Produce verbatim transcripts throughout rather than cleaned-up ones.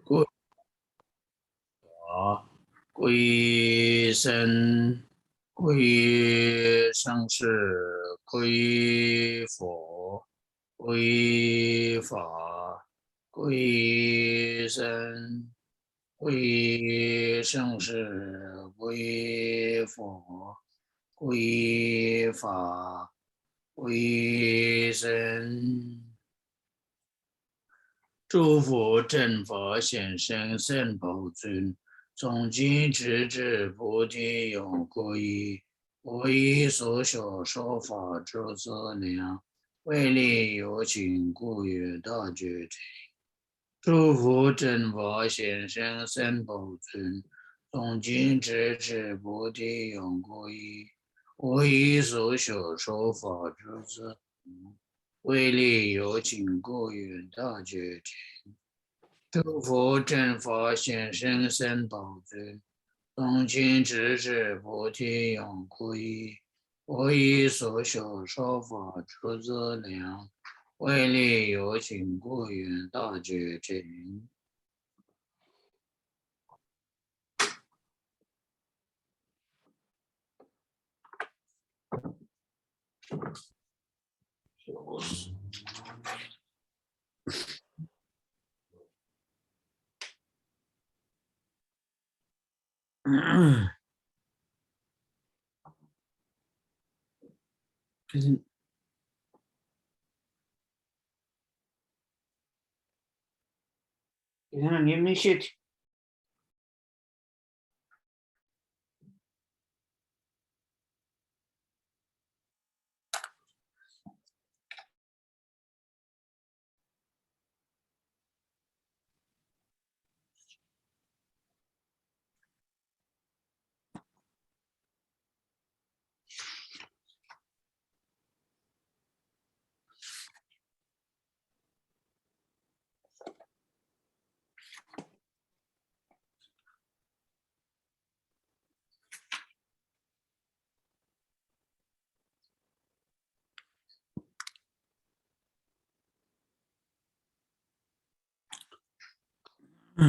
故 故一生，故一生死，故一佛，故一法，故一生，故一生死，故一佛，故一法，故一生。 诸佛正法显生三宝尊，从今直至菩提永故一。我一所学说法诸资粮，为利有情故愿大觉成。诸佛正法显生三宝尊，从今直至菩提永故一。我一所学说法诸资粮， 为利有情故愿大觉成。诸佛正法显生三宝尊，从今直至菩提永故一。我一所学说法诸资粮，为利有情故愿大觉成。 ཡིན་ན་ངས་མི་ཤེས། ད་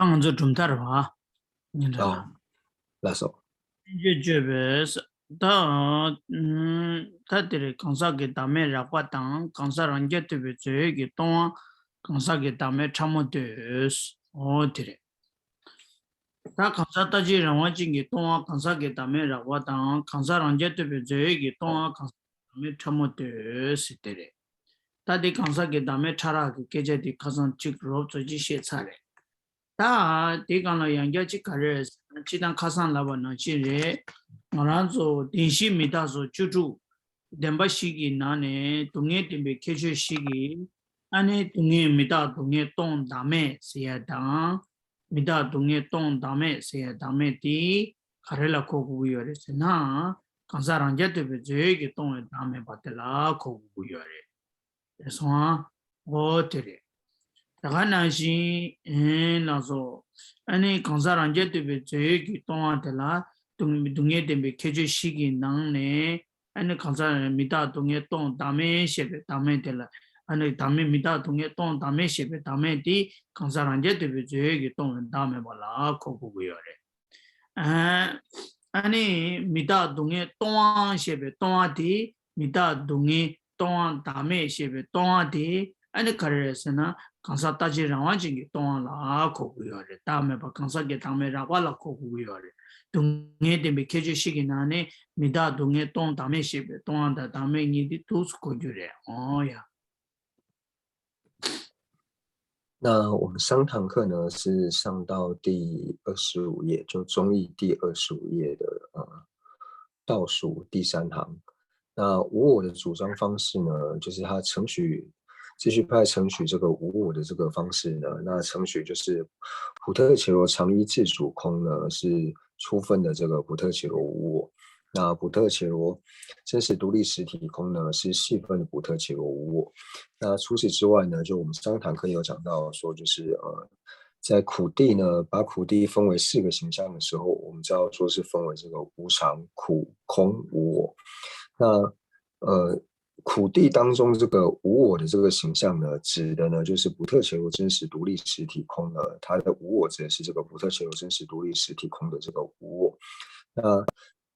ང་ཚོ་གྲུབ་མཐའ་རེད་བ། ཉིན་རེ་ལ། ལགས་སོ། བསྟན་བཅོས་བརྗོད་པས། ད་ཨ་ད་དེ་རེད། གང་ཟག་གི་བདག་མེད་རགས་པ་དང་གང་ཟག་རང་རྐྱ་ཐུབ་པའི་རྫས་ཡོད་ཀྱི་སྟོང་པ། གང་ཟག་གི་བདག་མེད་ཕྲ་མོ་འདོད། འོ་དེ་རེད། ད་གང་ཟག་ལྟ་ཅི་རང་དབང་ཅན་གྱི་སྟོང་པ་གང་ཟག་གི་བདག་མེད་རགས་པ་དང་གང་ཟག་རང་རྐྱ་ཐུབ་པའི་རྫས་ཡོད་ཀྱི་སྟོང་པ་གང་ཟག་གི་བདག་མེད་ཕྲ་མོ་འདོད་ཟེར་དེ་རེད། ད་དེ་གང་ཟག་གི་བདག་མེད་ཕྲ་རགས་ཀྱི་སྐད་ཆ་དེ་ཁ་སང་གཅིག་རོབ་ཙམ་ཅིག་བཤད་ཚར་རེད། ད་དེ་སྒང་ལ་ཡང་བསྐྱར་གཅིག་ག་རེ་རེད་ཟེར་ན། སྤྱིར་བཏང་ཁ་སང་ལབ་པ་ནང་བཞིན་རེད། ང་རང་ཚོ་བདེན་བཞི་མི་རྟག་སོགས་བཅུ་དྲུག་བདེན་པ་བཞི་གི་ནང་ནས་སྡུག་བསྔལ་བདེན་པའི་ཁྱད་ཆོས་བཞི་གི། ཨ་ནི་སྡུག་བསྔལ་མི་རྟག་སྡུག་བསྔལ་སྟོང་བདག་མེད་ཟེར་ཡ་དང་། མི་རྟག་སྡུག་བསྔལ་སྟོང་བདག་མེད་ཟེར་ཡ་བདག་མེད་དེ་ག་རེ་ལ་གོ་དགོས་ཀྱི་ཡོད་རེད་ཟེར་ན། གང་ཟག་རང་རྐྱ་ཐུབ་པའི་རྫས་ཡོད་ཀྱི་སྟོང་པའི་བདག་མེད་པ་དེ་ལ་གོ་དགོས་ཀྱི་ཡོད་རེད། རེད་སོང་ཨ། འོ་དེ་རེད། ད་ག་ནང་བཞིན་ཨེ་ལགས་སོ། ཨ་ནི་གང་ཟག་རང་རྐྱ་ཐུབ་པའི་རྫས་ཡོད་ཀྱི་སྟོང་པ་དེ་ལ་སྡུག་སྡུག་བསྔལ་བདེན་པའི་ཁྱད་ཆོས་བཞི་གི་ནང་ནས། ཨ་ནི་གང་ཟག་མི་རྟག་སྡུག་བསྔལ་སྟོང་བདག་མེད་ཞེས་པའི་བདག་མེད་དེ་ལ། ཨ་ནི་བདག་མེད་མི་རྟག་སྡུག་བསྔལ་སྟོང་བདག་མེད་ཞེས་པའི་བདག་མེད་དེ་གང་ཟག་རང་རྐྱ་ཐུབ་པའི་རྫས་ཡོད་ཀྱི་སྟོང་པའི་བདག་མེད་པ་ལ་གོ་དགོས་ཀྱི་ཡོད་རེད། ཨ་ཨ་ནི་མི་རྟག་སྡུག་བསྔལ་སྟོང་པ་ཞེས་པའི་སྟོང་པ་དེ། མི་རྟག་སྡུག་བསྔལ་སྟོང་པ་བདག་མེད་ཞེས་པའི་སྟོང་པ་དེ་ ཨ་ནི་ག་རེ་རེད་ཟེར་ན་གང་ཟག་རྟག་གཅིག་རང་དབང་ཅན་གྱི་སྟོང་པ་ལ་གོ་དགོས་ཡོད་རེད། བདག་མེད་པ་གང་ཟག་གི་བདག་མེད་རགས་པ་ལ་གོ་དགོས་ཀྱི་ཡོད་རེད། སྡུག་བསྔལ་བདེན་པའི་ཁྱད་ཆོས་བཞི་གི་ནང་ནས་མི་རྟག་སྡུག་བསྔལ་སྟོང་བདག་མེད་ཞེས་པའི་སྟོང་པ་དང་བདག་མེད་གཉིས་དེ་ཐུགས་སུ་གོ་རྒྱུ་རེད། འོ་ཡ། 那我们上堂课呢是上到第二十五页，就中义第二十五页的呃倒数第三行。那无我的主张方式呢，就是他程许继续派程许这个无我的这个方式呢，那程许就是普特伽罗常一自主空呢是初分的这个普特伽罗无我，那普特伽罗真实独立实体空呢是细分的普特伽罗无我。那除此之外呢，就我们上堂课有讲到说，就是呃，在苦地呢，把苦地分为四个形象的时候，我们知道说是分为这个无常、苦、空、无我。那呃，苦地当中这个无我的这个形象呢，指的呢就是普特伽罗真实独立实体空呢，它的无我指的是这个普特伽罗真实独立实体空的这个无我。那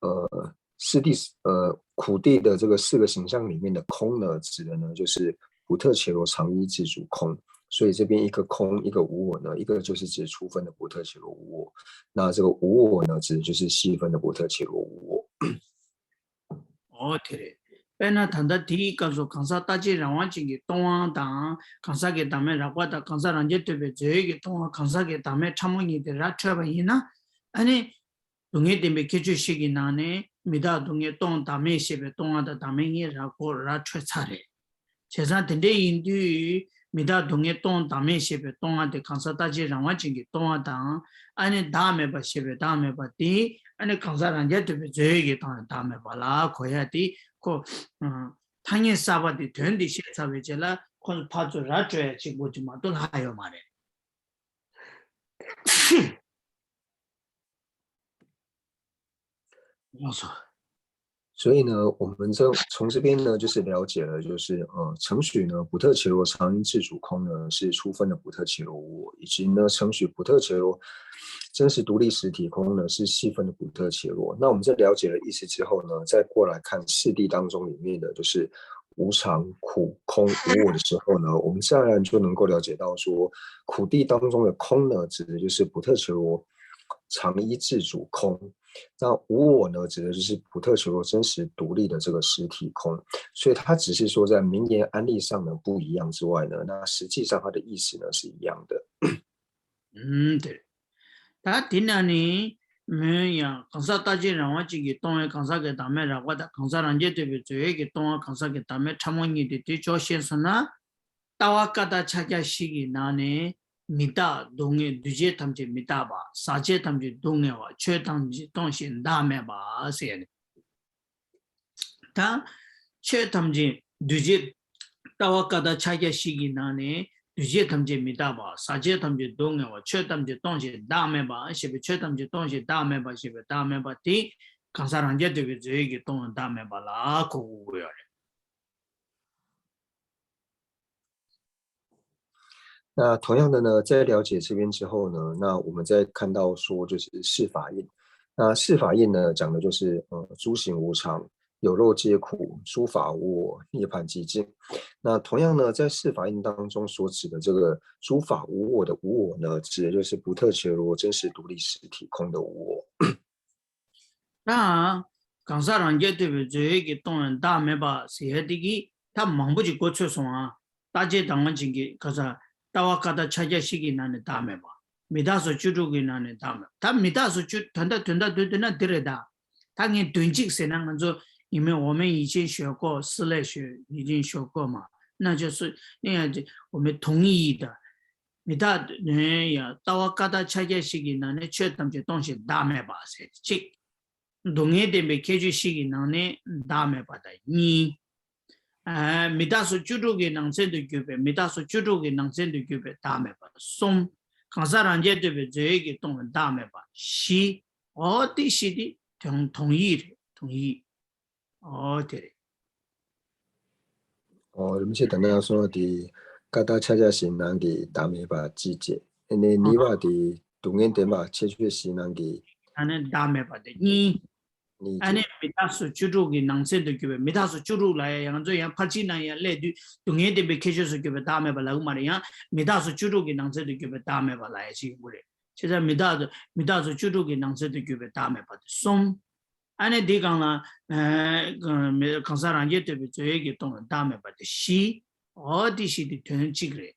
呃，四地呃苦地的这个四个形象里面的空呢，指的呢就是普特伽罗常一自主空。所以这边一个空，一个无我呢，一个就是指初分的普特伽罗无我，那这个无我呢，指的就是细分的普特伽罗无我。 འོ་དེ་རེད། དཔེར་ན་ད་ལྟ་དེའི་སྐབས་སུ་གང་ཟག་རྟག་གཅིག་རང་དབང་ཅན་གྱི་སྟོང་པ་དང་གང་ཟག་གི་བདག་མེད་རགས་པ་དང་གང་ཟག་རང་རྐྱ་ཐུབ་པའི་རྫས་ཡོད་ཀྱི་སྟོང་པ་གང་ཟག་གི་བདག་མེད་ཕྲ་མོ་གཉིས་དེ་ར་འཕྲོད་པ་ཡིན་ན། ཨ་ནི། སྡུག་བསྔལ་བདེན་པའི་ཁྱད་ཆོས་བཞི་གི་ནང་ནས་མི་རྟག་སྡུག་བསྔལ་སྟོང་བདག་མེད་ཞེས་པའི་སྟོང་པ་དང་བདག་མེད་གཉིས་ར་གོ་ར་འཕྲོད་ཚར་རེད། བྱས་ཙང་དེ་འདྲ་ཡིན་དུས་མི་རྟག་སྡུག་བསྔལ་སྟོང་བདག་མེད་ཞེས་པའི་སྟོང་པ་དེ་གང་ཟག་རྟག་གཅིག་རང་དབང་ཅན་གྱི་སྟོང་པ་དང་ཨ་ནི་བདག་མེད་པ་ཞེས་པའི་བདག་མེད་པ་དེ་ཨ་ནི་གང་ཟག་རང་རྐྱ་ཐུབ་པའི་རྫས་ཡོད་ཀྱི་སྟོང་པའི་བདག་མེད་པ་ལ་གོ་ཡ་དེ་ཁོ། ཐ་སྙད་གསར་པ་དེ་དོན་དེ་བཤད་ཚར་བའི་རྗེས་ལ་ཁོ་ཚོ་ཕར་ཚུར་ར་འཕྲོད་ཡ་གཅིག་པོ་ཅིག་མ་གཏོགས་ལྷག་ཡོད་མ་རེད། ལགས་སོ། 所以呢，我们这从这边呢，就是了解了，就是呃，程许呢，普特伽罗常一自主空呢是初分的普特伽罗无我，以及呢，程许普特伽罗真实独立实体空呢是细分的普特伽罗。那我们在了解了意思之后呢，再过来看四谛当中里面的就是无常、苦、空、无我的时候呢，我们自然就能够了解到说，苦谛当中的空呢，指的就是普特伽罗常一自主空。 那无我呢，指的就是普特伽罗真实独立的这个实体空，所以它只是说在名言安例上呢不一样之外呢，那实际上它的意思呢是一样的。 ཨུམ། དེ་རེད། ད་དེ་ན་ནི་མོས་ཡང་གང་ཟག་རྟག་གཅིག་རང་དབང་ཅན་གྱི་སྟོང་པའི་གང་ཟག་གི་བདག་མེད་རགས་པ་དང་གང་ཟག་རང་རྐྱ་ཐུབ་པའི་རྫས་ཡོད་ཀྱི་སྟོང་པ་གང་ཟག་གི་བདག་མེད་ཕྲ་མོ་གཉིས་དེ་དེ་ཕྱོགས་ཤེས་སོང་ན། ལྟ་བ་ཀ་དག་ཕྱག་རྒྱ་བཞི་གི་ནང་ནས་མི་རྟག་སྡུག་བསྔལ་འདུས་བྱས་ཐམས་ཅད་མི་རྟག་པ་ཟག་བཅས་ཐམས་ཅད་སྡུག་བསྔལ་བ་ཆོས་ཐམས་ཅད་སྟོང་ཞིང་བདག་མེད་པ་ཟེར་ནས། ད་ཆོས་ཐམས་ཅད་འདུས་བྱས་ལྟ་བ་ཀ་དག་ཕྱག་རྒྱ་བཞི་གི་ནང་ནས་འདུས་བྱས་ཐམས་ཅད་མི་རྟག་པ་ཟག་བཅས་ཐམས་ཅད་སྡུག་བསྔལ་བ་ཆོས་ཐམས་ཅད་སྟོང་ཞིང་བདག་མེད་པ་ཞེས་པའི་ཆོས་ཐམས་ཅད་སྟོང་ཞིང་བདག་མེད་པ་ཞེས་པའི་བདག་མེད་པ་དེ་གང་ཟག་རང་རྐྱ་ཐུབ་པའི་རྫས་ཡོད་ཀྱི་སྟོང་པ་བདག་མེད་པ་ལ་གོ་དགོས་ཀྱི་ཡོད་རེད། 那同样的呢，在了解这边之后呢，那我们再看到说就是四法印。那四法印呢，讲的就是呃诸行无常，有漏皆苦，诸法无我，涅槃寂静。那同样呢，在四法印当中所指的这个诸法无我的无我呢，指的就是普特伽罗真实独立实体空的无我。 ད་གང་ཟག་རང་རྐྱ་ཐུབ་པའི་རྫས་ཡོད་ཀྱི་སྟོང་པའི་བདག་མེད་པ་ཟེར་ཡ་དེ་གི་ད་མང་པོ་ཅིག་གོ་ཚོད་སོང་ཨ། རྟག་གཅིག་རང་དབང་ཅན་གྱི་གང་ཟག་ལྟ་བ་ཀ་དག་ཕྱག་རྒྱ་བཞི་གི་ནང་ནས་བདག་མེད་པ། མི་རྟག་སོགས་བཅུ་དྲུག་གི་ནང་ནས་བདག་མེད་པ། ད་མི་རྟག་སོགས་བཅུ་དོན་དག་དོན་དག་བསྡུས་བསྡུས་ན་འདི་རེད་ད། ད་ངས་དོན་གཅིག་ཟེར་ན་ང་ཚོ་ཡིན་མིན་འོག་མིན་ཡིད་ཆེས་ཞོག་གོ་སི་ལེ་ཞོག་ཡིད་ཆེས་ཞོག་གོ་མ་ན་ཆོས་སུ་ནི་ཡང་འོག་མིན་དོན་ཡིད་ད། མི་རྟག་ནས་ཡང་ལྟ་བ་ཀ་དག་ཕྱག་རྒྱ་བཞི་གི་ནང་ནས་ཆོས་ཐམས་ཅད་སྟོང་ཞིང་བདག་མེད་པ་ཟེར་གཅིག་སྡུག་བསྔལ་བདེན་པའི་ཁྱད་ཆོས་བཞི་གི་ནང་ནས་བདག་མེད་པ་དང་གཉིས། ཨ་མི་རྟག་སོགས་བཅུ་དྲུག་གི་ནང་ཚན་དུ་གྱུར་པའི་མི་རྟག་སོགས་བཅུ་དྲུག་གི་ནང་ཚན་དུ་གྱུར་པའི་བདག་མེད་པ་གསུམ། གང་ཟག་རང་རྐྱ་ཐུབ་པའི་རྫས་ཡོད་ཀྱི་སྟོང་པའི་བདག་མེད་པ་བཞི། འོ་དེ་བཞི་དེ་དོན་དོན་ཡིད་རེད་དོན་ཡིད། འོ་དེ་རེད། ཨོ། རིན་པོ་ཆེ་ད་ནང་གསུངས་པ་དེ་ཀ་དག་ཕྱག་རྒྱ་བཞིའི་ནང་གི་བདག་མེད་པ་གཅིག་བྱས། ཨ་ནི་གཉིས་པ་དེ་སྡུག་བསྔལ་བདེན་པ་ཁྱད་ཆོས་བཞིའི་ནང་གི་ཨ་ནི་བདག་མེད་པ་དེ་གཉིས། ཨ་ནི་མི་རྟག་སོགས་བཅུ་དྲུག་གི་ནང་ཚན་དུ་གྱུར་པའི། མི་རྟག་སོགས་བཅུ་དྲུག་ལབ་ཡ་ཡང་ཚོ་ཡང་ཕར་ཕྱིན་ནང་ཡང་སླེབས་དུས་སྡུག་བསྔལ་བདེན་པའི་ཁྱད་ཆོས་སུ་གྱུར་པའི་བདག་མེད་པ་ལབ་ཀྱི་མ་རེད། ཡང་མི་རྟག་སོགས་བཅུ་དྲུག་གི་ནང་ཚན་དུ་གྱུར་པའི་བདག་མེད་པ་ལབ་ཡ་ཅིག་ཡོང་གི་རེད། བྱས་ཙང་མི་རྟག་མི་རྟག་སོགས་བཅུ་དྲུག་གི་ནང་ཚན་དུ་གྱུར་པའི་བདག་མེད་པ་དེ་གསུམ། ཨ་ནི་འདི་སྒང་ལ་གང་ཟག་རང་རྐྱ་ཐུབ་པའི་རྫས་ཡོད་ཀྱིས་སྟོང་བའི་བདག་མེད་པ་དེ་བཞི། འོ་དེ་བཞི་དེ་དོན་གཅིག་རེད།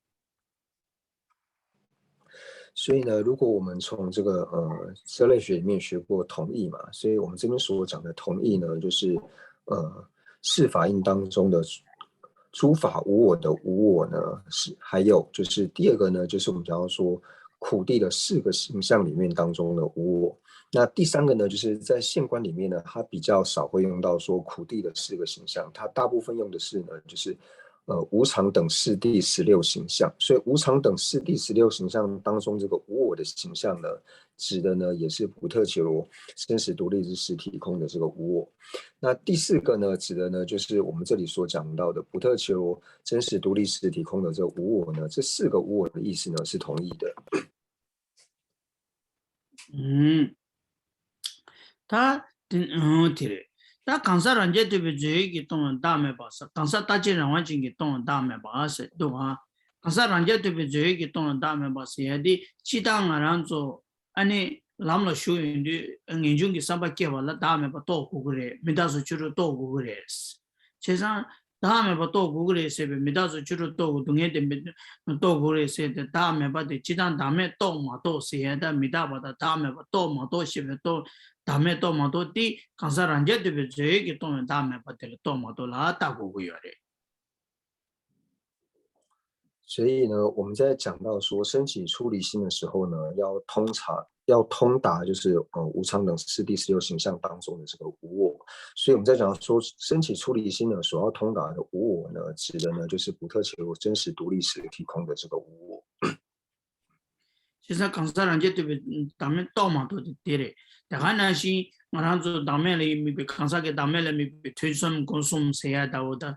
所以呢，如果我们从这个呃哲类学里面学过同义嘛，所以我们这边所讲的同义呢，就是呃四法印当中的诸法无我的无我呢，是还有就是第二个呢，就是我们讲到说苦谛的四个形象里面当中的无我。那第三个呢，就是在现观里面呢，它比较少会用到说苦谛的四个形象，它大部分用的是呢，就是呃无常等四谛十六形象。所以无常等四谛十六形象当中，这个无我的形象呢，指的呢也是普特伽罗真实独立之时体空的这个无我。那第四个呢，指的呢就是我们这里所讲到的普特伽罗真实独立时体空的这个无我呢，这四个无我的意思呢是同义的。ད་དེ་ཨང་དེ་རེད། ད་གང་ཟག་རང་རྐྱ་ཐུབ་པའི་རྫས་ཡོད་ཀྱིས་སྟོང་བའི་བདག་མེད་པ་ཟེར། གང་ཟག་རྟག་གཅིག་རང་དབང་ཅན་གྱིས་སྟོང་བའི་བདག་མེད་པ་ཟེར་འདུག་ཨ། གང་ཟག་རང་རྐྱ་ཐུབ་པའི་རྫས་ཡོད་ཀྱིས་སྟོང་བའི་བདག་མེད་པ་ཟེར་ཡ་དེ་སྤྱིར་བཏང་ང་རང་ཚོ་ཨ་ནི་ལམ་ལ་ཞུགས་ཡོང་དུས་ངེས་འབྱུང་གི་བསམ་པ་སྐྱེ་བ་ལ་བདག་མེད་པ་རྟོགས་དགོས་ཀྱི་རེད། མི་རྟག་སོགས་བཅུ་དྲུག་རྟོགས་དགོས་ཀྱི་རེད། བྱས་ཙང་། བདག་མེད་པ་རྟོགས་དགོས་ཀྱི་རེད་ཟེར་བའི་མི་རྟག་སོགས་བཅུ་དྲུག་རྟོགས་དགོས། སྡུག་བསྔལ་བདེན་པའི་རྟོགས་དགོས་རེད་ཟེར་ཏེ་བདག་མེད་པ་དེ་སྤྱིར་བཏང་བདག་མེད་རྟོགས་མ་རྟོགས་ཟེར་ཡ་ད་མི་རྟག་པ་དང་བདག་མེད་པ་རྟོགས་མ་རྟོགས་ཞེས་པའི་རྟོགས་བདག་མེད་རྟོགས་མ་རྟོགས་དེ་གང་ཟག་རང་རྐྱ་ཐུབ་པའི་རྫས་ཡོད་ཀྱིས་སྟོང་བའི་བདག་མེད་པ་དེ་ལ་རྟོགས་མ་རྟོགས་ལ་བལྟ་དགོས་ཀྱི་ཡོད་རེད། 所以呢，我们在讲到说升起出离心的时候呢，要通达，要通达就是呃无常等四谛十六形象当中的这个无我。所以我们在讲说升起出离心呢，所要通达的无我呢，指的呢就是普特伽罗真实独立时体空的这个无我。 བྱས་ཙང་གང་ཟག་རང་རྐྱ་ཐུབ་པའི་བདག་མེད་རྟོགས་མ་རྟོགས་དེ་དེ་རེད། དེ་ག་ནང་བཞིན་ང་རང་ཚོ་བདག་མེད་ལ་དམིགས་པའི་གང་ཟག་གི་བདག་མེད་ལ་དམིགས་པའི་ཐུན་གསུམ་སྒོམ་གསུམ་ཟེར་ཡ་ད་འོ་ད།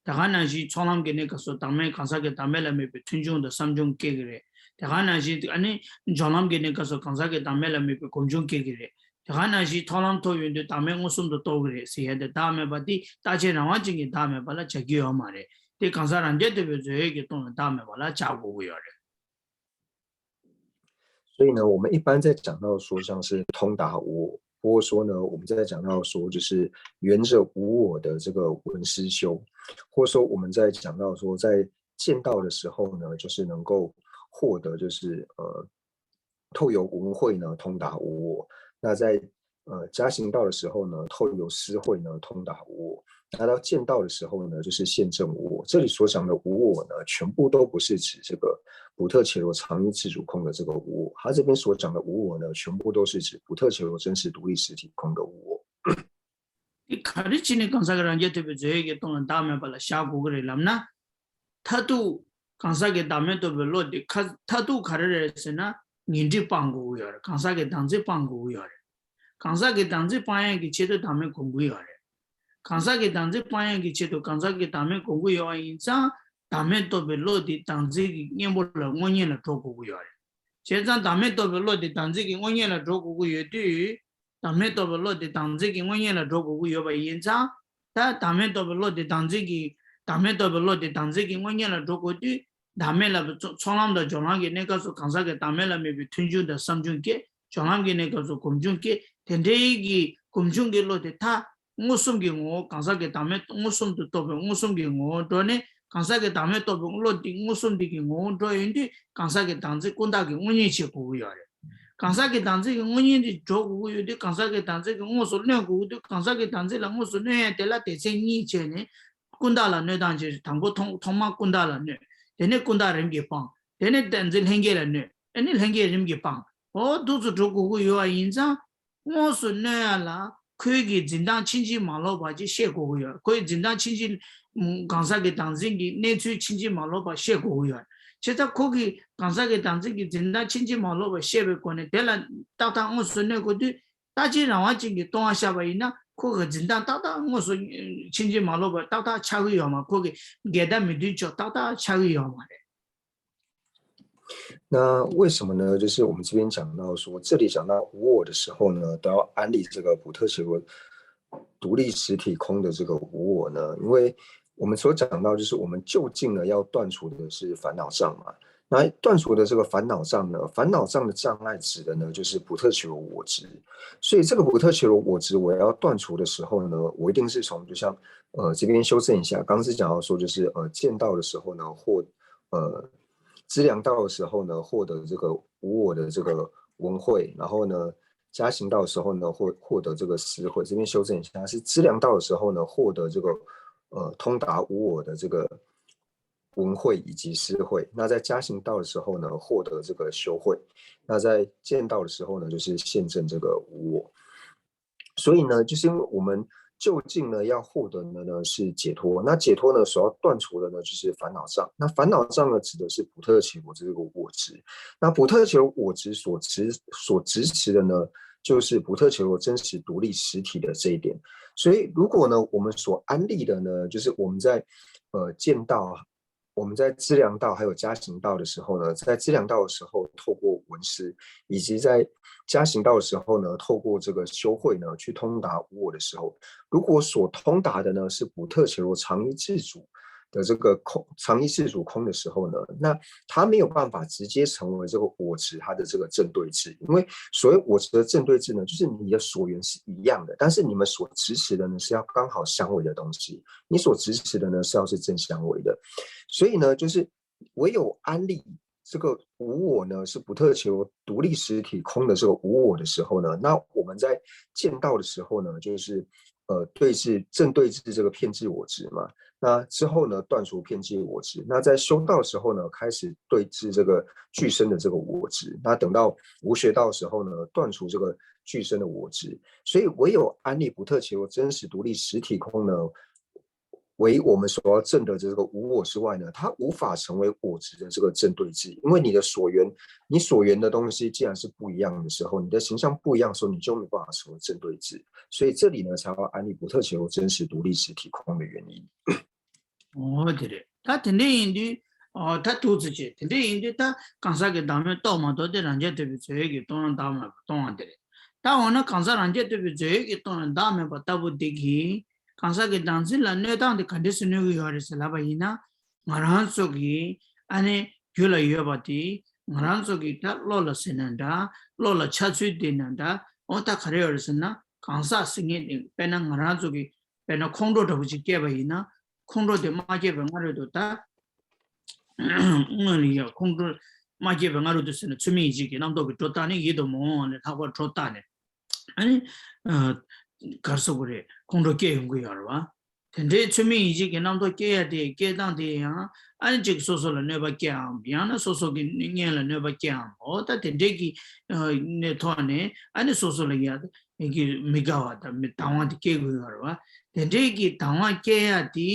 དེ་ག་ནང་བཞིན་ཚོགས་ལམ་གྱི་གནས་སྐབས་སུ་བདག་མེད་གང་ཟག་གི་བདག་མེད་ལ་དམིགས་པའི་ཐུན་བྱུང་དང་བསམ་བྱུང་སྐྱེ་གི་རེད། དེ་ག་ནང་བཞིན་ཨ་ནི་སྦྱོར་ལམ་གྱི་གནས་སྐབས་སུ་གང་ཟག་གི་བདག་མེད་ལ་དམིགས་པའི་སྒོམ་བྱུང་སྐྱེ་གི་རེད། དེ་ག་ནང་བཞིན་ཚོགས་ལམ་ཐོབ་ཡོང་དུས་བདག་མེད་མངོན་སུམ་དུ་རྟོགས་གི་རེད་ཟེར་ཡ་དེ་བདག་མེད་པ་དེ་རྟག་གཅིག་རང་དབང་ཅན་གྱི་བདག་མེད་པ་ལ་བྱ་རྒྱུ་ཡོད་མ་རེད། དེ་གང་ཟག་རང་རྐྱ་ཐུབ་པའི་རྫས་ཡོད་ཀྱིས་སྟོང་བའི་བདག་མེད་པ་ལ་བྱ་དགོས་ཀྱི་ཡོད་རེད། 所以呢，我们一般在讲到说像是通达无我，或者说呢，我们在讲到说就是圆着无我的这个闻思修，或者说我们在讲到说在见道的时候呢，就是能够获得就是呃透由闻慧呢通达无我。那在呃加行道的时候呢，透由思慧呢通达无我。那到见道的时候呢，就是现证无我。这里所讲的无我呢，全部都不是指这个不特伽罗常一自主空的这个无我，他这边所讲的无我呢，全部都是指不特伽罗真实独立实体空的无我。 དེ་ག་རེ་བྱས་ནས་གང་ཟག་གི་རང་རྐྱ་ཐུབ་པའི་རྫས་ཡོད་ཀྱིས་སྟོང་བའི་བདག་མེད་པ་ལ་བཞག་དགོས་ཀྱི་རེད་ལབ་ན། མཐར་ཐུག་གང་ཟག་གི་བདག་མེད་རྟོགས་པའི་བློ་དེ་ཁ་མཐར་ཐུག་ག་རེ་རེད་ཟེར་ན་ངེས་འབྱུང་སྤང་དགོས་ཀྱི་ཡོད་རེད། གང་ཟག་གི་བདག་འཛིན་སྤང་དགོས་ཀྱི་ཡོད་རེད། གང་ཟག་གི་བདག་འཛིན་སྤང་ཡག་གི་ཆེད་དུ་བདག་མེད་སྒོམ་གྱི་ཡོད་རེད། གང་ཟག་གི་བདག་འཛིན་སྤང་ཡག་གི་ཆེད་དུ་གང་ཟག་གི་བདག་མེད་སྒོམ་གྱི་ཡོད་པ་ཡིན་ཙང་བདག་མེད་རྟོགས་པའི་བློ་དེ་བདག་འཛིན་གྱི་གཉེན་པོ་ལ་དངོས་གཉེན་ལ་འགྲོ་དགོས་ཀྱི་ཡོད་རེད། བྱས་ཙང་བདག་མེད་རྟོགས་པའི་བློ་དེ་བདག་འཛིན་གྱི་དངོས་གཉེན་ལ་འགྲོ་དགོས་ཀྱི་ཡོད་དུས། བདག་མེད་རྟོགས་པའི་བློ་དེ་བདག་འཛིན་གྱི་དངོས་གཉེན་ལ་འགྲོ་དགོས་ཀྱི་ཡོད་པ་ཡིན་ཙང་། ད་བདག་མེད་རྟོགས་པའི་བློ་དེ་བདག་འཛིན་གྱི། བདག་མེད་རྟོགས་པའི་བློ་དེ་བདག་འཛིན་གྱི་དངོས་གཉེན་ལ་འགྲོ་དགོས་དུས། བདག་མེད་ལ་ཚོགས་ལམ་དང་སྦྱོར་ལམ་གྱི་གནས་སྐབས་སུ་གང་ཟག་གི་བདག་མེད་ལ་དམིགས་པའི་ཐུན་བྱུང་དང་བསམ་བྱུང་སྐྱེ། སྦྱོར་ལམ་གྱི་གནས་སྐབས་སུ་སྒོམ་བྱུང་སྐྱེ། དེ་འདྲའི་གི་སྒོམ་བྱུང་གི་བློ་དེ་མཐར། མངོན་སུམ་གྱི་ངོ་བོ་གང་ཟག་གི་བདག་མེད་མངོན་སུམ་དུ་རྟོགས་པའི་མངོན་སུམ་གྱི་ངོ་བོ་འགྲོ་ནས་གང་ཟག་གི་བདག་མེད་རྟོགས་པའི་བློ་དེ་མངོན་སུམ་དེ་གི་ངོ་བོ་འགྲོ་ཡོང་དུས་གང་ཟག་གི་བདག་འཛིན་ཀུན་བཏགས་ཀྱི་དངོས་གཉེན་བྱེད་དགོས་ཀྱི་ཡོད་རེད། གང་ཟག་གི་བདག་འཛིན་གྱི་དངོས་གཉེན་དེ་འགྲོ་དགོས་ཀྱི་ཡོད་དུས་གང་ཟག་གི་བདག་འཛིན་གྱི་དངོས་སུ་གནོད་དགོས་ཀྱི་དུས་གང་ཟག་གི་བདག་འཛིན་ལ་དངོས་སུ་གནོད་ཡ་དེ་ལ་སྡེ་ཚན་གཉིས་བྱས་ནས་ཀུན་བཏགས་ལ་གནོད་སྟངས་ཅིག་དང་པོ་ཐོག་ཐོག་མར་ཀུན་བཏགས་ལ་གནོད། དེ་ནས་ཀུན་བཏགས་རིམ་གྱིས་སྤང་། དེ་ནས་བདག་འཛིན་ལྷན་སྐྱེས་ལ་གནོད། ཨ་ནི་ལྷན་སྐྱེས་རིམ་གྱིས་སྤང་། འོ་འདུག་ཙམ་འགྲོ་དགོས་ཀྱི་ཡོད་པ་ཡིན་ཙང་། དངོས་སུ་གནོད་ཡ་ལ་ཁོའི་གི་འཛིན་སྟངས་ཕྱིན་ཅི་མ་ལོག་པ་ཅིག་ཤེས་དགོས་ཀྱི་ཡོད། ཁོའི་འཛིན་སྟངས་ཕྱིན་ཅི། གང་ཟག་གི་བདག་འཛིན་གྱི་གནས་ཚུལ་ཕྱིན་ཅི་མ་ལོག་པ་ཤེས་དགོས་ཀྱི་ཡོད། བྱས་ཙང་ཁོ་གི་གང་ཟག་གི་བདག་འཛིན་གྱི་འཛིན་སྟངས་ཕྱིན་ཅི་མ་ལོག་པ་ཤེས་པའི་སྒོ་ནས་དེ་ལ་ཏག་ཏག་དངོས་སུ་གནོད་དགོས་དུས་རྟག་གཅིག་རང་དབང་ཅན་གྱིས་སྟོང་པ་བཞག་པ་ཡིན་ན་ཁོ་གི་འཛིན་སྟངས་ཏག་ཏག་དངོས་སུ་ཕྱིན་ཅི་མ་ལོག་པ་ཏག་ཏག་ཆགས་ཀྱི་ཡོད་མ། ཁོ་གི་འགལ་ཟླ་མི་མཐུན་ཕྱོགས་ཏག་ཏག་ཆགས་ཀྱི་ཡོད་མ་རེད། 那为什么呢？就是我们这边讲到说，这里讲到无我的时候呢，都要安立这个普特伽罗独立实体空的这个无我呢？因为我们所讲到，就是我们究竟呢要断除的是烦恼障嘛。那断除的这个烦恼障呢，烦恼障的障碍指的呢就是不特求我执。所以这个不特求我执，我要断除的时候呢，我一定是从就像呃这边修正一下，刚刚是讲到说就是呃见道的时候呢，或呃知量道的时候呢，获得这个无我的这个闻慧，然后呢加行道的时候呢，获获得这个思慧。这边修正一下，是知量道的时候呢，获得这个呃通达无我的这个闻慧以及思慧。那在加行道的时候呢，获得这个修慧。那在见道的时候呢，就是现证这个无我。所以呢，就是因为我们究竟呢要获得的呢是解脱，那解脱呢所要断除的呢就是烦恼障。那烦恼障呢指的是不特求这个我执，那不特求我执所执所支持的呢，就是不特求真实独立实体的这一点。所以如果呢，我们所安立的呢，就是我们在呃见道我们在知量道还有加行道的时候呢，在知量道的时候，透过闻思，以及在加行道的时候呢，透过这个修慧呢，去通达无我的时候，如果所通达的呢是不特求常一自主的这个空，常一自主空的时候呢，那它没有办法直接成为这个我执它的这个正对治，因为所谓我执的正对治呢，就是你的所缘是一样的，但是你们所支持的呢是要刚好相违的东西，你所支持的呢是要是正相违的，所以呢，就是唯有安立这个无我呢，是不特求独立实体空的这个无我的时候呢，那我们在见道的时候呢，就是呃对治正对治这个遍计我执嘛。那之后呢，断除遍计我执。那在修道的时候呢，开始对治这个俱生的这个我执。那等到无学道的时候呢，断除这个俱生的我执。所以唯有安立不特求真实独立实体空呢，为我们所要证的这个无我之外呢，它无法成为我执的这个正对治，因为你的所缘，你所缘的东西既然是不一样的时候，你的形象不一样的时候，你就没办法成为正对治。所以这里呢，才要安立不特求真实独立实体空的原因。 འོ་དེ་རེད། ད་དེ་འདྲ་ཡིན་དུས་ཨོ་ད་ཐུགས་རྗེ་ཆེ། དེ་འདྲ་ཡིན་དུས་ད་གང་ཟག་གི་བདག་མེད་རྟོགས་མ་ཐུབ་དེ་རང་རྒྱལ་དོད་པའི་རྫས་ཡོད་ཀྱིས་སྟོང་ལ་བདག་མེད་པ་སྟོང་བ་དེ་རེད། ད་འོ་ན་གང་ཟག་རང་རྒྱལ་དོད་པའི་རྫས་ཡོད་ཀྱིས་སྟོང་ལ་བདག་མེད་པ་ལྟ་བུ་འདི་གིས་གང་ཟག་གི་བདག་འཛིན་ལ་གནོད་སྟངས་དེ་ག་འདྲས་སེ་གནོད་ཀྱི་ཡོད་རེད་ཟེར་ལབ་པ་ཡིན་ན། ང་རང་ཚོ་གི་ཨ་ནི་རྒྱུད་ལ་ཡོད་པ་དེ་ང་རང་ཚོ་གི་ད་བློ་ལ་ཟེར་ན་འདྲ། བློ་ལ་འཆར་ཚུལ་དེ་ན་འདྲ། འོ་ད་ག་རེ་ཡོད་རེད་ཟེར་ན་གང་ཟག་ཟེར་མཁན་དེ་དཔེར་ན་ང་རང་ཚོ་གི་དཔེར་ན་ཁོང་ཁྲོ་འདྲ་པོ་ཅིག་སྐྱེས་པ་ཡིན་ན། ཁོང་ཁྲོ་དེ་མ་སྐྱེས་པའི་སྔ་རོལ་དུ་ད། སྔོན་ལ་ཡ་ཁོང་ཁྲོ་མ་སྐྱེས་པའི་སྔ་རོལ་དུ་ཟེར་ན་ཚུལ་མིན་ཡིད་བྱེད་ཀྱི་རྣམ་རྟོག་གི་སྒྲོ་བཏགས་ནས་ཡིད་དུ་མི་འོང་བ་ལས་ལྷག་པར་སྒྲོ་བཏགས་ནས། ཨ་ནི། གར་སོགས་པ་རེད། ཁོང་ཁྲོ་སྐྱེ་ཡོང་གི་ཡོད་རེད་བ། དེ་འདྲའི་ཚུལ་མིན་ཡིད་བྱེད་ཀྱི་རྣམ་རྟོག་སྐྱེ་ཡ་དེ་སྐྱེ་སྟངས་དེ་ཡང་ཨ་ནི་གཅིག་སོ་སོ་ལ་གནོད་པ་སྐྱེའམ་ཡང་ན་སོ་སོ་གི་གཉེན་ལ་གནོད་པ་སྐྱེའམ་འོ་ད་དེ་འདྲའི་གི་ནས་ཐོག་ནས་ཨ་ནི་སོ་སོ་ལ་ཡ་གི་མི་དགའ་བ་དང་མི་དང་བ་དེ་སྐྱེ་དགོས་ཡོད་རེད་བ། དེ་འདྲའི་གི་དང་བ་སྐྱེ་ཡ་དེ་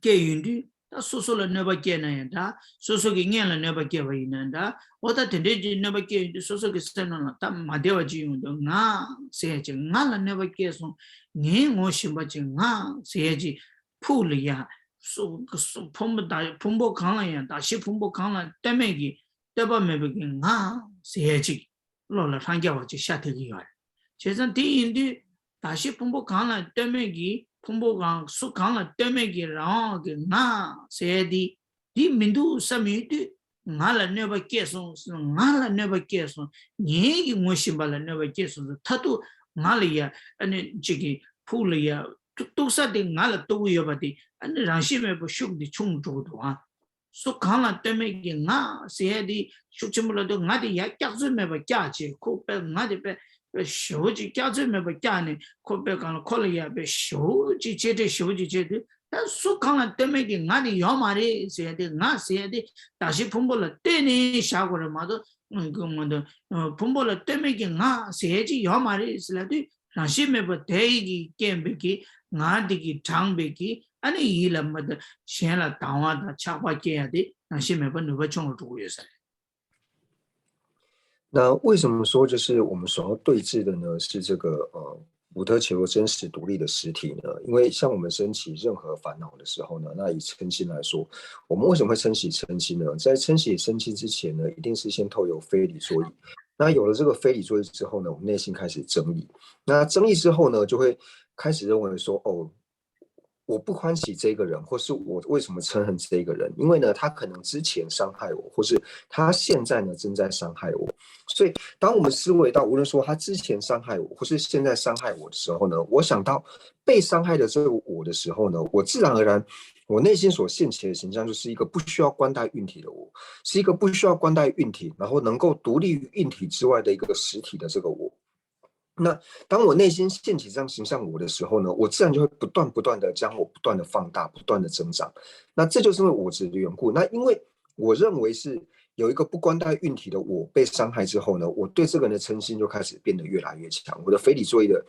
སྐྱེ་ཡོང་དུས་ད་སོ་སོ་ལ་གནོད་པ་སྐྱེས་ན་ཡང་འདྲ། སོ་སོ་གི་གཉེན་ལ་གནོད་པ་སྐྱེས་པ་ཡིན་ན་འདྲ། འོ་ད་དེ་འདྲའི་གི་གནོད་པ་སྐྱེ་ཡོང་དུས་སོ་སོ་གི་སེམས་ནང་ལ་ད་མ་བདེ་བ་ཅིག་ཡོང་དུས་ང་ཟེར་ཡ་ཅིག་ང་ལ་གནོད་པ་སྐྱེས་སོང་། ངའི་ངོ་ཤེས་པ་ཅིག་ང་ཟེར་ཡ་ཅིག་ཕུགས་ལ་ཡ། སུ་སུ་ཕུང་པོ་ད་ཕུང་པོ་གང་ལ་ཡང་གདགས་གཞི་ཕུང་པོ་གང་ལ་ལྟོས་མེད་ཀྱི་ལྟོས་པ་མེད་པའི་གི་ང་ཟེར་ཡ་ཅིག་བློ་ལ་ལྷང་རྒྱས་པ་ཅིག་ཤར་ཐེབས་ཀྱི་ཡོད་རེད། བྱས་ཙང་དེ་ཡིན་དུས་གདགས་གཞི་ཕུང་པོ་གང་ལ་ལྟོས་མེད་ཀྱི་ཕུང་པོ་གང་སུ་གང་ལ་ལྟོས་མེད་ཀྱི་རང་དབང་གི་ང་ཟེར་ཡ་དེ་འདི་མི་འདུག་བསམ་ཡོང་དུས་ང་ལ་གནོད་པ་སྐྱེས་སོང་། ང་ལ་གནོད་པ་སྐྱེས་སོང་། ངའི་གི་ངོ་ཤེས་པ་ལ་གནོད་པ་སྐྱེས་སོང་། མཐར་ཐུག་ང་ལ་ཡ་ཨ་ནི་གཅིག་གི་ཕུགས་ལ་ཡ་གཏུག་ས་དེ་ང་ལ་གཏུག་གི་ཡོད་པ་དེ་ཨ་ནི་རང་བཞིན་མེད་པ་ཤུགས་དེ་ཆུང་འགྲོ་གི་འདུག་ཨ། སུ་གང་ལ་ལྟོས་མེད་ཀྱི་ང་ཟེར་ཡ་དེ་ཤུགས་ཆེན་པོ་ལ་འདུག་ང་དེ་ཡ་སྐྱག་རྫུན་མེད་པ་སྐྱག་བྱས་ཁོ་དཔེ་ང་དེ་དཔེ་དཔེ་ཞེ་པོ་ཅིག་སྐྱག་རྫུན་མེད་པ་སྐྱག་ནས་ཁོ་དཔེ་གང་ལ་ཁོ་ལ་ཡ་དཔེ་ཞེ་པོ་ཅིག་གཅེས་སྤྲས་ཞེ་པོ་ཅིག་བྱས་དུས་ད་སུ་གང་ལ་ལྟོས་མེད་ཀྱི་ང་དེ་ཡོད་མ་རེད་ཟེར་ཡ་དེ་ང་ཟེར་ཡ་དེ་གདགས་གཞི་ཕུང་པོ་ལ་ལྟོས་ནས་བཞག་དགོས་རེད་མ་གཏོགས་ཕུང་པོ་ལ་ལྟོས་མེད་ཀྱི་ང་ཟེར་ཡ་ཅིག་ཡོད་མ་རེད་ཟེར་ལབ་དུས། རང་བཞིན་མེད་པ་དེ་ཡི་གི་སྐྱེས་པའི་གི་ང་དེ་གི་དྲངས་པའི་གི་ཨ་ནི་ཡིད་ལ་མ་ད་གཞན་ལ་དང་བ་དང་ཆགས་པ་སྐྱེ་ཡ་དེ་རང་བཞིན་མེད་པ་ནུས་པ་ཆུང་རུ་འགྲོ་གི་ཡོད་ས་རེད། 那为什么说就是我们所要对峙的呢？是这个呃，不特求真实独立的实体呢？因为像我们升起任何烦恼的时候呢，那以嗔心来说，我们为什么会升起嗔心呢？在升起嗔心之前呢，一定是先透由非理作意。那有了这个非理作意之后呢，我们内心开始争议。那争议之后呢，就会开始认为说，哦，我不欢喜这个人，或是我为什么憎恨这个人？因为呢，他可能之前伤害我，或是他现在呢正在伤害我。所以，当我们思维到无论说他之前伤害我，或是现在伤害我的时候呢，我想到被伤害的这个我的时候呢，我自然而然，我内心所现起的形象就是一个不需要冠带运体的我，是一个不需要冠带运体，然后能够独立于运体之外的一个实体的这个我。那当我内心现起这样形象我的时候呢，我自然就会不断不断的将我不断的放大，不断的增长。那这就是因为我执的缘故。那因为我认为是有一个不冠带运体的我被伤害之后呢，我对这个人的嗔心就开始变得越来越强，我的非理作意的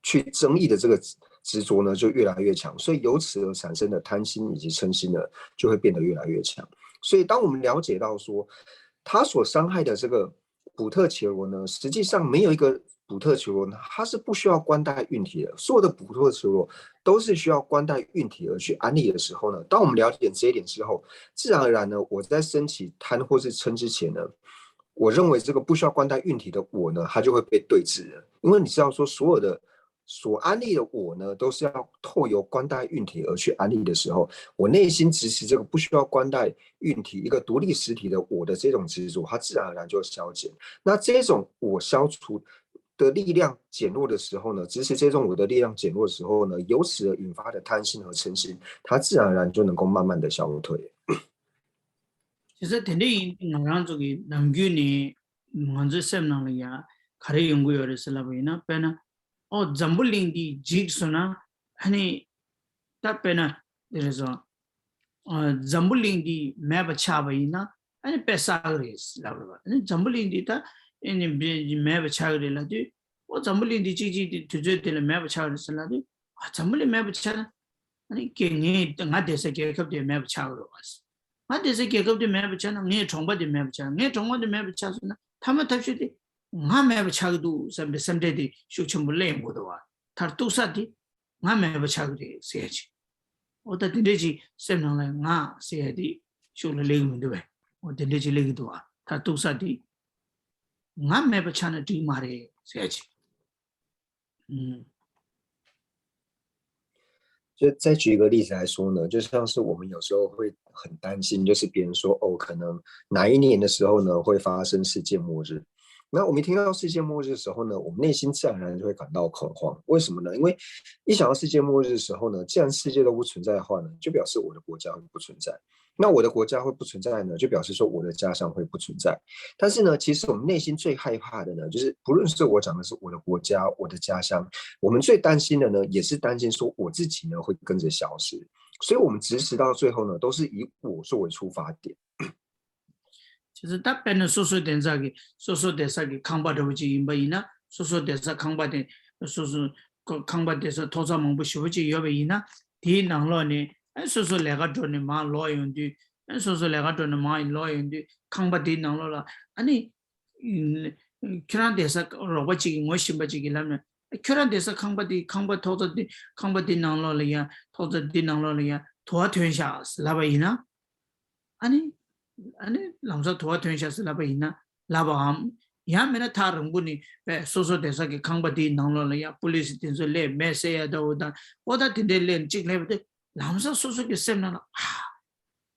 去争议的这个执着呢就越来越强，所以由此而产生的贪心以及嗔心呢就会变得越来越强。所以当我们了解到说他所伤害的这个普特伽罗呢，实际上没有一个普特伽罗呢，它是不需要冠带运体的。所有的普特伽罗都是需要冠带运体而去安立的时候呢，当我们了解这一点之后，自然而然呢，我在升起贪或是嗔之前呢，我认为这个不需要冠带运体的我呢，它就会被对峙了。因为你知道说，所有的所安立的我呢，都是要透由冠带运体而去安立的时候，我内心执持这个不需要冠带运体一个独立实体的我的这种执着，它自然而然就消减。那这种我消除的力量减弱的时候呢，支持这种我的力量减弱的时候呢，由此而引发的贪心和嗔心，它自然而然就能够慢慢的消退。 བྱས་ཙང་དེ་འདྲ་ཡིན་དུས་ང་རང་ཚོ་གི་ནམ་རྒྱུན་ནས་ང་ཚོའི་སེམས་ནང་ལ་ཡ་ག་རེ་ཡོང་གི་ཡོད་རེད་ཟེར་ལབ་པ་ཡིན་ན། དཔེར་ན་ཨོ་འཛམ་བུ་གླིང་འདི་འཇིག་སོང་ན་ཨ་ནི་ད་དཔེར་ན་འདི་རེད་སོང་། འཛམ་བུ་གླིང་འདི་མེད་པ་ཆགས་པ་ཡིན་ན་ཨ་ནི་དཔེ་བསགས་གི་རེད་ལབ་རེད་པ། ཨ་ནི་འཛམ་བུ་གླིང་འདི་ད་ཨ་ནི་མེད་པ་ཆགས་གི་རེད་ལབ་དུས། ཨོ་འཛམ་བུ་གླིང་འདི་གཅིག་གཅིག་དེ་དུས་ཚོད་དེ་ལ་མེད་པ་ཆགས་གི་རེད་ཟེར་ལབ་དུས། ཨ་འཛམ་བུ་གླིང་མེད་པ་ཆགས་ན་ཨ་ནི་ཀྱེ་ངའི་ང་བསྡད་ས་རྒྱལ་ཁབ་དེ་མེད་པ་ཆགས་གི་རེད་པ། ང་བསྡད་ས་རྒྱལ་ཁབ་དེ་མེད་པ་ཆགས་ན་ངའི་གྲོང་པ་དེ་མེད་པ་ཆགས། ངའི་གྲོང་པ་དེ་མེད་པ་ཆགས་སོང་ན་ཐ་མ་ཐབས་ཤེས་དེ་ང་མེད་པ་ཆགས་ཀྱི་འདུག་བསམ་པའི་སེམས་ཁྲལ་དེ་ཤུགས་ཆེན་པོ་སླེབས་ཡོང་གི་འདུག་པ། མཐར་གཏུགས་ས་དེ་ང་མེད་པ་ཆགས་ཀྱི་རེད་ཟེར་ཡ་ཅིག་ཨོ་ད་དེ་འདྲས་ཅིག་སེམས་ནང་ལ་ང་ཟེར་ཡ་དེ་ཤུགས་ལ་སླེབས་ཀྱི་མི་འདུག་པས། ཨོ་དེ་འདྲས་ཅིག་སླེབས་ཀྱི་འདུག་པ། མཐར་གཏུགས་ས་དེ་ང་མེད་པ་ཆགས་ན་འགྲིག་མ་རེད་ཟེར་ཡ་ཅིག་ཨུམ། 就再举一个例子来说呢，就像是我们有时候会很担心，就是别人说哦，可能哪一年的时候呢会发生世界末日。那我们听到世界末日的时候呢，我们内心自然而然就会感到恐慌。为什么呢？因为一想到世界末日的时候呢，既然世界都不存在的话呢，就表示我的国家会不存在。那我的国家会不存在呢，就表示说我的家乡会不存在。但是呢，其实我们内心最害怕的呢，就是不论是我讲的是我的国家、我的家乡，我们最担心的呢，也是担心说我自己呢会跟着消失。所以我们执持到最后呢，都是以我作为出发点。 བྱས་ཙང་ད་དཔེར་ན་སོ་སོའི་གདན་ས་གི་སོ་སོའི་གདན་ས་གི་ཁང་པ་འདྲ་བོ་ཅིག་ཡིན་པ་ཡིན་ན། སོ་སོའི་གདན་ས་ཁང་པ་དེ་སོ་སོ་ཁང་པ་གདན་ས་ཐོག་རྩེག་མང་པོ་ཞེ་པོ་ཅིག་ཡོད་པ་ཡིན་ན། དེའི་ནང་ལོགས་ནས་ཨ་སོ་སོ་ལས་ཀ་འགྲོ་ནས་མར་ལོག་ཡོང་དུས། ཨ་སོ་སོ་ལས་ཀ་འགྲོ་ནས་མར་ལོག་ཡོང་དུས་ཁང་པ་དེའི་ནང་ལོགས་ལ་ཨ་ནི་ཁྱོད་རང་གདན་ས་རོགས་པ་ཅིག་གིས་ངོ་ཤེས་པ་ཅིག་གིས་ལབ་ནས། ཁྱོད་རང་གདན་ས་ཁང་པ་དེ་ཁང་པ་ཐོག་རྩེག་དེ་ཁང་པ་དེའི་ནང་ལོགས་ལ་ཡ་ཐོག་རྩེག་དེའི་ནང་ལོགས་ལ་ཡ་དུ་བ་ཐོན་ཤག་ལབ་པ་ཡིན་ན། ཨ་ནི། ཨ་ནི་ལམ་སང་དུ་བ་ཐོན་ཤག་ཟེར་ལབ་པ་ཡིན་ན་ལབ་པའམ། ཡང་མིན་ན་ཐག་རིང་པོ་ནས་བས་སོ་སོ་གདན་ས་གི་ཁང་པ་དེའི་ནང་ལོགས་ལ་ཡང་པུ་ལི་སི་དེ་ཚོ་སླེབས་མེད་ཟེར་ཡ་འདྲ་བོ་དང་། ཨོ་ད་དེ་འདྲའི་སླེབས་ནས་གཅིག་སླེབས་པ་དེ་ལམ་སང་སོ་སོ་གི་སེམས་ནང་ལ་ཨ།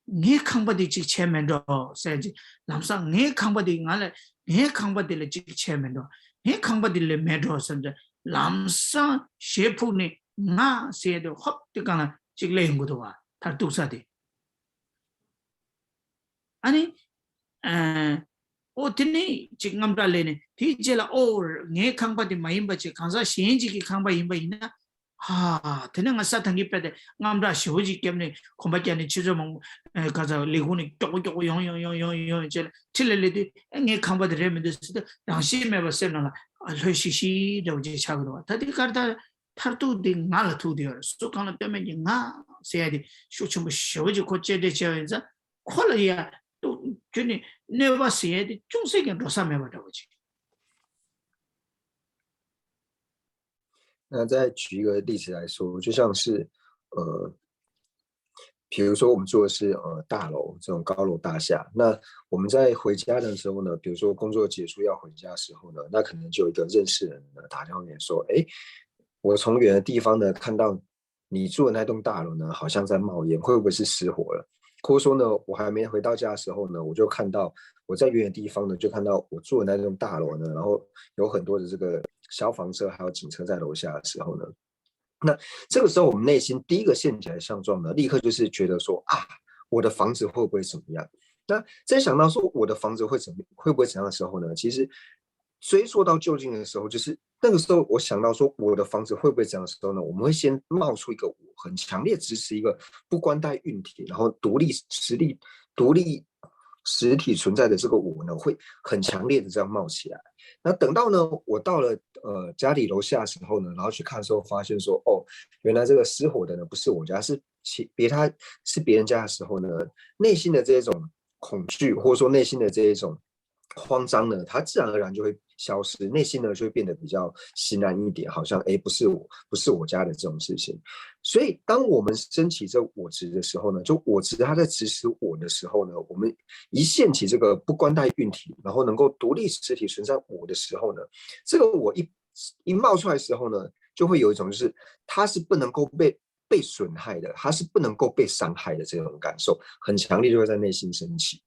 ངའི་ཁང་པ་དེ་གཅིག་བྱས་མེད་འགྲོ་ཟེར་གྱི། ལམ་སང་ངའི་ཁང་པ་དེ་ང་ལ་ངའི་ཁང་པ་དེ་ལ་གཅིག་བྱས་མེད་འགྲོ། ངའི་ཁང་པ་དེ་ལ་མེད་འགྲོ་བསམ་ཚེ་ལམ་སང་ཞེ་ཕུག་ནས་ང་ཟེར་དུས་ཧོབ་དེ་གང་ལ་གཅིག་སླེབས་ཡོང་གི་འདུག་པ། མཐར་གཏུགས་ས་དེ། ཨ་ནི། ཨ། ཨོ་དེ་ནས་ཅིག་དངངས་སྐྲག་སླེབས་ནས་དེའི་རྗེས་ལ་ཨོ་ངའི་ཁང་པ་དེ་མ་ཡིན་པ་ཅིག་གང་ཟག་གཞན་ཅིག་གི་ཁང་པ་ཡིན་པ་ཡིན་ན། ཧ། དེ་ནས་ང་ས་ཐང་གི་དཔེ་དེ་དངངས་སྐྲག་ཞེ་པོ་ཅིག་བརྒྱབ་ནས་གོམ་པ་རྒྱག་ནས་ཆུ་ཚོད་མང་པོ་ག་ཚ་ལས་ཁུངས་ནས་མགྱོགས་པོ་མགྱོགས་པོ་ཡོང་ཡོང་ཡོང་ཡོང་ཡོང་བྱས་ལ་ཁྲིད་ལ་སླེབས་དུས་ཨ་ངའི་ཁང་པ་དེ་རེད་མི་འདུག་ཟེར་དུས་རང་བཞིན་མེད་པ་སེམས་ནང་ལ་ལྷོད་ཤིག་ཤིག་འདྲ་བོ་ཅིག་ཆགས་ཀྱི་འདུག་པ། ད་དེ་གར་ད་མཐར་ཐུག་དེ་ང་ལ་ཐུག་དེ་ཡོད་རེད། སུ་གང་ལ་ལྟོས་མེད་ཀྱི་ང་ཟེར་ཡ་དེ་ཤུགས་ཆེན་པོ་ཞེ་པོ་ཅིག་ཁོ་གཅེས་སྤྲས་བྱས་པ་ཡིན་ཙང་། ཁོ་ལ་ཡ་ཏོ་ཁྱོད་ནི་གནོད་པ་ཟེར་ཡ་དེ་ཅུང་ཟད་ཀྱང་འགྲོ་ས་མེད་པ་འདྲ་བོ་ཅིག 那再举一个例子来说，就像是呃，比如说我们住的是呃大楼这种高楼大厦，那我们在回家的时候呢，比如说工作结束要回家的时候呢，那可能就有一个认识的人呢打电话给你说，哎，我从远的地方呢看到你住的那栋大楼呢，好像在冒烟，会不会是失火了？或者说呢，我还没回到家的时候呢，我就看到我在远远地方呢，就看到我住的那栋大楼呢，然后有很多的这个消防车还有警车在楼下的时候呢，那这个时候我们内心第一个现起来的症状呢，立刻就是觉得说啊，我的房子会不会怎么样？那在想到说我的房子会怎么会不会怎样的时候呢，其实追溯到究竟的时候，就是那个时候我想到说我的房子会不会怎样的时候呢，我们会先冒出一个我，很强烈支持一个不关带运体，然后独立实力、独立实体存在的这个我呢，会很强烈的这样冒起来。那等到呢，我到了呃家里楼下的时候呢，然后去看的时候，发现说，哦，原来这个失火的呢不是我家，是其别他是别人家的时候呢，内心的这种恐惧，或者说内心的这一种慌张呢，它自然而然就会消失，内心呢就会变得比较心安一点，好像哎，不是我，不是我家的这种事情。所以，当我们升起这我执的时候呢，就我执它在指使我的时候呢，我们一现起这个不关带运体，然后能够独立实体存在我的时候呢，这个我一一冒出来的时候呢，就会有一种就是它是不能够被被损害的，它是不能够被伤害的这种感受，很强烈就会在内心升起。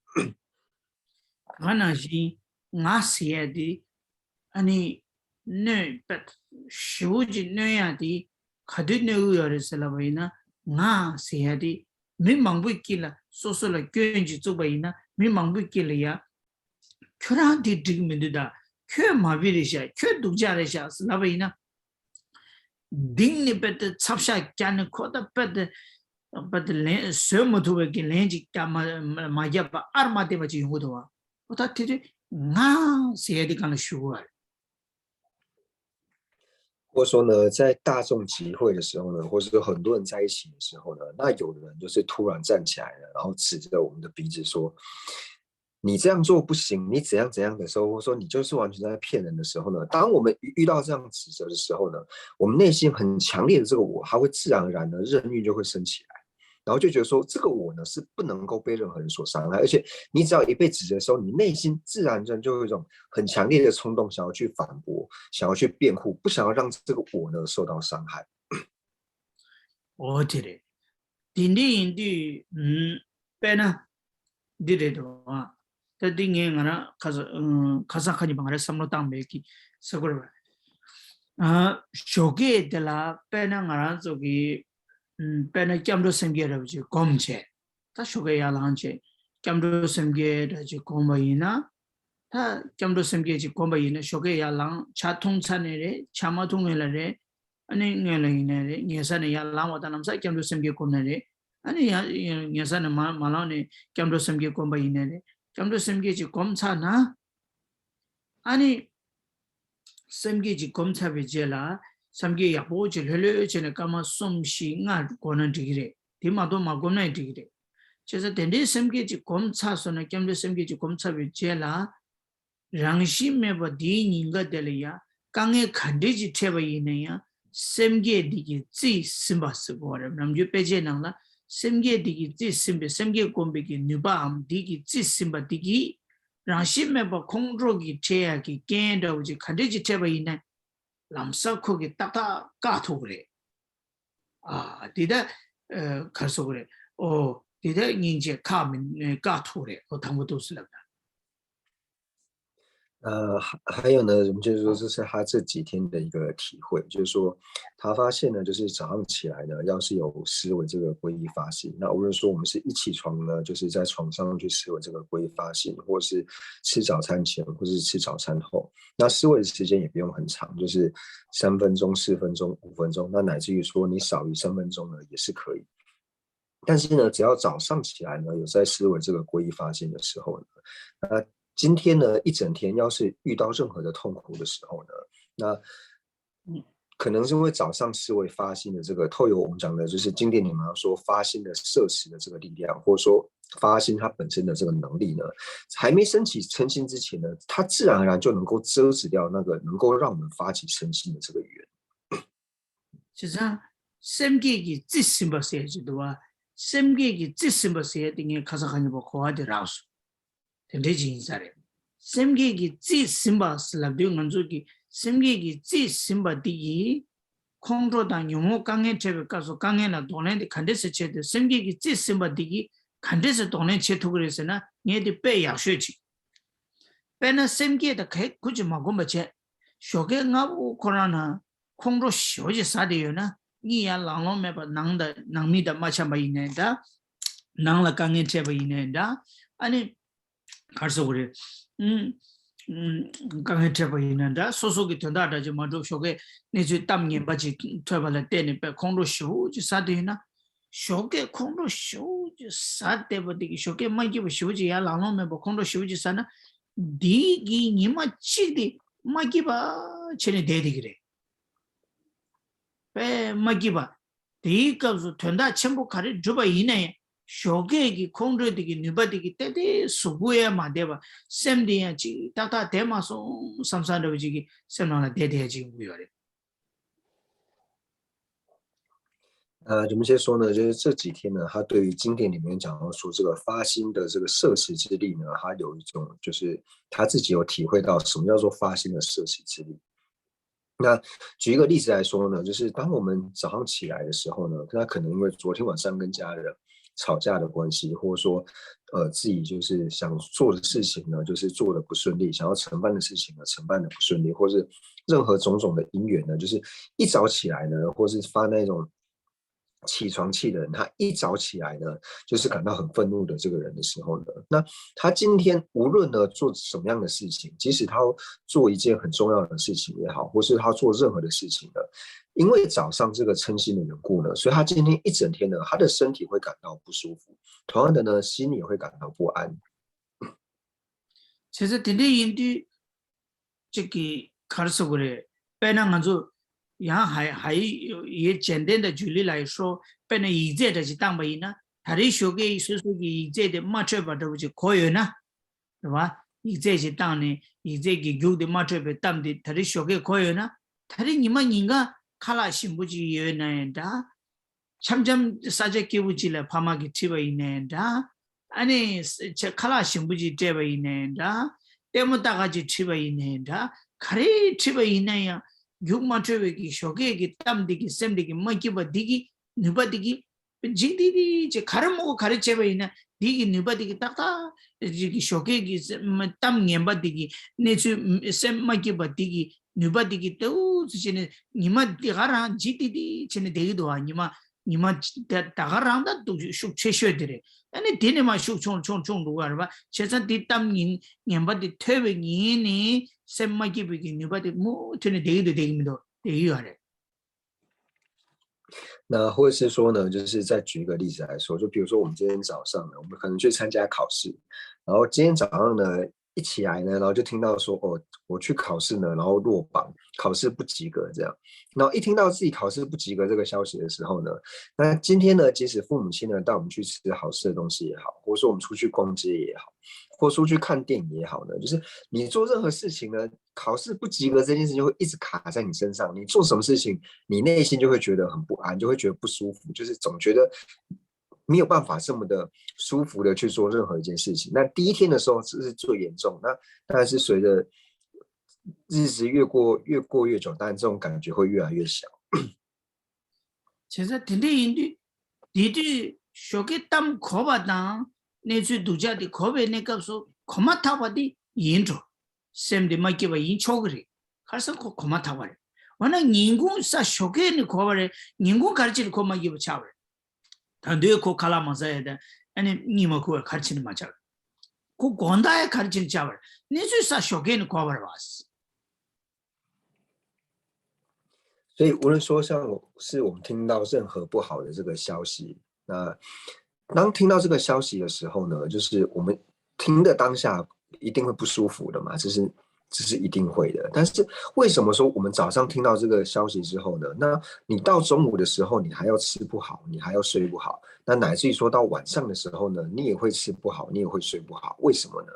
ང་ནང་བཞིན་ང་ཟེར་ཡ་དེ་ཨ་ནི་གནོད་པ་ཞེ་པོ་ཅིག་གནོད་ཡ་དེ་ག་དུས་གནོད་ཀྱི་ཡོད་རེད་ཟེར་ལབ་པ་ཡིན་ན། ང་ཟེར་ཡ་དེ་མི་མང་པོའི་དཀྱིལ་ལ་སོ་སོ་ལ་སྐྱོན་ཅིག་བཙུགས་པ་ཡིན་ན། མི་མང་པོའི་དཀྱིལ་ལ་ཡ་ཁྱོད་རང་དེ་འགྲིག་མི་འདུག་ད་ཁྱོད་མ་བི་རེད་ཤག་ཁྱོད་སྡུག་ཅག་རེད་ཤག་ཟེར་ལབ་པ་ཡིན་ན། གདིང་ནས་དཔེ་དེ་ཚབ་ཤ་རྒྱག་ནས་ཁོ་ད་དཔེ་དེ་དཔེ་དེ་ལན་བཟོད་མ་ཐུབ་པའི་གི་ལན་ཅིག་རྒྱག་མ་མ་རྒྱབ་པ་ཨར་མ་བསྡད་པ་ཅིག་ཡོང་གི་འདུག་བ། ཨོ་ད་དེ་དུས་ང་ཟེར་ཡ་དེ་གང་ལ་ཞུ་གི་བ་རེད། 或者说呢，在大众集会的时候呢，或者说很多人在一起的时候呢，那有的人就是突然站起来了，然后指着我们的鼻子说：“你这样做不行，你怎样怎样的时候，或者说你就是完全在骗人的时候呢，当我们遇遇到这样指责的时候呢，我们内心很强烈的这个我，它会自然而然的任运就会升起来，然后就觉得说这个我呢是不能够被任何人所伤害，而且你只要一被指责的时候，你内心自然而然就有一种很强烈的冲动，想要去反驳，想要去辩护，不想要让这个我呢受到伤害。” འོ་དེ་རེད། དེ་འདྲ་ཡིན་དུས་དཔེར་ན། འདི་རེད་དོ། ད་འདི་ངས་ང་རང་ཁ་ས་ཁ་ས་ཁ་ཉིན་པ་ང་རང་བསམ་བློ་བཏང་མེད་ཀི་ས་གོ་ར། ཞོགས་ཀས་དེ་ལ་དཔེར་ན་ང་རང་ཚོ་གི་དཔེར་ན་སྐྱབས་འགྲོ་སེམས་བསྐྱེད་རབ་ཅིག་སྒོམ་བྱས། ད་ཞོགས་ཀས་ཡར་ལངས་བྱས་སྐྱབས་འགྲོ་སེམས་བསྐྱེད་རབ་ཅིག་སྒོམ་པ་ཡིན་ན། ད་སྐྱབས་འགྲོ་སེམས་བསྐྱེད་ཅིག་སྒོམ་པ་ཡིན་ན་ཞོགས་ཀས་ཡར་ལངས་ཇ་འཐུང་ཚར་ནས་རེད། ཇ་མ་འཐུང་སྔོན་ལ་རེད། ཨ་ནི་སྔོན་ལ་ཡིན་ནའི་རེད། ཉལ་ས་ནས་ཡར་ལངས་པ་དང་ལམ་སང་སྐྱབས་འགྲོ་སེམས་བསྐྱེད་སྒོམ་ནའི་རེད། ཨ་ནི་ཡང་ཉལ་ས་ནས་མ་མ་ལངས་ནས་སྐྱབས་འགྲོ་སེམས་བསྐྱེད་སྒོམ་པ་ཡིན་ནའི་རེད། སྐྱབས་འགྲོ་སེམས་བསྐྱེད་ཅིག་སྒོམ་ཚར་ན། ཨ་ནི་སེམས་བསྐྱེད་ཅིག་སྒོམ་ཚར་བའི་རྗེས་ལ་སེམས་བསྐྱེད་ཡག་པོ་ཅིག་ལྷོད་ལྷོད་བྱས་ནས་སྐར་མ་གསུམ་བཞི་ལྔ་སྒོམ་ན་འགྲིག་གི་རེད། དེ་མ་གཏོགས་མ་སྒོམ་ན་ཡང་འགྲིག་གི་རེད། བྱས་ཙང་དེ་འདྲའི་སེམས་བསྐྱེད་ཅིག་སྒོམ་ཚར་སོང་ན། སྐྱབས་འགྲོ་སེམས་བསྐྱེད་ཅིག་སྒོམ་ཚར་བའི་རྗེས་ལ། རང་བཞིན་མེད་པ་དེའི་ཉིན་དཀའ་དེ་ལ་ཡང་དཀའ་ངལ་ག་འདྲས་ཅིག་འཕྲད་པ་ཡིན་ན་ཡང་སེམས་བསྐྱེད་འདི་གིས་རྩིས་ཟིན་པ་ཟེར་གོ་བ་རེད། ནམ་རྒྱུན་དཔེ་ཆའི་ནང་ལ་སེམས་བསྐྱེད་འདི་གིས་རྩིས་ཟིན་པའི། སེམས་བསྐྱེད་སྒོམ་པའི་གི་ནུས་པའམ་འདི་གིས་རྩིས་ཟིན་པ་འདི་གིས་རང་བཞིན་མེད་པ་ཁོང་ཁྲོ་གི་འཕྲད་ཡག་གི་རྐྱེན་འདྲ་བོ་ཅིག་ག་འདྲས་ཅིག་འཕྲད་པ་ཡིན་ན་ལམ་སང་ཁོ་གིས་ཏག་ཏག་བཀག་ཐུབ་ཀྱི་རེད། ཨ་འདི་ད་ག་རེ་ཟེར་དགོས་རེད། ཨོ་འདི་ད་སྙིང་རྗེ་ཁག་མི་བཀག་ཐུབ་རེད། ཨོ་དང་པོ་འདུག་ཟེར་ལབ་ན། 呃，还还有呢，我们就是说这是他这几天的一个体会，就是说他发现呢，就是早上起来呢，要是有思维这个皈依发心，那无论说我们是一起床呢，就是在床上去思维这个皈依发心，或是吃早餐前，或是吃早餐后，那思维的时间也不用很长，就是三分钟、四分钟、五分钟，那乃至于说你少于三分钟呢，也是可以。但是呢，只要早上起来呢，有在思维这个皈依发心的时候呢，那今天呢一整天要是遇到任何的痛苦的时候呢，那可能是因为早上思维发心的这个，透由我们讲的就是经典里面说发心的摄持的这个力量，或者说发心它本身的这个能力呢，还没升起嗔心之前呢，它自然而然就能够遮止掉那个能够让我们发起嗔心的这个缘。 བྱས་ཙང་སེམས་བསྐྱེད་ཀྱིས་རྩིས་ཟིན་པ་ཟེར་གྱི་འདུག་བ། སེམས་བསྐྱེད་ཀྱིས་རྩིས་ཟིན་པ་ཟེར་དེ་ངས་ཁ་ས་ཁ་ཉིན་པ་གོ་བ་དེ་རག་སོང་། དེ་འདྲ་ཅིག་ཡིན་ས་རེད། སེམས་བསྐྱེད་ཀྱིས་རྩིས་ཟིན་པ་ཟེར་ལབ་དུས་ང་ཚོ་གིས་སེམས་བསྐྱེད་ཀྱིས་རྩིས་ཟིན་པ་འདི་ཡིས་ ཁོང་ཁྲོ་དང་ཉོན་མོངས་དཀའ་ངལ་འཕྲད་པའི་སྐབས་སུ་དཀའ་ངལ་ལ་གདོང་ལེན་དེ་ག་འདྲས་སེ་བྱས་ཏེ་སེམས་བསྐྱེད་ཀྱི་རྩིས་ཟིན་པ་འདི་གིས་ག་འདྲས་སེ་གདོང་ལེན་བྱེད་ཐུབ་ཀྱི་རེད་ཟེར་ན། ངས་འདི་དཔེ་ཡག་ཤོས་ཅིག་དཔེར་ན་སེམས་བསྐྱེད་དང་ག་ཁུ་ཅིག་མ་སྒོམ་པ་བྱས། ཞོགས་ཀས་སྔ་པོ་ཁོ་རང་ན་ཁོང་ཁྲོ་ཞེ་པོ་ཅིག་ཟ་བསྡད་ཡོད་ན། གཉིད་ཡར་ལང་ལོང་མེད་པར་ནང་དང་ནང་མི་དང་མ་འཆམ་པ་ཡིན་ནའི་འདྲ། ནང་ལ་དཀའ་ངལ་འཕྲད་པ་ཡིན་ནའི་འདྲ། ཨ་ནི། ག་རེ་ཟེར་དགོས་རེད། ཨུམ། ཨུམ། དཀའ་ངལ་འཕྲད་པ་ཡིན་ན་འདྲ། སོ་སོ་གི་དོན་དག་འདྲ་ཅིག་མ་འགྲུབ། ཞོགས་ཀས་གནས་ཚུལ་གཏམ་ངན་པ་ཅིག་ཐོས་པ་ལ་བརྟེན་ནས་དཔེ་ཁོང་ཁྲོ་ཞེ་པོ་ཅིག་ཟ་བསྡད་ཡོད་ན། ཞོགས་ཀས་ཁོང་ཁྲོ་ཞེ་པོ་ཅིག་ཟ་བསྡད་པ་དེ་གི་ཞོགས་ཀས་མ་སྐྱིད་པ་ཞེ་པོ་ཅིག་ཡར་ལང་ལོང་མེད་པར་ཁོང་ཁྲོ་ཞེ་པོ་ཅིག་ཟ་ན། འདི་གི་ཉི་མ་གཅིག་དེ་མ་སྐྱིད་པ་བྱས་ནས་བསྡད་བསྡད་ཀྱི་རེད། དཔེ་མ་སྐྱིད་པ། དེའི་སྐབས་སུ་དོན་དག་ཆེན་པོ་ག་རེ་བསྒྲུབས་པ་ཡིན་ན་ཡང་ཞོགས་ཀས་ཀྱི་ཁོང་ཁྲོ་དེ་གི་ནུས་པ་དེ་གི་ཏེ་ཏེ་གཟུགས་པོ་ཡང་མ་བདེ་བ། སེམས་དེ་ཡང་ཅིག་ཏག་ཏག་བསྡད་མ་སོང་བསམ་བསམ་འདྲ་བོ་ཅིག་གི་སེམས་ནང་ལ་བསྡད་བསྡད་ཅིག་ཡོང་གི་ཡོད་རེད། 呃，怎么先说呢？就是这几天呢，他对于经典里面讲到说这个发心的这个摄持之力呢，他有一种就是他自己有体会到什么叫做发心的摄持之力。那举一个例子来说呢，就是当我们早上起来的时候呢，那可能因为昨天晚上跟家人吵架的关系，或者说，呃，自己就是想做的事情呢，就是做的不顺利，想要承办的事情呢，承办的不顺利，或是任何种种的因缘呢，就是一早起来呢，或是发那种起床气的人，他一早起来呢，就是感到很愤怒的这个人的时候呢，那他今天无论呢做什么样的事情，即使他做一件很重要的事情也好，或是他做任何的事情呢，因为早上这个嗔心的缘故呢，所以他今天一整天呢，他的身体会感到不舒服，同样的呢，心里也会感到不安。 བྱས་ཙང་དེ་འདྲ་ཡིན་དུས་ཅིག་གི་ག་རེ་ཟེར་དགོས་རེད། དཔེར་ན་ང་ཚོ་ཡང་ཧ་ཧ་ཡི་ཡི་ཇན་ཏན་དང་ཇུ་ལི་ལ་ཡི་ཧྲོ། དཔེར་ན་ཡིག་ཚད་འདྲ་ཞིག་བཏང་པ་ཡིན་ན། ད་རེས་ཞོགས་ཀས་སོ་སོ་གི་ཡིག་ཚད་དེ་མ་འཕྲོད་པ་འདྲ་བོ་ཅིག་གོ་ཡོད་ན། རེད་བ། ཡིག་ཚད་ཅིག་བཏང་ནས་ཡིག་ཚད་ཀྱི་རྒྱུགས་དེ་མ་འཕྲོད་པའི་གཏམ་དེ་ད་རེས་ཞོགས་ཀས་གོ་ཡོད་ན། ད་རེས་ཉི་མ་ཉིན་གང་ཁ་ལག་ཞིམ་པོ་ཅིག་ཡོད་ན་ཡང་འདྲ། འཆམ་འཆམ་ས་ཆ་སྐྱིད་པོ་ཅིག་ལ་ཕ་མ་གིས་ཁྲིད་པ་ཡིན་ནའི་འདྲ། ཨ་ནི་ཁ་ལག་ཞིམ་པོ་ཅིག་སྤྲད་པ་ཡིན་ནའི་འདྲ། ལྟད་མོ་ལྟ་ག་ཅིག་ཁྲིད་པ་ཡིན་ནའི་འདྲ། ག་རེ་ཁྲིད་པ་ཡིན་ན་ཡང་རྒྱུགས་མ་འཕྲོད་པའི་གི་ཞོགས་ཀས་ཀྱི་གཏམ་འདི་གི་སེམས་འདི་གི་མ་སྐྱིད་པ་འདི་གི་ནུས་པ་འདི་གི་འཇིག་ཏི་ཏི་ཅིག་ག་རེ་མོ་ག་རེ་བྱས་པ་ཡིན་ན་འདི་གི་ནུས་པ་འདི་གི་ཏག་ཏག་ཅིག་གི་ཞོགས་ཀས་ཀྱི་གཏམ་ངན་པ་འདི་གི་གནས་ཚུལ་སེམས་མ་སྐྱིད་པ་འདི་གི་ནུས་པ་འདི་གི་ཏེའུ་ཙི་བྱས་ནས་ཉི་མ་འདི་ག་རང་འཇིག་ཏི་ཏི་བྱས་ནས་བསྡད་ཀྱི་འདུག་ཨ། ཉི་མ། ཉི་མ་ད་ད་ག་རང་ད་འདུག་ཤུགས་ཆེ་ཤོས་དེ་རེད། ཨ་ནི་དེ་ནས་མ་ཤུགས་ཆུང་ཆུང་ཆུང་འགྲོ་གི་རེད་པ། བྱས་ཙང་དེ་གཏམ་ངན་ངན་པ་དེ་ཐོས་པའི་ཉིན་ནས་སེམས་མ་སྐྱིད་པའི་གི་ནུས་པ་དེ་མུ་མཐུད་ནས་བསྡད་ཀྱི་འདུག་བསྡད་ཀྱི་མི་འདུག་བསྡད་ཀྱི་ཡོད་རེད། 那或者是说呢，就是再举一个例子来说，就比如说我们今天早上呢，我们可能去参加考试，然后今天早上呢，一起来呢，然后就听到说，哦，我去考试呢，然后落榜，考试不及格这样。然后一听到自己考试不及格这个消息的时候呢，那今天呢，即使父母亲呢带我们去吃好吃的东西也好，或者说我们出去逛街也好，或出去看电影也好呢，就是你做任何事情呢，考试不及格这件事情就会一直卡在你身上。你做什么事情，你内心就会觉得很不安，就会觉得不舒服，就是总觉得没有办法这么的舒服的去做任何一件事情。那第一天的时候这是最严重，那但是随着日子越过越过越久，当然这种感觉会越来越小。 བྱས་ཙང་དེ་འདྲ་ཡིན་དུས། དེ་དུས་ཞོགས་ཀས་གཏམ་གོ་བ་དང་གནས་ཚུལ་སྡུག་ཅག་དེ་གོ་བའི་གནས་སྐབས་སུ་གོ་མ་ཐག་པ་དེ་ཡིན་འགྲོ། སེམས་དེ་མ་སྐྱིད་པ་ཡིན་ཆོག་གི་རེད། ག་རེ་ཟེར་ཁོ་གོ་མ་ཐག་པ་རེད། འོ་ན་ཉིན་གུང་ས་ཞོགས་ཀས་ནས་གོ་བ་རེད། ཉིན་གུང་ག་རེ་བྱས་ནས་ཁོ་མ་སྐྱིད་པ་ཆགས་པ་རེད། ད་དུང་ཁོ་ཁ་ལག་མ་ཟ་ཡ་དང་ཨ་ནི་གཉིད་མ་ཁུག་པ་ག་རེ་བྱས་ནས་མ་ཆགས་པ་རེད། ཁོ་དགོང་དག་ཡ་ག་རེ་བྱས་ནས་ཆགས་པ་རེད། གནས་ཚུལ་ས་ཞོགས་ཀས་ནས་གོ་བ་རེད་བ། 所以无论说像我是我们听到任何不好的这个消息，那当听到这个消息的时候呢，就是我们听的当下一定会不舒服的嘛，这是这是一定会的。但是为什么说我们早上听到这个消息之后呢，那你到中午的时候你还要吃不好，你还要睡不好，那乃至于说到晚上的时候呢，你也会吃不好，你也会睡不好，为什么呢？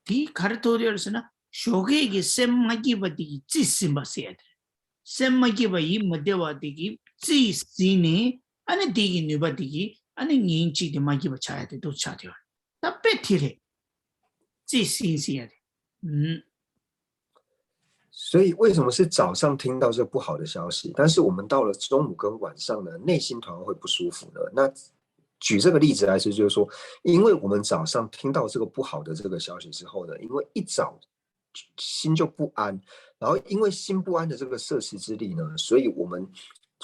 དེ་ག་རེ་ཐུག་ཡོད་རེད་ཟེར་ན། ཞོགས་ཀས་ཀྱི་སེམས་མ་སྐྱིད་པ་དེ་གིས་རྩིས་ཟིན་པ་ཟེར་ཡ་དེ་རེད། སེམས་མ་སྐྱིད་པ་ཡིད་མི་བདེ་བ་དེ་གིས་རྩིས་ཟིན་ནས་ཨ་ནི་དེ་གི་ནུས་པ་དེ་གིས་ཨ་ནི་ཉིན་གཅིག་དེ་མ་སྐྱིད་པ་ཆགས་ཡ་དེ་འདུག་ཆགས་བསྡད་ཡོད་རེད། ད་དཔེ་དེ་རེད། རྩིས་ཟིན་ཟེར་ཡ་དེ། ཨུམ། 所以为什么是早上听到这不好的消息，但是我们到了中午跟晚上呢，内心突然会不舒服呢？那举这个例子来说，就是说，因为我们早上听到这个不好的这个消息之后呢，因为一早心就不安，然后因为心不安的这个摄持之力呢，所以我们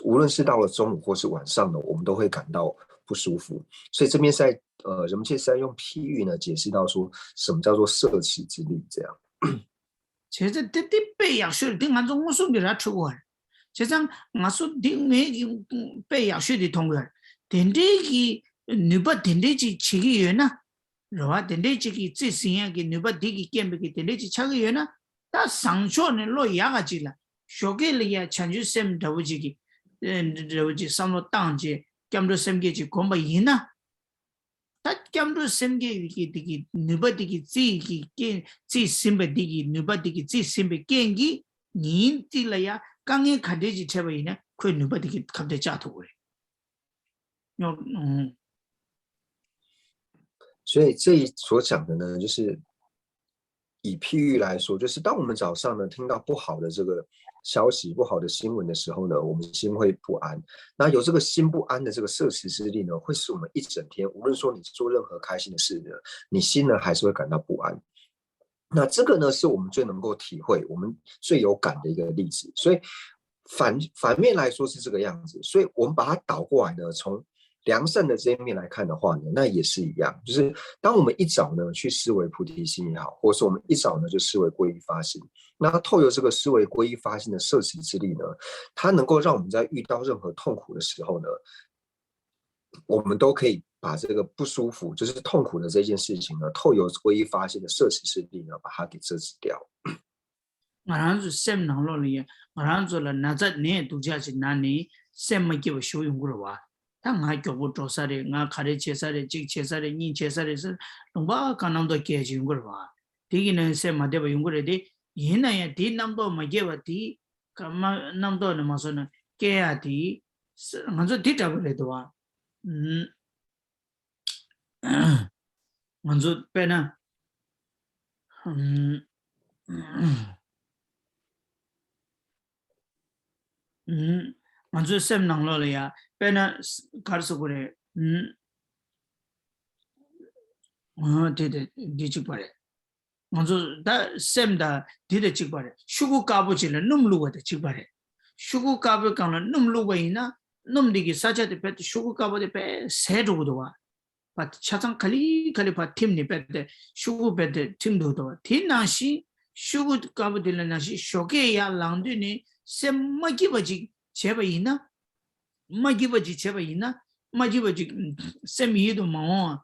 无论是到了中午或是晚上呢，我们都会感到不舒服。所以这边是在呃，人们其实在用譬喻呢，解释到说什么叫做摄持之力这样。 བྱས་ཙང་དེ་དེ་དཔེ་ཡག་ཤོས་རེད། དེ་ང་ཚོ་མངོན་སུམ་གྱི་ར་འཕྲོད་གོ་རེད། བྱས་ཙང་ང་ཚོ་འདི་ངས་ཀྱི་དཔེ་ཡག་ཤོས་དེ་མཐོང་གི་ཡོད་རེད། དེ་འདྲའི་གི་ནུས་པ་དེ་འདྲའི་ཅིག་བྱེད་ཀྱི་ཡོད་ན། རེད་བ། དེ་འདྲའི་ཅིག་གི་རྩིས་ཟིན་ཡག་གི་ནུས་པ་འདི་གི་རྐྱེན་པས་ཀྱི་དེ་འདྲའི་ཅིག་ཆགས་ཀྱི་ཡོད་ན། ད་བཟང་ཕྱོགས་ནས་བློ་ཡག་ག་ཅིག་ལ་ཞོགས་ཀས་ལ་ཡ་བྱང་ཆུབ་སེམས་འདྲ་བོ་ཅིག་གི་འདྲ་བོ་ཅིག་བསམ་བློ་བཏང་བྱས་སྐྱབས་འགྲོ་སེམས་བསྐྱེད་ཅིག་སྒོམ་པ་ཡིན་ན། ད་སྐྱབས་འགྲོ་སེམས་བསྐྱེད་ཀྱི་དེ་གི་ནུས་པ་དེ་གི་རྩིས་ཀྱི་རྐྱེན། རྩིས་ཟིན་པ་དེ་གི་ནུས་པ་དེ་གི་རྩིས་ཟིན་པའི་རྐྱེན་གྱིས་ཉིན་གཅིག་ལ་ཡ་དཀའ་ངལ་ག་འདྲས་ཅིག་འཕྲད་པ་ཡིན་ན་ཁོའི་ནུས་པ་དེ་གི་ཁ་གཏད་བཅག་ཐུབ་ཀྱི་རེད། ཉོ་ཨུམ། 所以这里所讲的呢，就是以譬喻来说，就是当我们早上呢听到不好的这个消息、不好的新闻的时候呢，我们心会不安。那有这个心不安的这个摄持之力呢，会使我们一整天，无论说你做任何开心的事呢，你心呢还是会感到不安。那这个呢，是我们最能够体会、我们最有感的一个例子。所以反反面来说是这个样子，所以我们把它倒过来呢，从良善的这一面来看的话呢，那也是一样，就是当我们一早呢去思维菩提心也好，或是我们一早呢就思维皈依发心，那透由这个思维皈依发心的摄持之力呢，它能够让我们在遇到任何痛苦的时候呢，我们都可以把这个不舒服，就是痛苦的这件事情呢，透由皈依发心的摄持之力呢，把它给遮止掉。 ང་རང་ཚོ་སེམས་ནང་ལོགས་ལ་ཡ་ང་རང་ཚོ་ལ་ན་ཚ་ནད་སྡུག་ཅག་ཅིག་ན་ནས་སེམས་མ་སྐྱིད་པ་ཞིག་ཡོང་གི་རེད་བ། ད་ང་མགྱོགས་པོ་འགྲོ་ས་རེད། ང་ག་རེ་བྱེད་ས་རེད། གཅིག་བྱེད་ས་རེད། གཉིས་བྱེད་ས་རེད་ཟེར་ལུང་པ་གང་རྣམ་རྟོག་སྐྱེ་ཅིག་ཡོང་གི་རེད་བ། དེ་གི་ནང་སེམས་མ་བདེ་བ་ཡོང་གི་རེད་དེ། ཡིན་ན་ཡང་དེའི་རྣམ་རྟོག་མ་སྐྱེ་བ་དེ་ག་མ་རྣམ་རྟོག་ནས་མ་བཟོ་ན་སྐྱེ་ཡ་དེ་ང་ཚོ་དེ་འདྲ་པོ་རེད་དོ་བ། ང་ཚོ་དཔེར་ན། ང་ཚོའི་སེམས་ནང་ལོགས་ལ་ཡ་དཔེར་ན་ག་རེ་ཟེར་དགོས་རེད། དེ་དེ་འདི་གཅིག་པ་རེད། ང་ཚོ་ད་སེམས་དང་འདི་དང་གཅིག་པ་རེད། ཤོག་གུ་དཀར་པོ་ཅིག་ལ་སྣུམ་བླུགས་པ་དང་གཅིག་པ་རེད། ཤོག་གུ་དཀར་པོའི་སྒང་ལ་སྣུམ་བླུགས་པ་ཡིན་ན་སྣུམ་འདི་གི་ས་ཆ་དེ་རྦད་དེ་ཤོག་གུ་དཀར་པོ་དེ་རྦད་ཟད་འགྲོ་གི་འདུག་བ། བ་ཆ་ཚང་ག་ལེ་ག་ལེ་བ་ཐིམ་ནས་རྦད་དེ་ཤོག་གུ་རྦད་དེ་ཐིམ་འདུག་འདུག་བ། དེ་ནང་བཞིན་ཤོག་གུ་དཀར་པོ་དེ་ལ་ནང་བཞིན་ཞོགས་ཀས་ཡར་ལངས་དུས་ནས་སེམས་མ་སྐྱིད་པ་ཅིག་བྱས་པ་ཡིན་ན། མ་སྐྱིད་པ་ཅིག་བྱས་པ་ཡིན་ན། མ་སྐྱིད་པ་ཅིག་སེམས་ཡིད་དུ་མ་འོང་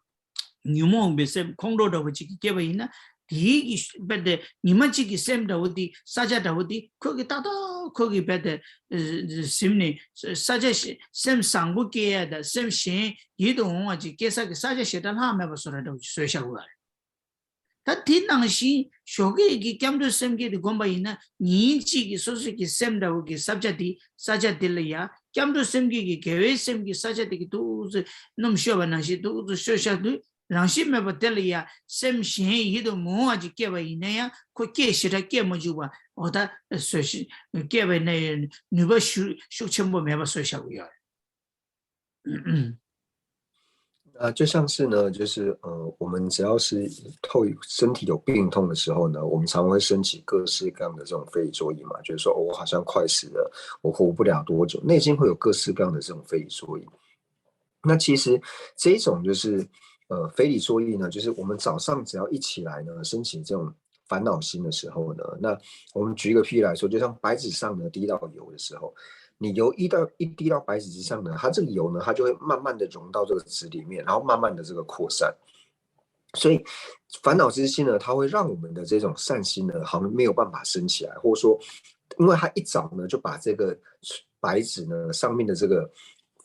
བ། ཉོན་མོངས་པའི་སེམས་ཁོང་ཁྲོ་འདྲ་བོ་ཅིག་གིས་སྐྱེས་པ་ཡིན་ན། དེའི་གི་རྦད་དེ་ཉི་མ་གཅིག་གི་སེམས་འདྲ་བོ་དེ་ས་ཆ་འདྲ་བོ་དེ་ཁོ་གི་ཏག་ཏག་ཁོ་གི་རྦད་དེ་ཟིན་ནས་ས་ཆ་ཞིག་སེམས་བཟང་པོ་སྐྱེ་ཡ་དང་སེམས་གཞན་ཡིད་དུ་འོང་བ་ཅིག་སྐྱེ་ས་གི་ས་ཆ་ཞེ་དྲག་ལྷག་མེད་པ་བཟོ་འདྲ་འདྲ་བོ་ཅིག་བཟོས་བཞག་དགོས་པ་རེད། ད་དེ་ནང་བཞིན་ཞོགས་ཀས་ཀྱི་སྐྱབས་འགྲོ་སེམས་བསྐྱེད་དེ་བསྒོམ་པ་ཡིན་ན་ཉིན་གཅིག་གི་སོ་སོ་གི་སེམས་འདྲ་བོ་གི་ས་ཆ་དེ་ས་ཆ་དེ་ལ་ཡ་སྐྱབས་འགྲོ་སེམས་བསྐྱེད་ཀྱི་དགེ་བའི་སེམས་ཀྱི་ས་ཆ་དེ་གི་ཏོག་ཙམ་སྣུམ་བཤོས་པ་ནང་བཞིན་ཏོག་ཙམ་བཤོས་བཞག་དུས་རང་བཞིན་མེད་པ་དེ་ལ་ཡ་སེམས་གཞན་ཡིད་དུ་མི་འོང་བ་ཅིག་སྐྱེས་པ་ཡིན་ན་ཡང་ཁོ་སྐྱེས་ཞེ་དྲག་སྐྱེས་མ་བཅུག་པ་འོ་ད་བཟོས་ཤིག་སྐྱེས་པ་ཡིན་ན་ཡང་ནུས་པ་ཤུགས་ཤུགས་ཆེན་པོ་མེད་པ་བཟོས་བཞག་གི་ཡོད་རེད། 啊，就像是呢，就是呃，我们只要是透身体有病痛的时候呢，我们常会升起各式各样的这种非理作意嘛，就是说，哦，我好像快死了，我活不了多久，内心会有各式各样的这种非理作意。那其实这一种就是呃非理作意呢，就是我们早上只要一起来呢，升起这种烦恼心的时候呢，那我们举一个譬喻来说，就像白纸上呢滴到油的时候，你油一到一滴到白纸之上呢，它这个油呢，它就会慢慢的融到这个纸里面，然后慢慢的这个扩散。所以烦恼之心呢，它会让我们的这种善心呢，好像没有办法升起来，或者说，因为它一着呢，就把这个白纸呢上面的这个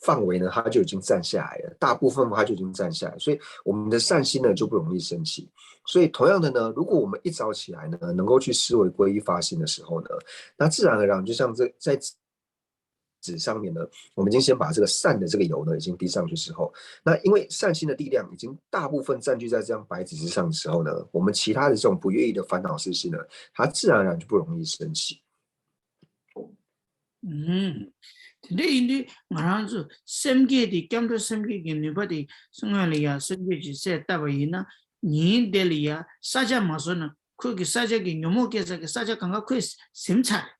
范围呢，它就已经占下来了，大部分它就已经占下来，所以我们的善心呢就不容易升起。所以同样的呢，如果我们一早起来呢，能够去思维皈依发心的时候呢，那自然而然就像这在纸上面呢，我们已经先把这个善的这个油呢已经滴上去之后，那因为善心的力量已经大部分占据在这张白纸之上的时候呢，我们其他的这种不愿意的烦恼事情呢，它自然而然就不容易升起。 ཨུམ། དེ་འདྲ་ཡིན་དུས་ང་རང་ཚོ་སེམས་བསྐྱེད་དེ་སྐྱབས་འགྲོ་སེམས་བསྐྱེད་ཀྱི་ནུས་པ་དེ་སྔོན་ལ་ཡ་སེམས་བསྐྱེད་ཀྱི་སྲས་བཏབ་པ་ཡིན་ན། ཉིན་དེ་ལ་ཡ་ས་ཆ་མ་བཟོ་ན་ཁོས་ཀྱི་ས་ཆ་གི་ཉོན་མོངས་སྐྱེ་ས་གི་ས་ཆ་གང་ག་ཁོས་ཟིན་ཚར་རེད།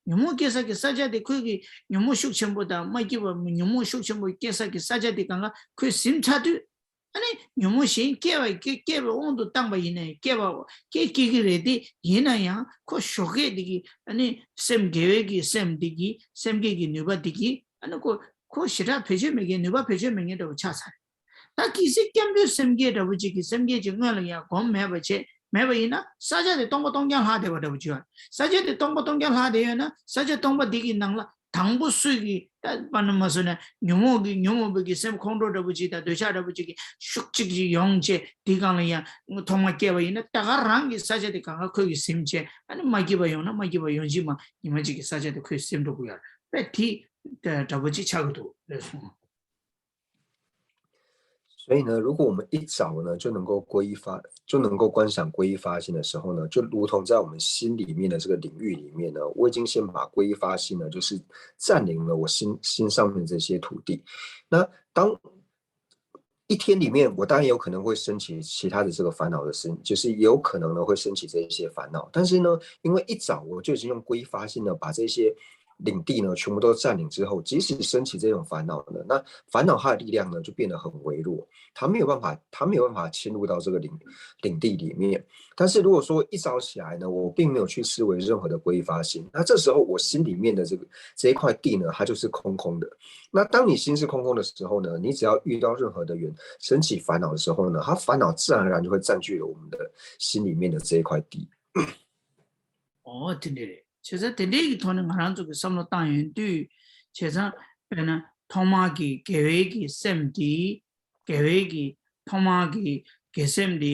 ཉོན་མོངས་སྐྱེ་ས་གི་ས་ཆ་དེ་ཁོས་ཀྱི་ཉོན་མོངས་ཤུགས་ཆེན་པོ་དང་མ་སྐྱིད་པ་ཉོན་མོངས་ཤུགས་ཆེན་པོ་སྐྱེ་ས་གི་ས་ཆ་དེ་གང་ག་ཁོས་ཟིན་ཚར་དུས། ཨ་ནི་ཉོན་མོངས་གཞན་སྐྱེ་བ་སྐྱེ་སྐྱེ་བའི་དབང་དུ་བཏང་པ་ཡིན་ནའི་སྐྱེ་བ་སྐྱེ་སྐྱེ་གི་རེད་དེ། ཡིན་ན་ཡང་ཁོ་ཞོགས་ཀས་འདི་གི་ཨ་ནི་སེམས་དགེ་བའི་གི་སེམས་འདི་གི་སེམས་བསྐྱེད་ཀྱི་ནུས་པ་འདི་གི་ཨ་ནི་ཁོ་ཁོ་ཞེ་དྲག་བེད་སྤྱོད་མེད་མཁན་ནུས་པ་བེད་སྤྱོད་མེད་མཁན་འདྲ་བོ་ཆགས་ཚར་རེད། ད་གལ་སྲིད་སྐྱབས་འགྲོའི་སེམས་བསྐྱེད་འདྲ་བོ་ཅིག་གི་སེམས་བསྐྱེད་ཅིག་སྔོན་ལ་ཡང་སྒོམ་མེད་པ་བྱས་མེད་པ་ཡིན་ན་ས་ཆ་དེ་སྟོང་པ་སྟོང་རྐྱང་ལྷག་བསྡད་པ་འདྲ་བོ་ཅིག་ཡོད་རེད། ས་ཆ་དེ་སྟོང་པ་སྟོང་རྐྱང་ལྷག་བསྡད་ཡོད་ན་ས་ཆ་སྟོང་པ་འདི་གི་ནང་ལ། དང་པོ་སུ་གི་ད་པ་ན་མ་སུ་ན་ཉོན་མོངས་ཀྱི་ཉོན་མོངས་པའི་གི་སེམས་ཁོང་ཁྲོ་འདྲ་པོ་ཅིག་དང་འདོད་ཆགས་འདྲ་པོ་ཅིག་གི་ཤུགས་གཅིག་ཅིག་ཡོང་བྱས་དེ་སྒང་ལ་ཡང་ཐོག་མ་སྐྱེས་པ་ཡིན་ན་ད་ག་རང་གི་ས་ཆ་དེ་གང་ག་ཁོས་གི་ཟིན་བྱས། ཨ་ནི་མ་སྐྱིད་པ་ཡོང་ན་མ་སྐྱིད་པ་ཡོང་གི་མ་ཉི་མ་ཅིག་གི་ས་ཆ་དེ་ཁོས་ཟིན་འགྲོ་གི་ཡོད་རེད། དེ་འདྲ་པོ་ཅིག་ཆགས་ཀྱི་འདུག་ལབ་སོང་། 所以呢，如果我们一早呢就能够皈依发，就能够观想皈依发心的时候呢，就如同在我们心里面的这个领域里面呢，我已经先把皈依发心呢，就是占领了我心心上面这些土地。那当一天里面，我当然有可能会升起其他的这个烦恼的事情，就是有可能呢会升起这一些烦恼。但是呢，因为一早我就已经用皈依发心呢，把这些领地呢全部都占领之后，即使升起这种烦恼呢，那烦恼它的力量呢就变得很微弱，它没有办法，它没有办法侵入到这个领领地里面。但是如果说一早起来呢，我并没有去思维任何的皈依发心，那这时候我心里面的这个这一块地呢，它就是空空的。那当你心是空空的时候呢，你只要遇到任何的缘升起烦恼的时候呢，它烦恼自然而然就会占据了我们的心里面的这一块地。 ཨོ་དེ་འདྲ་རེད། བྱས་ཙང་དེ་འདྲའི་གི་ཐོག་ནས་ང་རང་ཚོ་གི་བསམ་བློ་བཏང་ཡོང་དུས། བྱས་ཙང་དཔེར་ན་ཐོག་མར་གི་དགེ་བའི་གི་སེམས་དེ། དགེ་བའི་གི་ཐོག་མར་གི་དགེ་སེམས་དེ་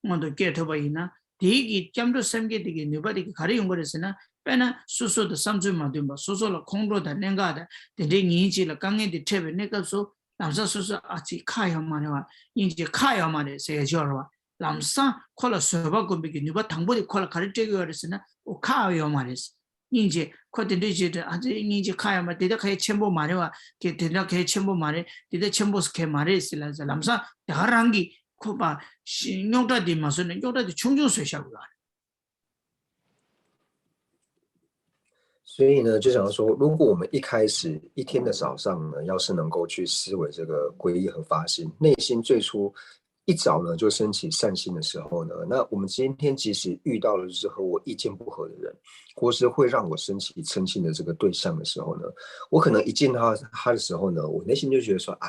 མངོན་དུ་སྐྱེ་ཐུབ་པ་ཡིན་ན། དེའི་གི་སྐྱབས་འགྲོ་སེམས་བསྐྱེད་དེ་གི་ནུས་པ་དེ་གི་ག་རེ་ཡོང་གི་རེད་ཟེར་ན། དཔེར་ན་སོ་སོ་དང་བསམ་ཚུལ་མ་མཐུན་པ། སོ་སོ་ལ་ཁོང་ཁྲོ་དང་གནད་འགག་དང་དེ་འདྲའི་ཉིན་གཅིག་ལ་དཀའ་ངལ་དེ་འཕྲད་པའི་གནས་སྐབས་སུ། ལམ་སང་སོ་སོ་ཨ་ཙི་ཁག་ཡོད་མ་རེད་བ། སྙིང་རྗེ་ཁག་ཡོད་མ་རེད་ཟེར་ཡ་ཅིག་ཡོད་རེད་བ། ལམ་སང་ཁོ་ལ་བཟོད་པ་སྒོམ་པའི་གི་ནུས་པ་དང་པོ་དེ་ཁོ་ལ་ག་རེ་སྤྲད་ཀྱི་ཡོད་རེད་ཟེར་ན། ཨོ་ཁག་ཡོད་མ་རེད། སྙིང་རྗེ་ཁོ་དེ་འདྲས་བྱེད་དུས་ཨ་ཙི་སྙིང་རྗེ་ཁག་ཡོད་མ་རེད། དེ་ད་གལ་ཆེན་པོ་མ་རེད་བ། དེ་དེ་འདྲ་གལ་ཆེན་པོ་མ་རེད། དེ་ད་ཆེན་པོ་གལ་མ་རེད་ཟེར་ལ་ཟེར། ལམ་སང་དེ་ག་རང་གིས་ཁོ་པ་རྙོག་དྲ་དེ་མ་བཟོས་ན་རྙོག་དྲ་དེ་ཆུང་ཆུང་བཟོས་བཞག་དགོས་རེད། 所以呢，就想说，如果我们一开始一天的早上呢，要是能够去思维这个皈依和发心，内心最初一早呢就升起善心的时候呢，那我们今天即使遇到了就是和我意见不合的人，或是会让我升起嗔心的这个对象的时候呢，我可能一见到他的时候呢，我内心就觉得说啊，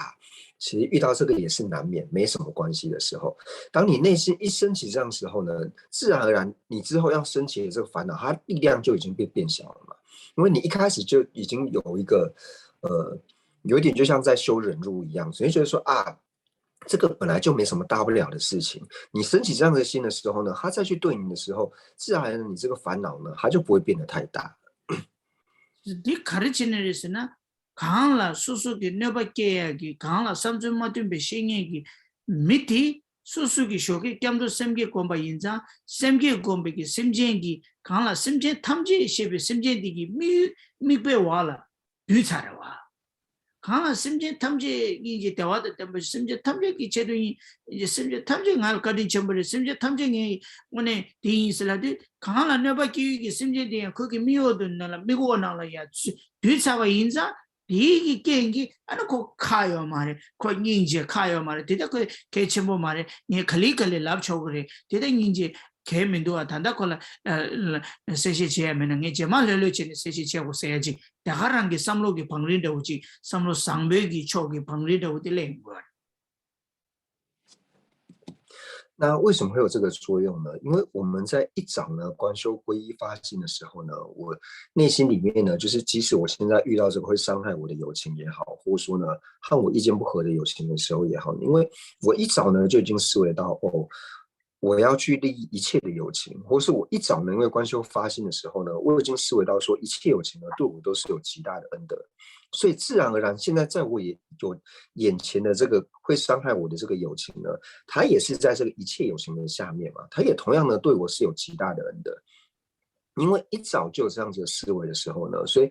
其实遇到这个也是难免，没什么关系的时候，当你内心一升起这样时候呢，自然而然你之后要升起的这个烦恼，它力量就已经被变小了嘛。因为你一开始就已经有一个呃，有一点就像在修忍辱一样，所以觉得说啊，这个本来就没什么大不了的事情。你升起这样的心的时候呢，他再去对你的时候，自然而然你这个烦恼呢，它就不会变得太大。 འདི་ག་རེ་བྱས་ནས་རེད་ཟེར་ན། གང་ལ་སོ་སོ་གི་གནོད་པ་སྐྱེལ་ཡ་གི། གང་ལ་བསམ་ཚུལ་མ་མཐུན་པའི་བཤད་མཁན་གྱི་མི་དེ་སོ་སོ་གི་ཞོགས་ཀས་སྐྱབས་འགྲོ་སེམས་བསྐྱེད་བསྒོམ་པ་ཡིན་ཙང་། སེམས་བསྐྱེད་བསྒོམ་པའི་གི་སེམས་ཅན་གྱི། གང་ལ་སེམས་ཅན་ཐམས་ཅད་ཞེས་པའི་སེམས་ཅན་དེ་གི་དམིགས་དམིགས་པའི་འོག་ལ་བསྡུས་ཚར་རེད་བ། གང་ལ་སེམས་ཅན་ཐམས་ཅད་སྙིང་རྗེ་བདེ་བ་དང་ལྡན་པ་ཞིག་སེམས་ཅན་ཐམས་ཅད་ཀྱི་ཆེད་དུ་ཡིན། སེམས་ཅན་ཐམས་ཅད་ང་ལ་བཀའ་དྲིན་ཆེན་པོ་རེད། སེམས་ཅན་ཐམས་ཅད་ངའི་དངོས་གནས་དེ་ཡིན་ཟེར་ལབ་དུས། གང་ལ་གནོད་པ་སྐྱེལ་ཡུལ་གྱི་སེམས་ཅན་དེ་ཡང་ཁོ་གི་དམིགས་འོག་ཏུ་ནང་ལ་དམིགས་འོག་ནང་ལ་ཡང་བསྡུས་ཚར་བ་ཡིན་ཙང་། དེའི་གི་རྐྱེན་གྱིས་ཨ་ནི་ཁོ་ཁག་ཡོད་མ་རེད། ཁོ་སྙིང་རྗེ་ཁག་ཡོད་མ་རེད། དེ་ལྟ་ཁོས་གལ་ཆེན་པོ་མ་རེད། ངས་ག་ལེ་ག་ལེ་ལབ་ཆོག་གི་རེད། དེ་ལྟ་སྙིང་རྗེ་གལ་མི་འདུག་བ། ད་ལྟ་ཁོ་ལ་ཨ་ལ་གསལ་བཤད་བྱེད་ཡ་མེད་ན་ངས་རྗེས་མ་ལྷོད་ལྷོད་བྱས་ནས་གསལ་བཤད་བྱེད་དགོས་ཟེར་ཡ་ཅིག་དེ་ག་རང་གི་བསམ་བློ་གི་བང་རིམ་འདྲ་བོ་ཅིག་བསམ་བློ་བཟང་པོའི་གི་ཕྱོགས་ཀྱི་བང་རིམ་འདྲ་བོ་དེ་སླེབས་ཡོང་གི་རེད། 那为什么会有这个作用呢？因为我们在一早呢观修皈依发心的时候呢，我内心里面呢，就是即使我现在遇到这个会伤害我的友情也好，或者说呢和我意见不合的友情的时候也好，因为我一早呢就已经思维到哦，我要去利益一切的友情，或是我一早呢，因为观修发心的时候呢，我已经思维到说一切友情呢，对我都是有极大的恩德，所以自然而然，现在在我眼有眼前的这个会伤害我的这个友情呢，他也是在这个一切友情的下面嘛，他也同样呢对我是有极大的恩德，因为一早就有这样子的思维的时候呢，所以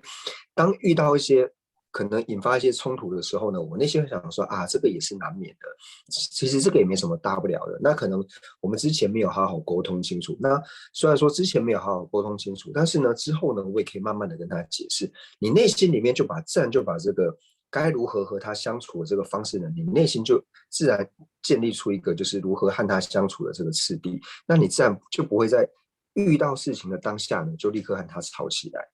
当遇到一些可能引发一些冲突的时候呢，我内心会想说啊，这个也是难免的，其实这个也没什么大不了的。那可能我们之前没有好好沟通清楚，那虽然说之前没有好好沟通清楚，但是呢，之后呢，我也可以慢慢的跟他解释。你内心里面就把自然就把这个该如何和他相处的这个方式呢，你内心就自然建立出一个就是如何和他相处的这个次第，那你自然就不会在遇到事情的当下呢，就立刻和他吵起来。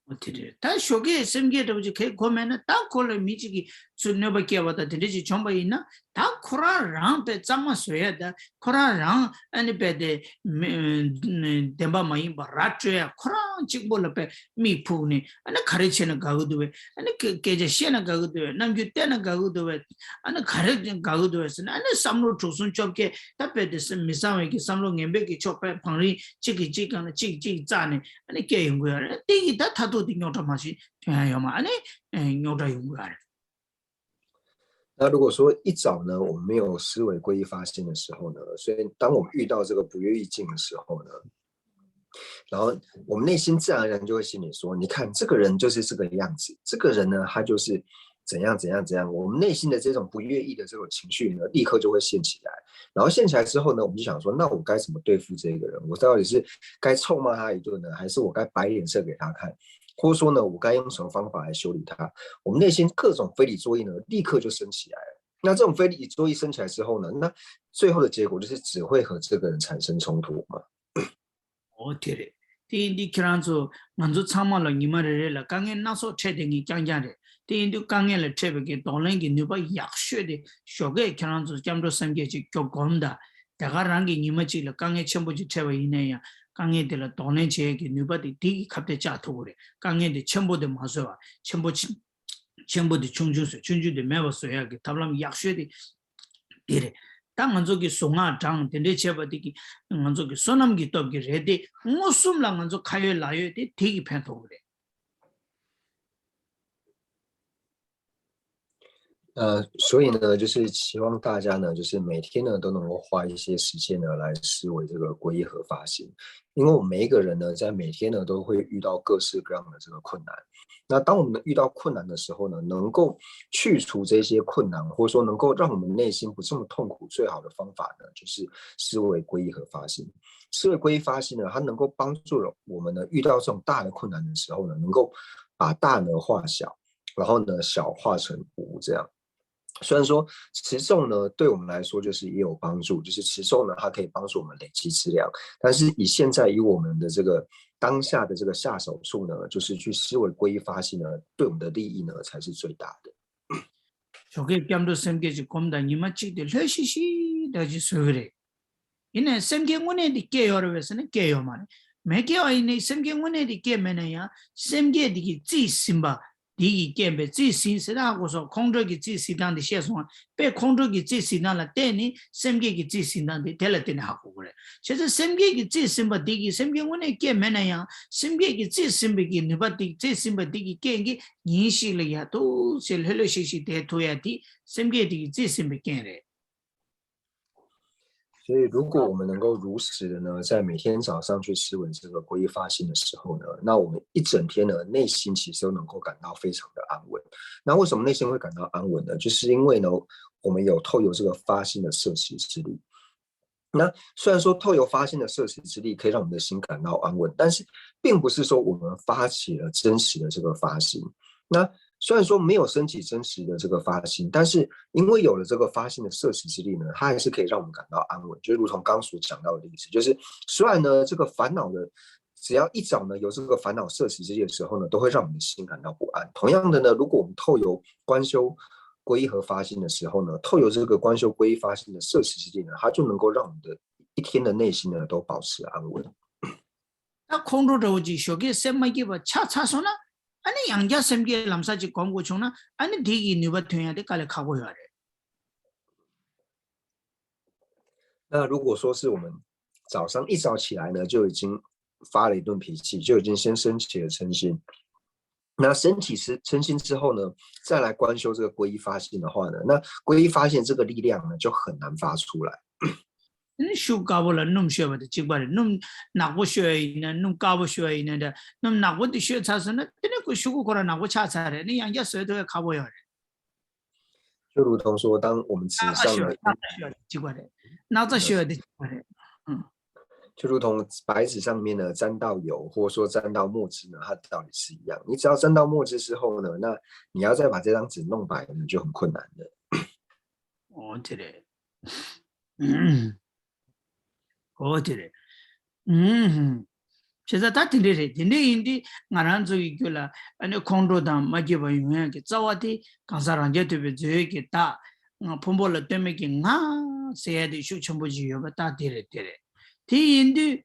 དེ་རེད། ད་ཞོགས་ཀས་སེམས་བསྐྱེད་འདྲ་བོ་ཅིག་གས་གོ་མེད་ན། ད་ཁོ་ལ་མི་གཅིག་གིས་ཚུར་གནོད་པ་བསྐྱལ་བ་དང་དེ་འདྲ་ཅིག་བྱུང་པ་ཡིན་ན། ད་ཁོ་རང་རང་དཔེ་གཙང་མ་བཟོ་ཡ་དང་། ཁོ་རང་རང་ཨ་ནི་དཔེ་དེ་མི་བདེན་པ་མ་ཡིན་པ་ར་སྤྲོད་ཡ། ཁོ་རང་གཅིག་པོ་ལ་དཔེ་མིག་ཕུག་ནས་ཨ་ནི་ག་རེ་བྱས་ན་དགའ་གི་འདུག་བས། ཨ་ནི་སྐད་སྐད་ཆ་བཤད་ན་དགའ་གི་འདུག་བས། རྣམ་འགྱུར་བསྟན་ན་དགའ་གི་འདུག་བས། ཨ་ནི་ག་རེ་དགའ་གི་འདུག་བས་ཟེར་ན། ཨ་ནི་བསམ་བློ་དྲུག་གསུམ་བཅོ་བརྒྱད་ད་དཔེ་དེ་སེམས་མི་གཙང་བའི་གི་བསམ་བློ་ངན་པའི་གི་ཕྱོགས་དཔེ་བང་རིམ་གཅིག་གིས་གཅིག་སྒང་ལ་གཅིག་གཅིག་བཙགས་ནས་ཨ་ནི་སྐྱེ་ཡོང་གི་ཡོད་རེད། དེ་གི་ད་མཐར་ཐུག་དེ་རྙོག་དྲ་མ་ཞིག་ཐོན་ཡ་ཡོད་མ། ཨ་ནི་རྙོག་དྲ་ཡོང་གི་ཡོད་རེད། 那如果说一早呢，我们没有思维皈依发心的时候呢，所以当我们遇到这个不愿意境的时候呢，然后我们内心自然而然就会心里说，你看这个人就是这个样子，这个人呢，他就是怎样怎样怎样，我们内心的这种不愿意的这种情绪呢，立刻就会现起来。然后现起来之后呢，我们就想说，那我该怎么对付这个人？我到底是该臭骂他一顿呢，还是我该摆脸色给他看？或者说呢，我该用什么方法来修理他？我们内心各种非理作意呢，立刻就升起来了。那这种非理作意升起来之后呢，那最后的结果就是只会和这个人产生冲突嘛。 འོ་དེ་རེད། དེ་ཡིན་དུས་ཁྱེད་རང་ཚོ་ང་ཚོ་ཚང་མ་ལ་ཉི་མ་རེ་རེ་ལ་དཀའ་ངལ་སྣ་ཚོགས་འཕྲད་བསྡད་མཁན་རྐྱང་རྐྱང་རེད། དེ་ཡིན་དུས་དཀའ་ངལ་ལ་འཕྲད་པའི་གི་གདོང་ལེན་གྱི་ནུས་པ་ཡག་ཤོས་དེ་ཞོགས་ཀས་ཁྱེད་རང་ཚོ་སྐྱབས་འགྲོ་སེམས་བསྐྱེད་ཅིག་སྐྱོབ་སྒོམ་དང་། དེ་ག་རང་གི་ཉི་མ་གཅིག་ལ་དཀའ་ངལ་ཆེན་པོ་ཅིག་འཕྲད་པ་ཡིན་ན་ཡང་དཀའ་ངལ་དེ་ལ་གདོང་ལེན་བྱེད་ཡས་ཀྱི་ནུས་པ་དེ་དེ་གི་ཁ་གཏད་བཅག་ཐུབ་ཀྱི་རེད། དཀའ་ངལ་དེ་ཆེན་པོ་དེ་མ་བཟོ་བ། ཆེན་པོ་ཆེ་ཆེན་པོ་དེ་ཆུང་ཆུང་བཟོ། ཆུང་ཆུང་དེ་མེད་པ་བཟོ་ཡག་གི་ཐབས་ལམ་ཡག་ཤོས་དེ་དེ་རེད། ད་ང་ཚོ་གི་གཟུངས་སྔགས་བགྲངས་དེ་འདྲས་བྱས་པ་དེ་གི་ང་ཚོ་གི་བསོད་ནམས་ཀྱི་སྟོབས་ཀྱིས་རེད་དེ། མངོན་སུམ་ལ་ང་ཚོ་ཁ་ཡོད་ལག་ཡོད་དེ་དེ་གི་ཕན་ཐོགས་ཀྱི་རེད། 呃，所以呢，就是希望大家呢，就是每天呢都能够花一些时间呢来思维这个皈依和发心，因为我们每一个人呢，在每天呢都会遇到各式各样的这个困难。那当我们遇到困难的时候呢，能够去除这些困难，或者说能够让我们内心不这么痛苦，最好的方法呢，就是思维皈依和发心。思维皈依发心呢，它能够帮助了我们呢，遇到这种大的困难的时候呢，能够把大呢化小，然后呢小化成无这样。虽然说持咒呢，对我们来说就是也有帮助，就是持咒呢，它可以帮助我们累积资粮，但是以现在以我们的这个当下的这个下手术呢，就是去思维皈依发心呢，对我们的利益呢才是最大的。 ཞོགས་ཀས་སྐྱབས་འགྲོ་སེམས་བསྐྱེད་ཅིག་སྒོམ་དང་ཉི་མ་གཅིག་དེ་ལྷོད་ཤིག་ཤིག་ད་ཅིག་བཟོ་གི་རེད། ཡིན་ནའི་སེམས་བསྐྱེད་དངོས་གནས་དེ་སྐྱེ་ཡོད་རེད་པས་ཟེར་ན་སྐྱེ་ཡོད་མ་རེད། མི་སྐྱེ་བ་ཡིན་ནའི་སེམས་བསྐྱེད་དངོས་གནས་དེ་སྐྱེ་མེད་ན་ཡང་སེམས་བསྐྱེད་དེ་གི་རྩིས་ཟིན་པ། དེ་གི་རྐྱེན་པས་རྩིས་ཟིན་ཟེར་ན་ཧ་གོ་སོང་། ཁོང་ཁྲོ་གི་རྩིས་ཟིན་སྟངས་དེ་ཤེས་སོང་བ། དཔེ་ཁོང་ཁྲོ་གི་རྩིས་ཟིན་སྟངས་ལ་བརྟེན་ནས་སེམས་བསྐྱེད་ཀྱི་རྩིས་ཟིན་སྟངས་དེ་དེ་ལ་བརྟེན་ནས་ཧ་གོ་གི་རེད། བྱས་ཙང་སེམས་བསྐྱེད་ཀྱི་རྩིས་ཟིན་པ་དེ་གི་སེམས་བསྐྱེད་དངོས་གནས་སྐྱེ་མེད་ན་ཡང་སེམས་བསྐྱེད་ཀྱི་རྩིས་ཟིན་པའི་གི་ནུས་པ་དེ་རྩིས་ཟིན་པ་དེ་གི་རྐྱེན་གྱིས་ཉིན་ཞིག་ལ་ཡ་ཐུག་ཚེ་ལྷོད་ལྷོད་ཤིག་ཤིག་བསྡད་ཐུབ་ཡ་དེ་སེམས་བསྐྱེད་དེ་གི་རྩིས་ཟིན་པའི་རྐྱེན་རེད། 所以，如果我们能够如实的呢，在每天早上去思维这个皈依发心的时候呢，那我们一整天呢，内心其实都能够感到非常的安稳。那为什么内心会感到安稳呢？就是因为呢，我们有透由这个发心的摄持之力。那虽然说透由发心的摄持之力可以让我们的心感到安稳，但是并不是说我们发起了真实的这个发心。那虽然说没有升起真实的这个发心，但是因为有了这个发心的摄持之力呢，它还是可以让我们感到安稳。就如同刚刚所讲到的例子，就是虽然呢这个烦恼的，只要一早呢有这个烦恼摄持之力的时候呢，都会让我们的心感到不安。同样的呢，如果我们透由观修皈依和发心的时候呢，透由这个观修皈依发心的摄持之力呢，它就能够让我们的一天的内心呢都保持安稳。 ད་ཁོང་ཁྲོ་འདྲ་བོ་ཅིག་ཞོགས་ཀས་སེམས་མ་སྐྱིད་པ་ཆགས་ཚར་སོང་ན། ཨ་ནི་ཡང་བསྐྱར་སེམས་བསྐྱེད་ལམ་སང་ཅིག་སྒོམ་དགོས་བྱུང་ན་ཨ་ནི་དེ་གི་ནུས་པ་ཐོན་ཡ་དེ་དཀའ་ལས་ཁག་པོ་ཡོད་རེད། 那如果说是我们早上一早起来呢，就已经发了一顿脾气，就已经先升起了嗔心。那升起是嗔心之后呢，再来观修这个皈依发心的话呢，那皈依发心这个力量呢，就很难发出来。 ཤུགས་དཀར་པོ་ལ་སྣུམ་བཤོས་པ་དང་གཅིག་པ་རེད། སྣུམ་ནག་པོ་བཤོས་ཡ་ཡིན་ན་སྣུམ་དཀར་པོ་བཤོས་ཡ་ཡིན་ན་འདྲ། སྣུམ་ནག་པོ་འདི་བཤོས་ཚར་སོང་ན་དེ་ནས་ཁོ་ཤུགས་ཀུན་ཁོ་རང་ནག་པོ་ཆགས་ཚར་རེད། ནི་ཡང་བསྐྱར་བཟོས་ཐུབ་ཡ་ཁག་པོ་ཡོད་རེད། 就如同说，当我们纸上的 སྣག་ཚ་བཤོས་པ་དང་གཅིག་པ་རེད། སྣག་ཚ་བཤོས་པ་དང་གཅིག་པ་རེད། 嗯。 就如同白纸上面呢沾到油，或者说沾到墨汁呢，它的道理是一样。你只要沾到墨汁之后呢，那你要再把这张纸弄白呢，就很困难了。 ཨོ་དེ་རེད། ཨོ་དེ་རེད། ཨུམ། བྱས་ཙང་ད་དེ་འདྲས་རེད། དེ་འདྲས་ཡིན་དུས་ང་རང་ཚོ་གི་རྒྱུད་ལ་ཨ་ནི་ཁོང་ཁྲོ་དང་མ་སྐྱིད་པ་ཡོང་ཡག་གི་རྩ་བ་དེ་གང་ཟག་རང་རྐྱ་ཐུབ་པའི་མཛོད་ཀྱི་བདག་ང་ཕུང་པོ་ལ་ལྟོས་མེད་ཀྱི་ང་ཟེར་ཡ་དེ་ཤུགས་ཆེན་པོ་ཞིག་ཡོད་པ་ད་དེ་རེད། དེ་རེད། དེ་ཡིན་དུས་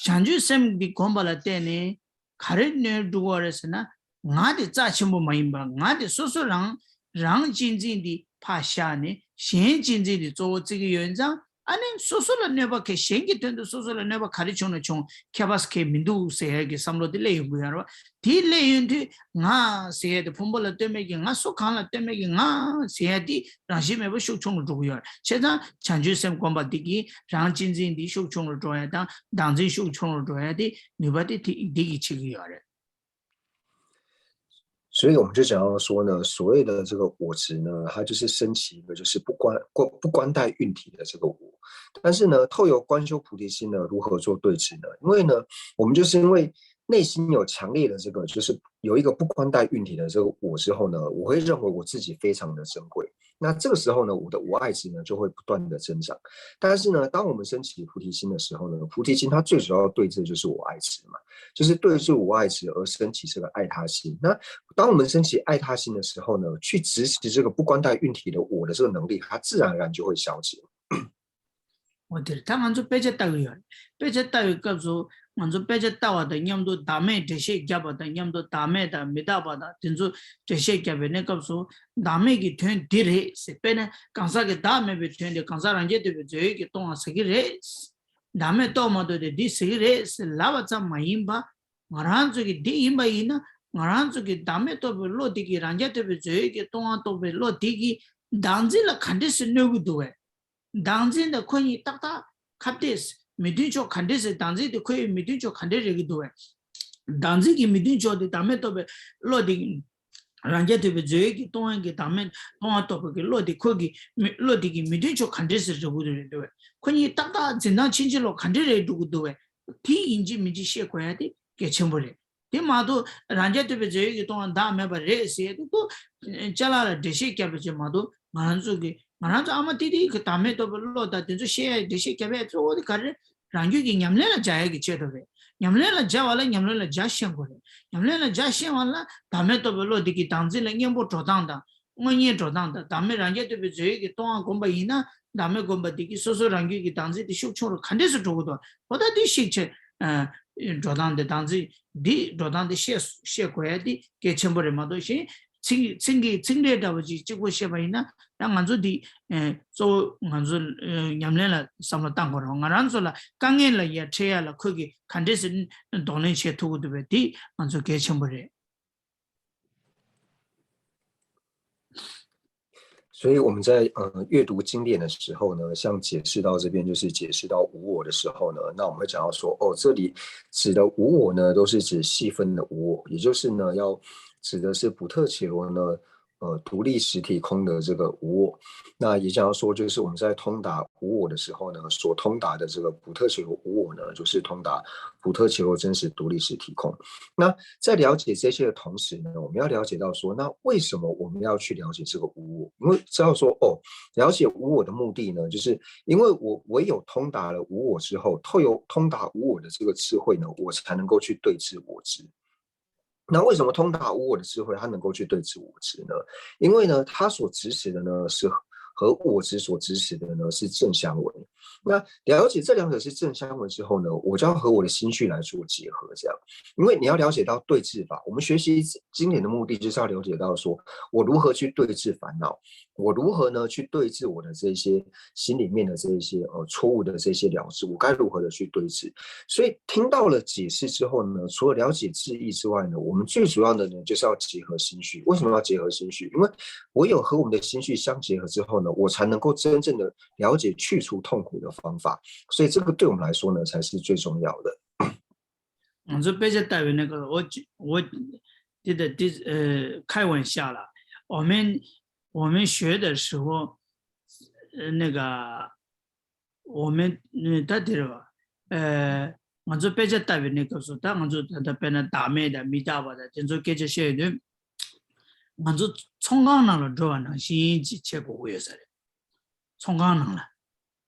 བྱང་ཆུབ་སེམས་འདི་སྒོམ་པ་ལ་བརྟེན་ནས་ག་རེ་ནུས་འགྲོ་གི་རེད་ཟེར་ན། ང་དེ་རྩ་ཆེན་པོ་མ་ཡིན་པ། ང་དེ་སོ་སོ་རང་རང་གཅེས་འཛིན་འདི་ཕར་བཞག་ནས་གཞན་གཅེས་འཛིན་འདི་གཙོ་བོ་བརྩི་གི་ཡོད་ཙང་། ཨ་ནི་སོ་སོ་ལ་གནོད་པ་ཁེལ། གཞན་གྱི་དོན་དུ་སོ་སོ་ལ་གནོད་པ་ག་རེ་བྱུང་ན་བྱུང་། ཁྱད་པར་གང་ཡང་མི་འདུག་ཟེར་ཡ་གི་བསམ་བློ་དེ་སླེབས་ཡོང་གི་ཡོད་རེད་བ། དེ་སླེབས་ཡོང་དུས་ང་ཟེར་ཡ་དེ་ཕུང་པོ་ལ་ལྟོས་མེད་ཀྱི་ང་། སུ་གང་ལ་ལྟོས་མེད་ཀྱི་ང་ཟེར་ཡ་དེ་རང་བཞིན་མེད་པ་ཤུགས་ཆུང་རུ་འགྲོ་གི་ཡོད་རེད། བྱས་ཙང་བྱང་ཆུབ་སེམས་སྒོམ་པ་འདི་གིས་རང་གཅེས་འཛིན་འདི་ཤུགས་ཆུང་རུ་འགྲོ་ཡ་དང་བདག་འཛིན་ཤུགས་ཆུང་རུ་འགྲོ་ཡ་དེ་ནུས་པ་དེ་དེ་འདི་གིས་བྱེད་ཀྱི་ཡོད་རེད། 所以我们就想要说呢，所谓的这个我执呢，它就是升起一个就是不观不不观待运体的这个我。但是呢，透由观修菩提心呢，如何做对治呢？因为呢，我们就是因为内心有强烈的这个，就是有一个不观待运体的这个我之后呢，我会认为我自己非常的珍贵。那这个时候呢，我的无碍执呢就会不断的增长。但是呢，当我们升起菩提心的时候呢，菩提心它最主要对治的就是无碍执嘛，就是对治无碍执而升起这个爱他心。那当我们升起爱他心的时候呢，去执持这个不观待运体的我的这个能力，它自然而然就会消解。 འོ་དེ་རེད། ད་ང་ཚོ་དཔེ་ཆ་ལྟ་གི་ཡོད་རེད། དཔེ་ཆ་ལྟ་བའི་སྐབས་སུ་ང་ཚོ་དཔེ་ཆ་ལྟ་བ་དང་མཉམ་དུ་བདག་མེད་འགྲེལ་བཤད་བརྒྱབ་པ་དང་མཉམ་དུ་བདག་མེད་དང་མི་རྟག་པ་དང་དེ་ཚོ་འགྲེལ་བཤད་བརྒྱབ་པའི་གནས་སྐབས་སུ་བདག་མེད་ཀྱི་དོན་འདི་རེད་ཟེར། དཔེར་ན་གང་ཟག་གི་བདག་མེད་པའི་དོན་དེ་གང་ཟག་རང་རྐྱ་ཐུབ་པའི་མཛོད་ཀྱིས་སྟོང་བ་ཟེར་གྱི་རེད། བདག་མེད་རྟོགས་མ་ཐུབ་དེ་འདི་ཟེར་གྱི་རེད་ཟེར་ལབ་པ་ཙམ་མ་ཡིན་པ། ང་རང་ཚོ་གི་འདི་ཡིན་པ་ཡིན་ན་ང་རང་ཚོ་གི་བདག་མེད་རྟོགས་པའི་བློ་འདི་གིས་རང་རྐྱ་ཐུབ་པའི་མཛོད་ཀྱིས་སྟོང་བ་རྟོགས་པའི་བློ་འདི་གིས་བདག་འཛིན་ལ་ག་འདྲས་སེ་གནོད་ཀྱི་འདུག་བས། བདག་འཛིན་དང་ཁོ་གཉིས་ཏག་ཏག་ཁ་གཏད་མི་མཐུན་ཕྱོགས་ག་འདྲས་སེ། བདག་འཛིན་དེ་ཁོ་ཡི་མི་མཐུན་ཕྱོགས་ག་འདྲས་རེད་ཀྱི་འདུག་བས། བདག་འཛིན་གྱི་མི་མཐུན་ཕྱོགས་དེ་བདག་མེད་རྟོགས་པའི་བློ་དེ། རང་རྐྱ་ཐུབ་པའི་མཛོད་ཀྱིས་སྟོང་བའི་གི་བདག་མེད་སྟོང་བ་རྟོགས་པའི་གི་བློ་དེ་ཁོ་གི་མི་བློ་དེ་གི་མི་མཐུན་ཕྱོགས་ག་འདྲས་སེ་རེད་ཀྱི་འདུག་བས། ཁོ་གཉིས་ཏག་ཏག་འཛིན་སྟངས་ཕྱིན་ཅི་ལོག་ག་འདྲས་རེད་འགྲོ་གི་འདུག་བས། དེ་ཡིན་གཅིག་མིན་གཅིག་ཤེས་དགོས་ཡ་དེ་གལ་ཆེན་པོ་རེད། དེ་མ་གཏོགས་རང་རྐྱ་ཐུབ་པའི་མཛོད་ཀྱིས་སྟོང་བ་བདག་མེད་པ་རེད་ཟེར་ཡ་དེ་ཁོ་ཅ་ལག་ལ་འགྲེལ་བཤད་བརྒྱབ་པ་ཅིག་མ་གཏོགས། ང་རང་ཚོ་གི་ང་རང་ཚོ་ཨ་མ་ཏི་ཏི་གི་བདག་མེད་རྟོགས་པའི་བློ་དང་དེ་ཚོ་བཤད་ཡ་འགྲེལ་བཤད་བརྒྱབ་ཡ་གཙོ་བོ་དེ་ག་རེ་རེད། རང་རྒྱུད་ཀྱི་ཉམས་ལེན་ལ་སྦྱར་ཡ་གི་ཆེད་དུ་རེད། ཉམས་ལེན་ལ་སྦྱར་བ་ལ་ཉམས་ལེན་ལ་སྦྱར་ཤེས་དགོས་རེད། ཉམས་ལེན་ལ་སྦྱར་ཤེས་པ་ལ་བདག་མེད་རྟོགས་པའི་བློ་དེ་གི་བདག་འཛིན་ལ་གཉེན་པོ་འགྲོ་སྟངས་དང་། དངོས་གཉེན་འགྲོ་སྟངས་དང་། བདག་མེད་རང་རྐྱ་ཐུབ་པའི་མཛོད་ཀྱིས་སྟོང་བ་སྒོམ་པ་ཡིན་ན་བདག་མེད་སྒོམ་པ་དེ་གིས་སོ་སོ་རང་རྒྱུད་ཀྱི་བདག་འཛིན་དེ་ཤུགས་ཆུང་རུ་ག་འདྲས་སུ་འགྲོ་གི་འདུག་འོ་ད་དེ་ཤེས་ཆེད། འགྲོ་སྟངས་དེ་བདག་འཛིན་འདི་འགྲོ་སྟངས་དེ་ཤེས་ཤེས་དགོས་ཡ་དེ་གལ་ཆེན་པོ་རེད་མ་གཏོགས་གཞན་ཚིག་ཚིག་གི་ཚིག་འགྲེལ་འདྲ་བོ་ཅིག་གཅིག་པོ་བཤད་པ་ཡིན་ན་ད་ང་ཚོ་འདི་གཙོ་བོ་ང་ཚོ་ཉམས་ལེན་ལ་བསམ་བློ་བཏང་དགོས་རེད། ང་རང་ཚོ་ལ་དཀའ་ངལ་ལ་ཡ་འཕྲད་ཡ་ལ་ཁོས་ཀྱི་ག་འདྲས་སེ་གདོང་ལེན་བྱེད་ཐུབ་ཀྱི་འདུག་པས། དེ་ང་ཚོ་གལ་ཆེན་པོ་རེད། 所以我们在呃阅读经典的时候呢，像解释到这边，就是解释到无我的时候呢，那我们会讲到说，哦，这里指的无我呢，都是指细分的无我，也就是呢，要指的是普特伽罗呢，呃，独立实体空的这个无我。那也讲到说，就是我们在通达无我的时候呢，所通达的这个普特伽罗无我呢，就是通达普特伽罗真实独立实体空。那在了解这些的同时呢，我们要了解到说，那为什么我们要去了解这个无我？因为知道说，哦，了解无我的目的呢，就是因为我唯有通达了无我之后，透由通达无我的这个智慧呢，我才能够去对治我执。那为什么通达无我的智慧，它能够去对治我执呢？因为呢，它所支持的呢是和我执所支持的呢是正相违。那了解这两者是正相违之后呢，我就要和我的心绪来做结合，这样。因为你要了解到对治法，我们学习经典的目的就是要了解到说我如何去对治烦恼。我如何呢去对峙我的这些心里面的这一些呃错误的这些了知？我该如何的去对峙？所以听到了解释之后呢，除了了解字义之外呢，我们最主要的呢就是要结合心绪。为什么要结合心绪？因为唯有和我们的心绪相结合之后呢，我才能够真正的了解去除痛苦的方法。所以这个对我们来说呢，才是最重要的。 ང་ཚོ་དཔེ་ཆ་ལྟ་བའི་གནས་སྐབས་འོ་འོ་འདི་དང་འདི་ཨ་开玩笑了。我们我们学的时候，呃，那个我们ད་དེ་རེད་བ། ཨ་ང་ཚོ་དཔེ་ཆ་ལྟ་བའི་གནས་སྐབས་སུ་ད་ང་ཚོ་ད་ལྟ་དཔེར་ན་བདག་མེད་དང་མི་རྟག་པ་དང་དེ་ཚོ་སྐད་ཆ་བཤད་ཡོང་དུས། ང་ཚོ་ཚོང་ཁང་ནང་ལ་འགྲོ་བ་ནང་བཞིན་ཅིག་བྱེད་དགོས་ཀྱི་ཡོད་ས་རེད། ཚོང་ཁང་ནང་ལ།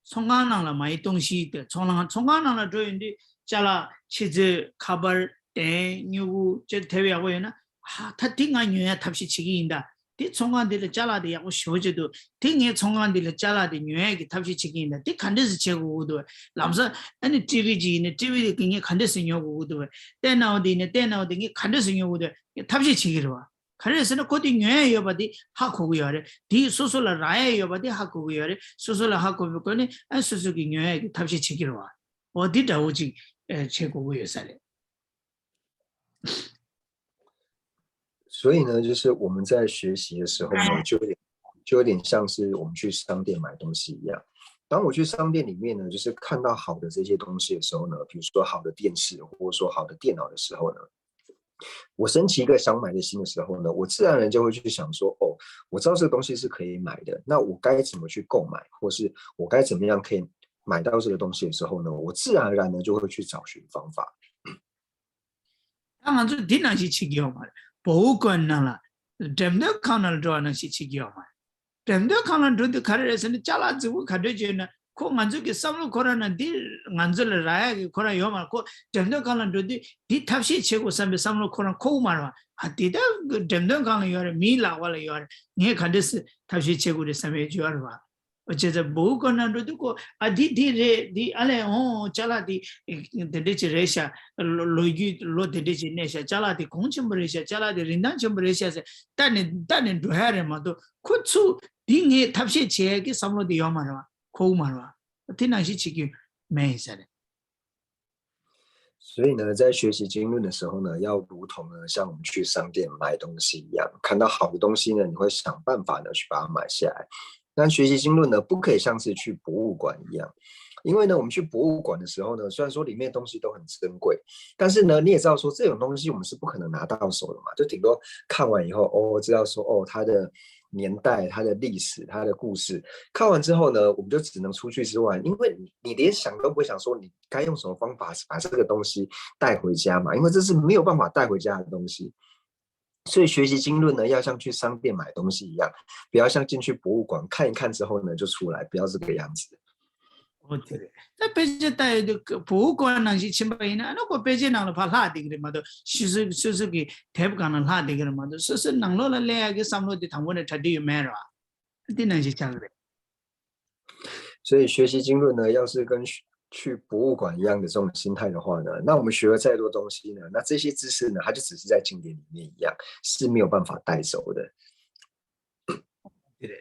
ཚོང་ཁང་ནང་ལ་མ་ཡི་སྟོང་བཞི་དེ་ཚོང་ལང་ཚོང་ཁང་ནང་ལ་འགྲོ་ཡོང་དུས་ཅ་ལག་ཕྱི་ཚོས་ཁ་པར་གདན་སྨྱུ་གུ་ཅེས་དེབ་ཡག་པོ་ཡོད་ན། ཧ་ད་དེ་ང་ཉོ་ཡ་ཐབས་ཤེས་བྱེད་ཀྱི་ཡིན་ད། དེ་ཚོང་ཁང་དེ་ལ་ཅ་ལག་དེ་ཡག་པོ་ཞེ་པོ་ཅིག་འདུག་དེ་ངས་ཚོང་ཁང་དེ་ལ་ཅ་ལག་དེ་ཉོ་ཡ་གི་ཐབས་ཤེས་བྱེད་ཀྱི་ཡིན་ད། དེ་ག་འདྲས་སེ་བྱེད་དགོས་ཀྱི་འདུག་ལམ་སང་ཨ་ནི་ཊི་ཝི་ཅིག་ཡིན་ན་ཊི་ཝི་དེ་ངས་ག་འདྲས་སེ་ཉོ་དགོས་ཀྱི་འདུག་སྟེ་ནའོ་དེ་ཡིན་ན་སྟེ་ནའོ་དེ་ངས་ག་འདྲས་སེ་ཉོ་དགོས་འདུག་ཐབས་ཤེས་བྱེད་ཀྱི་རེད་བ། ག་རེ་ཟེར་ན་ཁོ་དེ་ཉོ་ཡ་ཡོད་པ་དེ་ཧ་གོ་གི་ཡོད་རེད། དེ་སོ་སོ་ལ་རག་ཡ་ཡོད་པ་དེ་ཧ་གོ་གི་ཡོད་རེད། སོ་སོ་ལ་ཧ་གོ་བའི་སྒོ་ནས་ཨ་སོ་སོ་གི་ཉོ་ཡ་གི་ཐབས་ཤེས་བྱེད་ཀྱི་རེད་བ། འོ་དེ་འདྲ་བོ་ཅིག་ཨ་བྱེད་དགོས་ཀྱི་ཡོད་ས་རེད། 所以呢，就是我们在学习的时候呢，就有点就有点像是我们去商店买东西一样。当我去商店里面呢，就是看到好的这些东西的时候呢，比如说好的电视，或者说好的电脑的时候呢，我升起一个想买的心的时候呢，我自然而然就会去想说，哦，我知道这个东西是可以买的，那我该怎么去购买，或是我该怎么样可以买到这个东西的时候呢，我自然而然呢就会去找寻方法。 ད་ང་ཚོ་འདི་ནང་བཞིན་བྱེད་ཀྱི་ཡོད་མ་རེད།博物馆ནང་ལ་འགྲེམས་སྟོན་ཁང་ནང་ལ་འགྲོ་བ་ནང་བཞིན་བྱེད་ཀྱི་ཡོད་མ་རེད། འགྲེམས་སྟོན་ཁང་ལ་འགྲོ་དུས་ག་རེ་རེད་ཟེར་ན་ཅ་ལག་རྫིག་པོ་ག་འདྲ་ཅིག་ཡོད་ན་ཁོ་ང་ཚོ་གི་བསམ་བློ་ཁོ་རང་ནང་འདི་ང་ཚོ་ལ་རག་ཡ་གི་ཁོ་རང་ཡོད་མ་རེད། ཁོ་འགྲེམས་སྟོན་ཁང་ལ་འགྲོ་དུས་འདི་ཐབས་ཤེས་བྱེད་དགོས་བསམ་པའི་བསམ་བློ་ཁོ་རང་འཁོར་གི་མ་རེད་བ། ཨ་དེ་ད་འགྲེམས་སྟོན་ཁང་ལ་ཡོད་རེད། མིའི་ལག་པ་ལ་ཡོད་རེད། ངས་ག་འདྲ་སེ་ཐབས་ཤེས་བྱེད་དགོས་རེད་བསམ་ཡས་ཅིག་ཡོད་རེད་བ། བྱས་ཙང་博物馆ནང་འགྲོ་དུས་ཁོ་ཨ་འདི་འདི་རེད། འདི་ཨ་ལས་འོང་ཅ་ལག་འདི་དེ་འདྲ་ཅིག་རེད་ཤག་ལོ་ལོ་རྒྱུས་ལོ་དེ་འདྲ་ཅིག་གནས་ཤག་ཅ་ལག་འདི་གོང་ཆེན་པོ་རེད་ཤག་ཅ་ལག་འདི་རིན་ཐང་ཆེན་པོ་རེད་ཤག་ཟེར་ལྟ་ནས་ལྟ་ནས་འགྲོ་ཡ་རེད་མ་གཏོགས་ཁོ་ཚུར་འདི་ངས་ཐབས་ཤེས་བྱེད་ཡ་གི་བསམ་བློ་འདི་ཡོད་མ་རེད་བ། འཁོར་གི་མ་རེད་བ། དེ་ནང་བཞིན་བྱེད་ཀྱི་མེད་ཡིན་ས་རེད། 所以呢，在学习经论的时候呢，要如同呢，像我们去商店买东西一样，看到好的东西呢，你会想办法呢去把它买下来。但学习经论呢，不可以像是去博物馆一样，因为呢，我们去博物馆的时候呢，虽然说里面的东西都很珍贵，但是呢，你也知道说这种东西我们是不可能拿到手的嘛，就顶多看完以后，哦，知道说哦，它的年代、它的历史、它的故事，看完之后呢，我们就只能出去之外，因为你你连想都不会想说你该用什么方法把这个东西带回家嘛，因为这是没有办法带回家的东西。所以学习经论呢，要像去商店买东西一样，不要像进去博物馆看一看之后呢就出来，不要这个样子。 ཨོ་དེ་རེད། ད་དཔེ་ཆ་ལྟ་ཡོད་དུས་博物馆ནང་བཞིན་ཕྱིན་པ་ཡིན་ན་ཨ་ནི་ཁོ་དཔེ་ཆའི་ནང་ལ་ཕར་ལྷག་བསྡད་ཀྱི་རེད་མ་གཏོགས་སོ་སོ་སོ་སོ་གི་དེབ་སྒང་ལ་ལྷག་བསྡད་ཀྱི་རེད་མ་གཏོགས་སོ་སོའི་ནང་ལོགས་ལ་སླེབས་ཡག་གི་བསམ་བློ་དེ་དང་པོ་ནས་གྲ་སྒྲིག་ཡོད་མེད་རེད་བ། དེ་ནང་བཞིན་ཆགས་ཀྱི་རེད། 所以学习经论呢，要是跟去去博物馆一样的这种心态的话呢，那我们学了再多东西呢，那这些知识呢，它就只是在经典里面一样，是没有办法带走的。 དེ་རེད།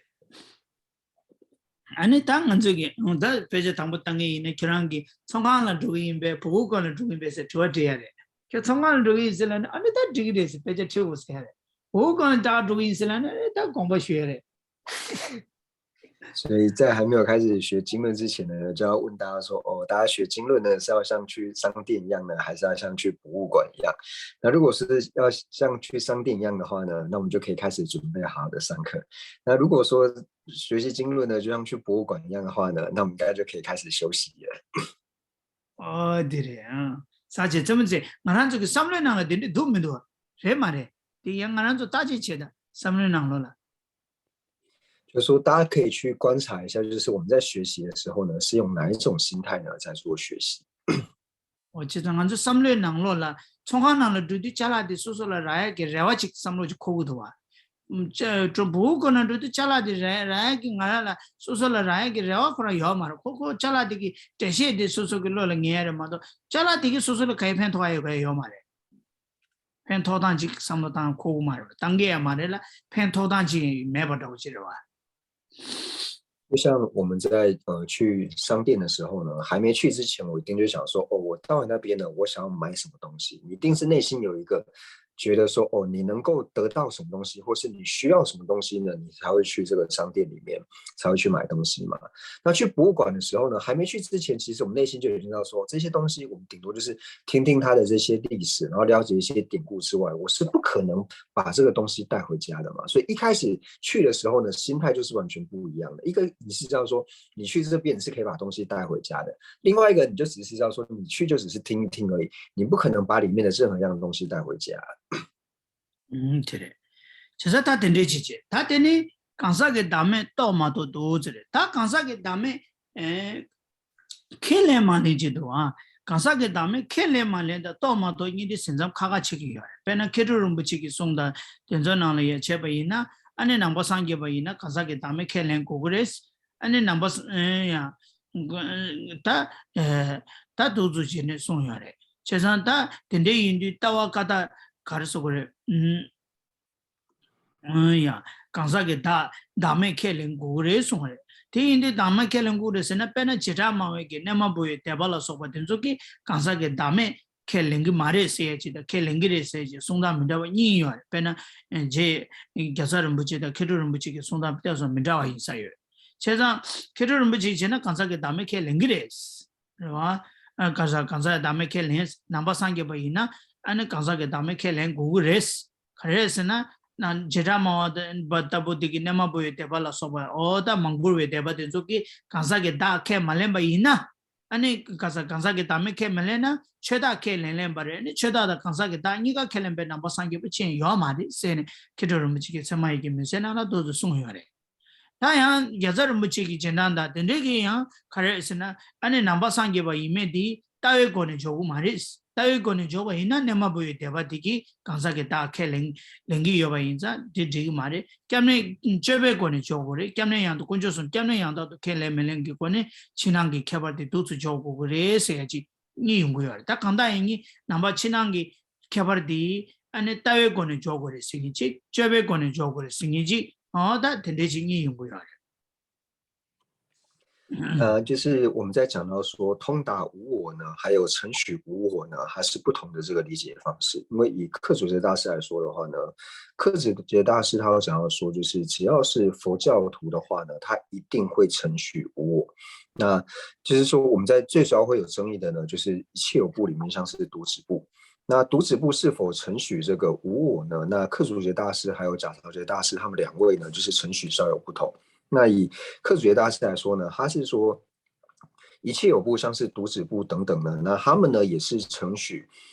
ཨ་ནི་ད་ང་ཚོ་གི་ད་དཔེ་ཆ་དང་པོ་བཏང་གི་ཡིན་ན་ཁྱོད་རང་གི་ཚོང་ཁང་ལ་འགྲོ་གི་ཡིན་པས་博物馆ལ་འགྲོ་གི་ཡིན་པས་ཟེར་དྲི་བ་དྲི་ཡ་རེད། ཁྱོད་ཚོང་ཁང་ལ་འགྲོ་གི་ཡིན་ཟེར་ལབ་ན་ཨ་ནི་ད་འགྲིག་གི་རེད་ཟེར་དཔེ་ཆ་ཁྲིད་དགོས་ཟེར་ཡ་རེད། 博物馆ལ་ད་འགྲོ་གི་ཡིན་ཟེར་ལབ་ན་ཨ་ནི་ད་དགོངས་པ་ཞུ་ཡ་རེད། 所以在还没有开始学经论之前呢，就要问大家说，哦，大家学经论呢是要像去商店一样呢，还是要像去博物馆一样？那如果是要像去商店一样的话呢，那我们就可以开始准备好好的上课。那如果说学习经论呢，就像去博物馆一样的话呢，那我们应该就可以开始休息了。 ཨོ་དེ་རེད་ཨང་། ས་བཅད་རྩེ་མོ་རྩེ་ང་རང་ཚོ་གི་བསམ་བློའི་ནང་ལ་དེ་འདྲ་འདུག་མི་འདུག་རེད་མ་རེད། དེ་ཡང་ང་རང་ཚོ་བརྟག་དཔྱད་བྱེད་ད་བསམ་བློའི་ནང་ལོགས་ལ། 就说大家可以去观察一下，就是我们在学习的时候呢，是用哪一种心态呢在做学习？ ཨོ་བྱས་ཙང་ང་ཚོ་བསམ་བློའི་ནང་ལོགས་ལ་ཚོང་ཁང་ནང་ལ་འགྲོ་དུས་ཅ་ལག་དེ་སོ་སོ་ལ་རག་ཡག་གི་རེ་བ་ཅིག་བསམ་བློ་ཅིག་འཁོར་གི་འདུག་བ། ཅ་ཅོ་博物馆ནང་འགྲོ་དུས་ཅ་ལག་དེ་རག་རག་ཡག་གི་ང་རང་ལ་སོ་སོ་ལ་རག་ཡག་གི་རེ་བ་ཁོ་རང་ཡོད་མ་རེད། ཁོ་ཁོ་ཅ་ལག་དེ་གི་འགྲེལ་བཤད་དེ་སོ་སོ་གི་བློ་ལ་ངེས་ཡ་རེད་མ་གཏོགས་ཅ་ལག་དེ་གི་སོ་སོ་ལ་ག་ཡེ་ཕན་ཐོགས་ཡ་ཡོད་ག་ཡོད་མ་རེད། ཕན་ཐོགས་སྟངས་ཅིག་བསམ་བློ་བཏང་ཁོ་གི་མ་རེད། བཏང་གི་ཡ་མ་རེད་ལ་ཕན་ཐོགས་སྟངས་ཅིག་མེད་པ་འདྲ་བོ་ཅིག་རེད་བ། 就像我们在呃去商店的时候呢，还没去之前，我一定就想说，哦，我到了那边呢，我想要买什么东西，你一定是内心有一个觉得说，哦，你能够得到什么东西，或是你需要什么东西呢，你才会去这个商店里面，才会去买东西嘛。那去博物馆的时候呢，还没去之前，其实我们内心就已经知道说，这些东西我们顶多就是听听它的这些历史，然后了解一些典故之外，我是不可能把这个东西带回家的嘛。所以一开始去的时候呢，心态就是完全不一样的。一个你是知道说，你去这边是可以把东西带回家的；另外一个你就只是知道说，你去就只是听一听而已，你不可能把里面的任何样的东西带回家。ཨུམ། དེ་རེད། བྱས་ཙང་ད་དེ་འདྲའི་བྱེད་ཅེས། ད་དེ་ནི་གང་ཟག་གི་བདག་མེད་རྟོགས་མ་ཐུབ་འདུག་ཟེར་རེད། ད་གང་ཟག་གི་བདག་མེད་ཨེ་ཁས་ལེན་མ་ལེན་གྱི་འདུག་ཨ། གང་ཟག་གི་བདག་མེད་ཁས་ལེན་མ་ལེན་དང་རྟོགས་མ་རྟོགས་གཉིས་དེ་ཟིན་མཚམས་ཁ་ཁ་ཕྱེ་གི་ཡོད་རེད། དཔེར་ན་མཁས་གྲུབ་རིན་པོ་ཆེ་གི་གསུང་དང་དེ་ཚོའི་ནང་ལ་ཡ་བྱས་པ་ཡིན་ན། ཨ་ནི་ནང་པ་སངས་རྒྱས་པ་ཡིན་ན་གང་ཟག་གི་བདག་མེད་ཁས་ལེན་དགོས་ཀྱི་རེད། ཨ་ནི་ནང་པ་ས་ཨེ་ཡ་ད་ཨེ་ད་འདུག་ཚུལ་བྱས་ནས་གསུངས་ཡོད་རེད། བྱས་ཙང་ད་དེ་འདྲའི་ཡིན་དུས་ལྟ་བ་བཀའ་རྟགས་ག་རེ་ཟེར་དགོས་རེད། ཨུམ། ཨུམ། ཡ། གང་ཟག་གི་བདག་བདག་མེད་ཁས་ལེན་དགོས་ཀྱི་རེད་གསུངས་རེད། དེ་ཡིན་དུས་བདག་མེད་ཁས་ལེན་དགོས་རེད་ཟེར་ན། དཔེར་ན་བྱེ་བྲག་སྨྲ་བའི་གི་གནས་མང་པོ་ཡི་དད་པ་ལ་སོགས་པ་དེ་ཚོ་གིས་གང་ཟག་གི་བདག་མེད་ཁས་ལེན་གྱི་མ་རེད་ཟེར་ཡ་ཅིག་དང་ཁས་ལེན་གྱི་རེད་ཟེར་ཡ་ཅིག་གསུང་སྟངས་མི་འདྲ་བ་གཉིས་ཡོད་རེད། དཔེར་ན་རྗེ་རྒྱལ་ཚབ་རིན་པོ་ཆེ་དང་མཁས་གྲུབ་རིན་པོ་ཆེ་གི་གསུང་སྟངས་དེ་ཚོ་མི་འདྲ་བ་ཡིན་ས་ཡོད། བྱས་ཙང་མཁས་གྲུབ་རིན་པོ་ཆེ་བྱས་ན་གང་ཟག་གི་བདག་མེད་ཁས་ལེན་གྱི་རེད། རེད་བ། ཨ། གང་ཟག་གང་ཟག་གི་བདག་མེད་ཁས་ལེན། ནང་པ་སངས་རྒྱས་པ་ཡིན་ན་ཨ་ནི་གང་ཟག་གི་བདག་མེད་ཁས་ལེན་དགོས་ཀྱི་རེད། ག་རེ་ཟེར་ན། ན་བྱེ་བྲག་སྨྲ་བ་ལྟ་བུ་དེ་གི་གནས་མང་པོ་ཡི་དད་པ་ལ་སོགས་པ། འོ་ད་མང་པོ་བའི་དད་པ་དེ་ཚོ་གིས་གང་ཟག་གི་བདག་ཁས་མ་ལེན་པ་ཡིན་ན། ཨ་ནི་གང་ཟག་གང་ཟག་གི་བདག་མེད་ཁས་མ་ལེན་ན་ཆོས་བདག་ཁས་ལེན་ལེན་པ་རེད། ཨ་ནི་ཆོས་བདག་དང་གང་ཟག་གི་བདག་གཉིས་ཀ་ཁས་ལེན་པའི་ནང་པ་སངས་རྒྱས་པ་ཅན་ཡོད་མ་རེད་ཟེར་ནས་མཁས་གྲུབ་རིན་པོ་ཆེ་གིས་ཚད་མ་ཡི་གེ་མུན་སེལ་ནང་ལ་ཏོག་ཙམ་གསུངས་ཡོད་རེད། ད་ཡང་རྒྱལ་ཚབ་རིན་པོ་ཆེ་གི་རྗེས་འབྲང་དང་དེ་འདྲའི་གི་ཡང་ག་རེ་ཟེར་ན། ཨ་ནི་ནང་པ་སངས་རྒྱས་པ་ཡིན་མིན་དེ་ལྟ་བའི་སྒོ་ནས་འཇོག་གི་མ་རེད། ལྟ་བའི་སྒོ་ནས་འཇོག་པ་ཡིན་ན་གནས་མང་པོ་ཡི་དད་པ་དེ་གིས་གང་ཟག་གི་བདག་ཁས་ལེན་ལེན་གྱི་ཡོད་པ་ཡིན་ཙང་དེ་འགྲིག་གི་མ་རེད། སྐྱབས་གནས་སྤྱོད་པའི་སྒོ་ནས་འཇོག་དགོས་རེད། སྐྱབས་གནས་ཡང་དག་དཀོན་མཆོག་གསུམ་སྐྱབས་གནས་ཡང་དག་ཏུ་ཁས་ལེན་མི་ལེན་གྱི་སྒོ་ནས་ཕྱི་ནང་གི་ཁྱད་པར་དེ་འདུག་ཚུལ་འཇོག་དགོས་ཀྱི་རེད་ཟེར་ཡ་ཅིག་གཉིས་ཡོང་གི་ཡོད་རེད། ད་གང་ལྟར་ཡིན་གྱི་ནང་པ་ཕྱི་ནང་གི་ཁྱད་པར་དེ་ཨ་ནི་ལྟ་བའི་སྒོ་ནས་འཇོག་དགོས་རེད་ཟེར་མཁན་གཅིག་སྤྱོད་པའི་སྒོ་ནས་འཇོག་དགོས་རེད་ཟེར་མཁན་གཅིག་འོ་ད་དེ་འདྲའི་ཅིག་གཉིས་ཡོང་གི་ཡོད་རེད། 呃，就是我们在讲到说通达无我呢，还有承许无我呢，还是不同的这个理解方式。因为以克佐哲大师来说的话呢，克佐哲大师他有讲到说，就是只要是佛教徒的话呢，他一定会承许无我。那就是说，我们在最主要会有争议的呢，就是一切有部里面像是独止部。那独止部是否承许这个无我呢？那克佐哲大师还有贾曹杰大师他们两位呢，就是承许稍有不同。那以克佐哲大师来说呢，他是说一切有部像是独止部等等呢，那他们呢也是承许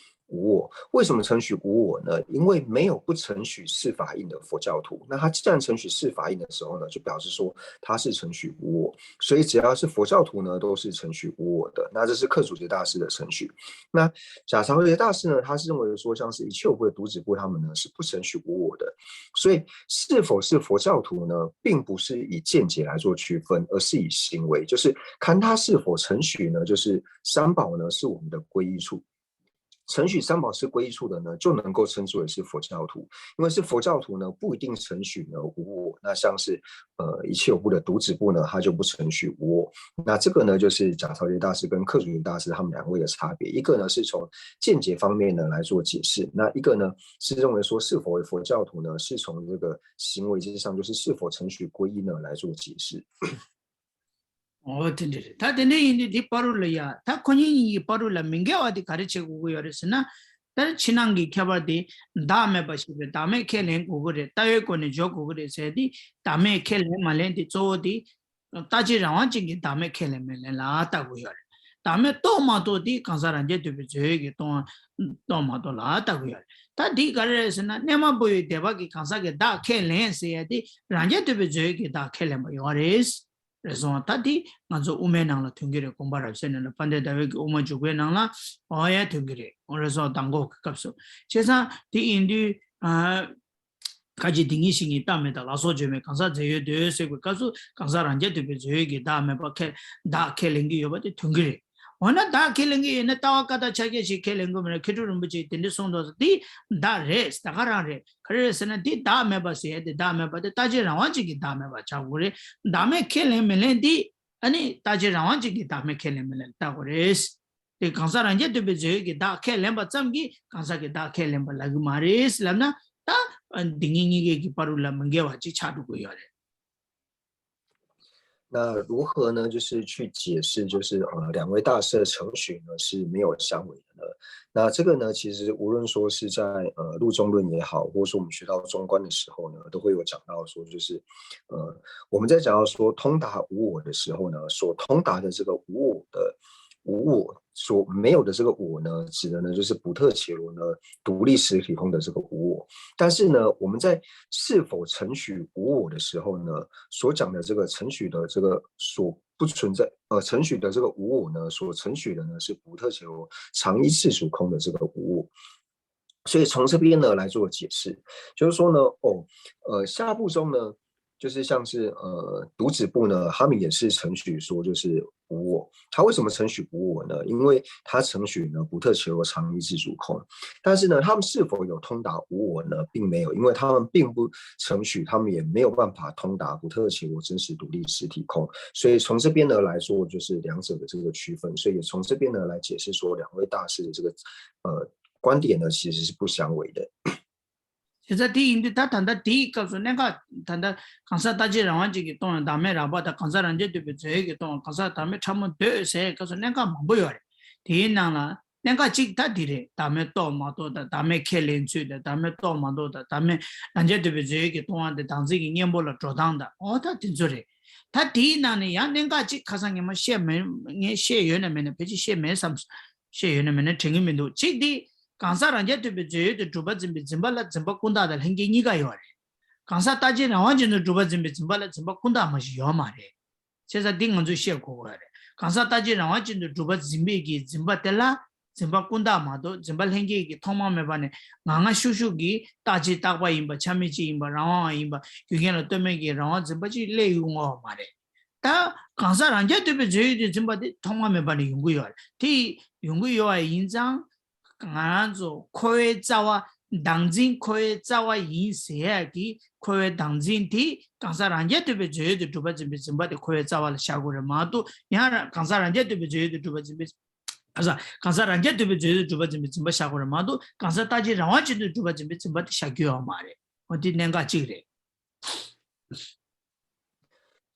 无我。为什么承许无我呢？因为没有不承许四法印的佛教徒。那他既然承许四法印的时候呢，就表示说他是承许无我。所以只要是佛教徒呢，都是承许无我的。那这是克佐哲大师的承许。那贾曹杰大师呢，他是认为说，像是一切有部的独止部他们呢是不承许无我的。所以是否是佛教徒呢，并不是以见解来做区分，而是以行为，就是看他是否承许呢，就是三宝呢是我们的皈依处。承许三宝是皈依处的呢，就能够称之为是佛教徒。因为是佛教徒呢，不一定承许呢无我。那像是呃一切有部的独止部呢，他就不承许无我。那这个呢，就是贾曹杰大师跟克佐哲大师他们两位的差别。一个呢是从见解方面呢来做解释，那一个呢是认为说是否为佛教徒呢，是从这个行为之上，就是是否承许皈依呢来做解释。 འོ་དེ་འདྲ་རེད། ད་དེ་འདྲ་ཡིན་དུས་དེ་བར་དུ་ལ་ཡ། ད་ཁོ་གཉིས་གཉིས་ཀྱི་བར་དུ་ལ་མི་འགལ་བ་དེ་ག་རེ་བྱེད་དགོས་ཀྱི་ཡོད་རེད་ཟེར་ན། ད་ཕྱི་ནང་གི་ཁྱད་པར་དེ་བདག་མེད་པ་ཞིག་རེད། བདག་མེད་ཁས་ལེན་དགོས་ཀྱི་རེད། ལྟ་བའི་སྒོ་ནས་འཇོག་དགོས་ཀྱི་རེད་ཟེར་དེ། བདག་མེད་ཁས་ལེན་མ་ལེན་དེ་གཙོ་བོ་དེ་ལྟ་བྱེད་རང་དབང་ཅན་གྱི་བདག་མེད་ཁས་ལེན་མི་ལེན་ལ་ལྟ་དགོས་ཡོད་རེད། བདག་མེད་རྟོགས་མ་རྟོགས་དེ་གང་ཟག་རང་རྒྱལ་དོད་པའི་མཛོད་ཀྱིས་རྟོགས་རྟོགས་མ་རྟོགས་ལ་ལྟ་དགོས་ཡོད་རེད། ད་འདི་ག་རེ་རེད་ཟེར་ན། གནས་མང་པོ་ཡི་དད་པ་གིས་གང་ཟག་གི་བདག་ཁས་ལེན་ཟེར་ཡ་དེ་རང་རྒྱལ་དོད་པའི་མཛོད་ཀྱིས་བདག་ཁས་ལེན་པ་ཡོད་རེད། རེད་སོང་། ད་འདི་ང་ཚོ་དབུ་མའི་ནང་ལ་ཐོན་གྱི་རེད། དགོངས་པ་རབ་གསལ་ནང་ལ། དཔལ་ལྡན་ཟླ་འོད་ཀྱི་དབུ་མ་འཇུག་པའི་ནང་ལ་འོ་ཡ་ཐོན་གྱི་རེད། འོ་རེད་སོང་། མདང་དགོང་གི་སྐབས་སུ། བྱས་ཙང་དེ་ཡིན་དུས་ཨ། ཁ་ཅིག་དེ་ཉིད་བཞིན་གྱི་བདག་མེད་དང་ལ་སོགས་བརྗོད་མེད་གང་ཟག་རྫས་ཡོད་འདོད་ཟེར་བའི་སྐབས་སུ་གང་ཟག་རང་རྒྱལ་དོད་པའི་མཛོད་ཀྱིས་བདག་མེད་པ་ཁས་བདག་ཁས་ལེན་གྱི་ཡོད་པ་དེ་ཐོན་གྱི་རེད། འོ་ན་བདག་ཁས་ལེན་གྱི་ཡོད་ན་ལྟ་བ་བཀའ་རྟགས་ཕྱག་རྒྱ་ཞིག་ཁས་ལེན་དགོས་མ་རེད། མཁས་གྲུབ་རིན་པོ་ཆེས་དེ་འདྲ་གསུངས་འདུག་ཟེར། འདི་བདག་རེད། ད་ག་རང་རེད། ག་རེ་རེད་ཟེར་ན་འདི་བདག་མེད་པ་ཟེར་ཡ་དེ་བདག་མེད་པ་དེ་རྟག་གཅིག་རང་དབང་ཅན་གྱི་བདག་མེད་པ་ཆགས་དགོས་རེད། བདག་མེད་ཁས་ལེན་མི་ལེན་འདི་ཨ་ནི་རྟག་གཅིག་རང་དབང་ཅན་གྱི་བདག་མེད་ཁས་ལེན་མི་ལེན་ལྟ་དགོས་རེད། དེ་གང་ཟག་རང་རྐྱ་ཐུབ་པའི་རྫས་ཡོད་ཀྱི་བདག་ཁས་ལེན་པ་ཙམ་གྱིས་གང་ཟག་གི་བདག་ཁས་ལེན་པ་ལབ་ཀྱི་མ་རེད་ལབ་ན། ད་འདི་གཉིས་གཉིས་ཀའི་གི་བར་དུ་ལ་མི་འགལ་བ་ཅིག་ཆགས་འགྲོ་གི་ཡོད་རེད། 那如何呢？就是去解释，就是呃，两位大师的程许呢是没有相违的呢？那这个呢，其实无论说是在呃入中论也好，或者说我们学到中观的时候呢，都会有讲到说，就是呃我们在讲到说通达无我的时候呢，所通达的这个无我的无我所没有的这个我呢，指的呢就是不特伽罗呢独立实体空的这个无我。但是呢，我们在是否程许无我的时候呢，所讲的这个程许的这个所不存在，呃，程许的这个无我呢，所程许的呢是不特伽罗常一自主空的这个无我。所以从这边呢来做解释，就是说呢，哦，呃，下部中呢，就是像是呃独子部呢，他们也是程许说就是无我。他为什么程许无我呢？因为他程许呢不特伽罗常一自主空，但是呢，他们是否有通达无我呢？并没有，因为他们并不程许，他们也没有办法通达不特伽罗真实独立实体空。所以从这边呢来说，就是两者的这个区分。所以也从这边呢来解释说，两位大师的这个呃观点呢其实是不相违的。 བྱས་ཙང་དེ་ཡིན་དུས་ད་ད་ལྟ་དེའི་སྐབས་སུ་གནད་འགག་ད་ལྟ་གང་ཟག་རྟག་གཅིག་རང་དབང་ཅན་གྱིས་སྟོང་བ་བདག་མེད་རགས་པ་དང་། གང་ཟག་རང་རྐྱ་ཐུབ་པའི་རྫས་ཡོད་ཀྱིས་སྟོང་བ། གང་ཟག་བདག་མེད་ཕྲ་མོ་འདོད་ཟེར་སྐབས་སུ་གནད་འགག་མང་པོ་ཡོད་རེད། དེའི་ནང་ལ་གནད་འགག་གཅིག་ད་འདི་རེད། བདག་མེད་རྟོགས་མ་རྟོགས་དང་། བདག་མེད་ཁས་ལེན་ཚུལ་དང་། བདག་མེད་རྟོགས་མ་རྟོགས་དང་། བདག་མེད་རང་རྐྱ་ཐུབ་པའི་རྫས་ཡོད་ཀྱིས་སྟོང་བ་དེ་བདག་འཛིན་གྱི་གཉེན་པོ་ལ་འགྲོ་སྟངས་དང་། འོ་ད་དེ་ཚོ་རེད། ད་དེའི་ནང་ནས་ཡང་གནད་འགག་གཅིག་ཁ་སང་ངས་མ་བཤད་མེད། ངས་བཤད་ཡོད་ན་མེད་ན། ཕལ་ཆེར་བཤད་མེད་བསམ། བཤད་ཡོད་ན་མེད་ན་དྲན་གྱི་མི་འདུག་གཅིག་འདི་གང་ཟག་རང་རྐྱ་ཐུབ་པའི་རྫས་ཡོད་དུ་གྲུབ་པ་འཛིན་པའི་འཛིན་པ་ལ་འཛིན་པ་ཀུན་བཏགས་དང་ལྷན་སྐྱེས་གཉིས་ཀ་ཡོད་རེད། གང་ཟག་རྟག་གཅིག་རང་དབང་ཅན་དུ་གྲུབ་པ་འཛིན་པའི་འཛིན་པ་ལ་འཛིན་པ་ཀུན་བཏགས་མ་ཞིག་ཡོད་མ་རེད། བྱས་ཙང་འདི་ང་ཚོས་ཤེས་དགོས་ཀྱི་ཡོད་རེད། གང་ཟག་རྟག་གཅིག་རང་དབང་ཅན་དུ་གྲུབ་པ་འཛིན་པའི་གི་འཛིན་པ་དེ་ལ་འཛིན་པ་ཀུན་བཏགས་མ་གཏོགས་འཛིན་པ་ལྷན་སྐྱེས་ཀྱི་ཐོག་མ་མེད་པ་ནས་ང་ང་ཤུགས་ཤུགས་ཀྱིས་རྟག་གཅིག་རྟག་པ་ཡིན་པ། ཆ་མེད་གཅིག་ཡིན་པ། རང་དབང་ཡིན་པ། རྒྱུ་རྐྱེན་ལ་ལྟོས་མེད་ཀྱི་རང་དབང་འཛིན་པ་ཅིག་སླེབས་ཡོང་ངོ་མ་རེད། ད་གང་ཟག་རང་རྐྱ་ཐུབ་པའི་རྫས་ཡོད་དུ་འཛིན་པ་དེ་ཐོག་མ་མེད་པ་ནས་ཡོང་གི་ཡོད་རེད། དེ་ཡོང་གི་ཡོད་པ་ཡིན་ཙང་། ང་རང་ཚོ་འཁོར་བའི་རྩ་བ། བདག་འཛིན་འཁོར་བའི་རྩ་བ་ཡིན་ཟེར་ཡ་གི་འཁོར་བའི་བདག་འཛིན་དེ་གང་ཟག་རང་རྐྱ་ཐུབ་པའི་རྫས་ཡོད་དུ་གྲུབ་པ་འཛིན་པའི་འཛིན་པ་དེ་འཁོར་བའི་རྩ་བ་ལ་བཞག་དགོས་རེད་མ་གཏོགས། ཡང་རང་གང་ཟག་རང་རྐྱ་ཐུབ་པའི་རྫས་ཡོད་དུ་གྲུབ་པ་འཛིན་པའི། གང་ཟག་གང་ཟག་རང་རྐྱ་ཐུབ་པའི་རྫས་ཡོད་དུ་གྲུབ་པ་འཛིན་པའི་འཛིན་པ་བཞག་དགོས་རེད་མ་གཏོགས། གང་ཟག་རྟག་གཅིག་རང་དབང་ཅན་དུ་གྲུབ་པ་འཛིན་པའི་འཛིན་པ་དེ་བཞག་རྒྱུ་ཡོད་མ་རེད། འོ་དེ་གནད་འགག་གཅིག་རེད།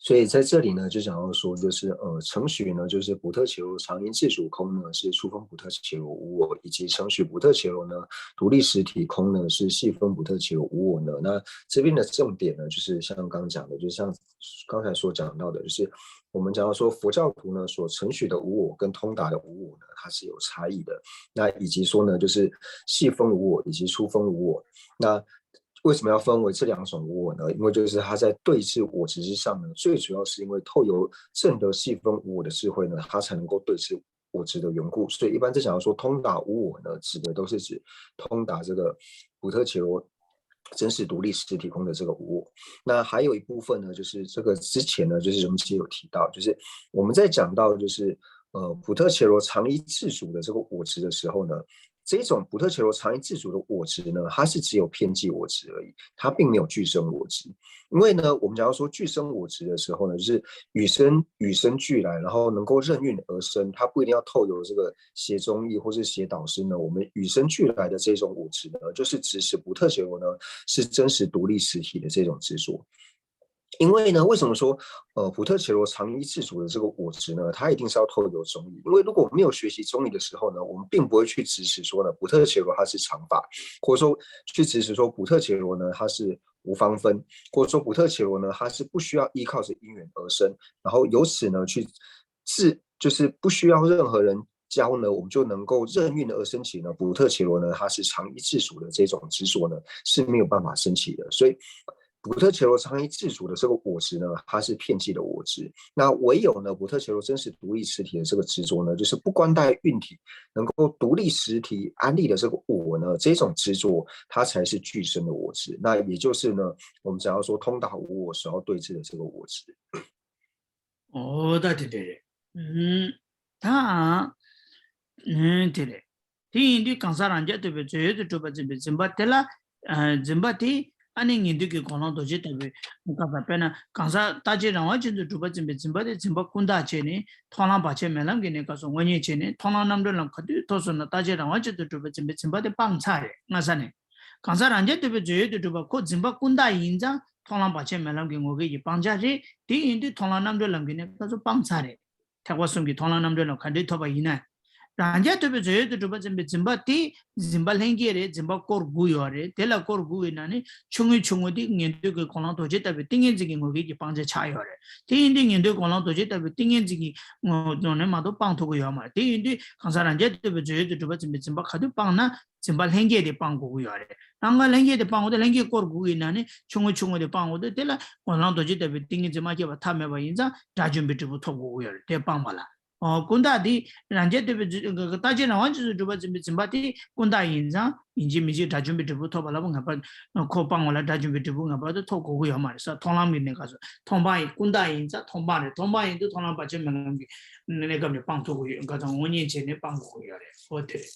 所以在这里呢，就想要说，就是呃，程许呢，就是不特伽罗常因自主空呢，是初分不特伽罗无我，以及程许不特伽罗呢，独立实体空呢，是细分不特伽罗无我呢。那这边的重点呢，就是像刚刚讲的，就像刚才所讲到的，就是我们讲到说佛教徒呢所程许的无我跟通达的无我呢，它是有差异的。那以及说呢，就是细分无我以及初分无我，那为什么要分为这两种无我呢？因为就是他在对治我执之上呢，最主要是因为透由证得细分无我的智慧呢，他才能够对治我执的缘故。所以一般在讲到说通达无我呢，指的都是指通达这个不特伽罗真实独立实体空的这个无我。那还有一部分呢，就是这个之前呢，就是荣吉有提到，就是我们在讲到就是呃不特伽罗常一自主的这个我执的时候呢，这种不特伽罗常一自主的我执呢，它是只有片剂我执而已，它并没有俱生我执。因为呢，我们假如说俱生我执的时候呢，就是与生与生俱来，然后能够任运而生，它不一定要透由这个邪中意或是邪导师呢。我们与生俱来的这种我执呢，就是指使不特伽罗呢是真实独立实体的这种执着。因为呢，为什么说呃普特伽罗常一自主的这个我执呢，它一定是要透由中意？因为如果没有学习中意的时候呢，我们并不会去指使说呢普特伽罗它是常法，或者说去指使说普特伽罗呢它是无方分，或者说普特伽罗呢它是不需要依靠着因缘而生，然后由此呢去自就是不需要任何人教呢，我们就能够任运而升起呢。普特伽罗呢，它是常一自主的这种执着呢是没有办法升起的，所以。不特伽罗常一自主的这个我执呢，它是片剂的我执。那唯有呢，不特伽罗真实独立实体的这个执着呢，就是不关待运体，能够独立实体安立的这个我呢，这种执着，它才是俱生的我执。那也就是呢，我们只要说通达无我所要对治的这个我执。 ཨོ་ད་དེ་འདྲ་རེད། ཨུམ། ད་ཨ་དེ་རེད། དེ་ཡིན་དུས་གང་ཟག་རང་རྐྱ་ཐུབ་པའི་རྫས་ཡོད་དུ་གྲུབ་པ་འཛིན་པའི་འཛིན་པ་དེ་ལ། ཨ་འཛིན་པ་དེ་ཨ་ནི་ཉན་ཐོས་ཀྱི་དགོངས་ལམ་རྡོ་རྗེ་ལྟ་བུའི་སྐབས་དང་། དཔེར་ན་གང་ཟག་རྟག་གཅིག་རང་དབང་ཅན་དུ་གྲུབ་པ་འཛིན་པའི་འཛིན་པ་དེ་འཛིན་པ་ཀུན་བརྟགས་བྱས་ནས་མཐོང་ལམ་བར་ཆད་མེད་ལམ་གྱི་གནས་སྐབས་སུ་དངོས་གཉེན་བྱས་ནས་མཐོང་ལམ་རྣམ་གྲོལ་ལམ་ག་དུས་ཐོབ་སོང་ན་རྟག་གཅིག་རང་དབང་ཅན་དུ་གྲུབ་པ་འཛིན་པའི་འཛིན་པ་དེ་སྤངས་ཚར་རེད། སྔ་ས་ནས། གང་ཟག་རང་རྐྱ་ཐུབ་པའི་རྫས་ཡོད་དུ་གྲུབ་པ་ཁོ་འཛིན་པ་ཀུན་བརྟགས་ཡིན་ཙང་མཐོང་ལམ་བར་ཆད་མེད་ལམ་གྱི་ངོ་སྐལ་གྱི་སྤང་བྱ་རེད། དེ་ཡིན་དུས་མཐོང་ལམ་རྣམ་གྲོལ་ལམ་གྱི་གནས་སྐབས་སུ་སྤངས་ཚར་རེད། ཐེག་པ་གསུམ་གྱི་མཐོང་ལམ་རྣམ་གྲོལ་ལམ་ག་འདྲའི་ཐོབ་པ་ཡིན་ན། རང་རྐྱ་ཐུབ་པའི་རྫས་ཡོད་དུ་གྲུབ་པ་འཛིན་པའི་འཛིན་པ་དེ་འཛིན་པ་ལྷན་སྐྱེས་རེད། འཛིན་པ་སྐོར་དགུ་ཡོད་རེད། དེ་ལ་སྐོར་དགུ་ཡོད་ན་ནི་ཆུང་ངུའི་ཆུང་ངུ་དེ་ཉན་ཐོས་ཀྱི་དགོངས་ལམ་རྡོ་རྗེ་ལྟ་བུའི་ཏིང་ངེ་འཛིན་གྱི་ངོ་སྐལ་གྱི་སྤང་བྱ་ཆགས་ཡོད་རེད། དེ་ཡིན་དུས་ཉན་ཐོས་དགོངས་ལམ་རྡོ་རྗེ་ལྟ་བུའི་ཏིང་ངེ་འཛིན་གྱི་ངོ་བོ་ནས་མ་གཏོགས་སྤང་ཐུབ་ཀྱི་ཡོད་མ་རེད། དེ་ཡིན་དུས་གང་ཟག་རང་རྐྱ་ཐུབ་པའི་རྫས་ཡོད་དུ་གྲུབ་པ་འཛིན་པའི་འཛིན་པ་ག་དུས་སྤངས་ན་འཛིན་པ་ལྷན་སྐྱེས་དེ་སྤང་དགོས་ཀྱི་ཡོད་རེད། རང་ག་ལྷན་སྐྱེས་དེ་སྤང་དགོས་དུས་ལྷན་སྐྱེས་སྐོར་དགུ་ཡིན་ན་ནི་ཆུང་ངུ་ཆུང་ངུ་དེ་སྤང་དགོས་དུས་དེ་ལ་དགོངས་ལམ་རྡོ་རྗེ་ལྟ་བུའི་ཏིང་ངེ་འཛིན་མ་སྐྱེས་པ་ཐ་མལ་པ་ཡིན་ཙང་དགྲ་བཅོམ་པའི་འབྲས་བུ་ཐོབ་དགོས་ཀྱི་ཡོད་རེད། དེ་སྤངས་པ་ལ། ཨོ་ཀུན་བརྟགས་དེ་རང་རྐྱ་ཐུབ་པའི་རྫས་རྟག་གཅིག་རང་དབང་ཅན་དུ་གྲུབ་པ་འཛིན་པའི་འཛིན་པ་དེ་ཀུན་བརྟགས་ཡིན་ཙང་ཡིན་གཅིག་མིན་གཅིག་དགྲ་བཅོམ་པའི་འབྲས་བུ་ཐོབ་པ་ལ་ངེས་པར་ཁོ་སྤང་བ་ལ་དགྲ་བཅོམ་པའི་འབྲས་བུ་ངེས་པར་དུ་ཐོབ་དགོས་ཀྱི་ཡོད་མ་རེད་ཟེར། མཐོང་ལམ་གྱི་གནས་སྐབས་སུ་མཐོང་སྤང་ཡིན། ཀུན་བརྟགས་ཡིན་ཙང་མཐོང་སྤང་རེད། མཐོང་སྤང་ཡིན་དུས་མཐོང་ལམ་བར་ཆད་མེད་ལམ་གྱི་གནས་སྐབས་ནས་སྤང་ཐུབ་ཀྱི་ཡོད། ག་ཙམ་དངོས་གཉེན་བྱས་ནས་སྤང་དགོས་ཀྱི་ཡོད་རེད། ཨོ་དེ་རེད།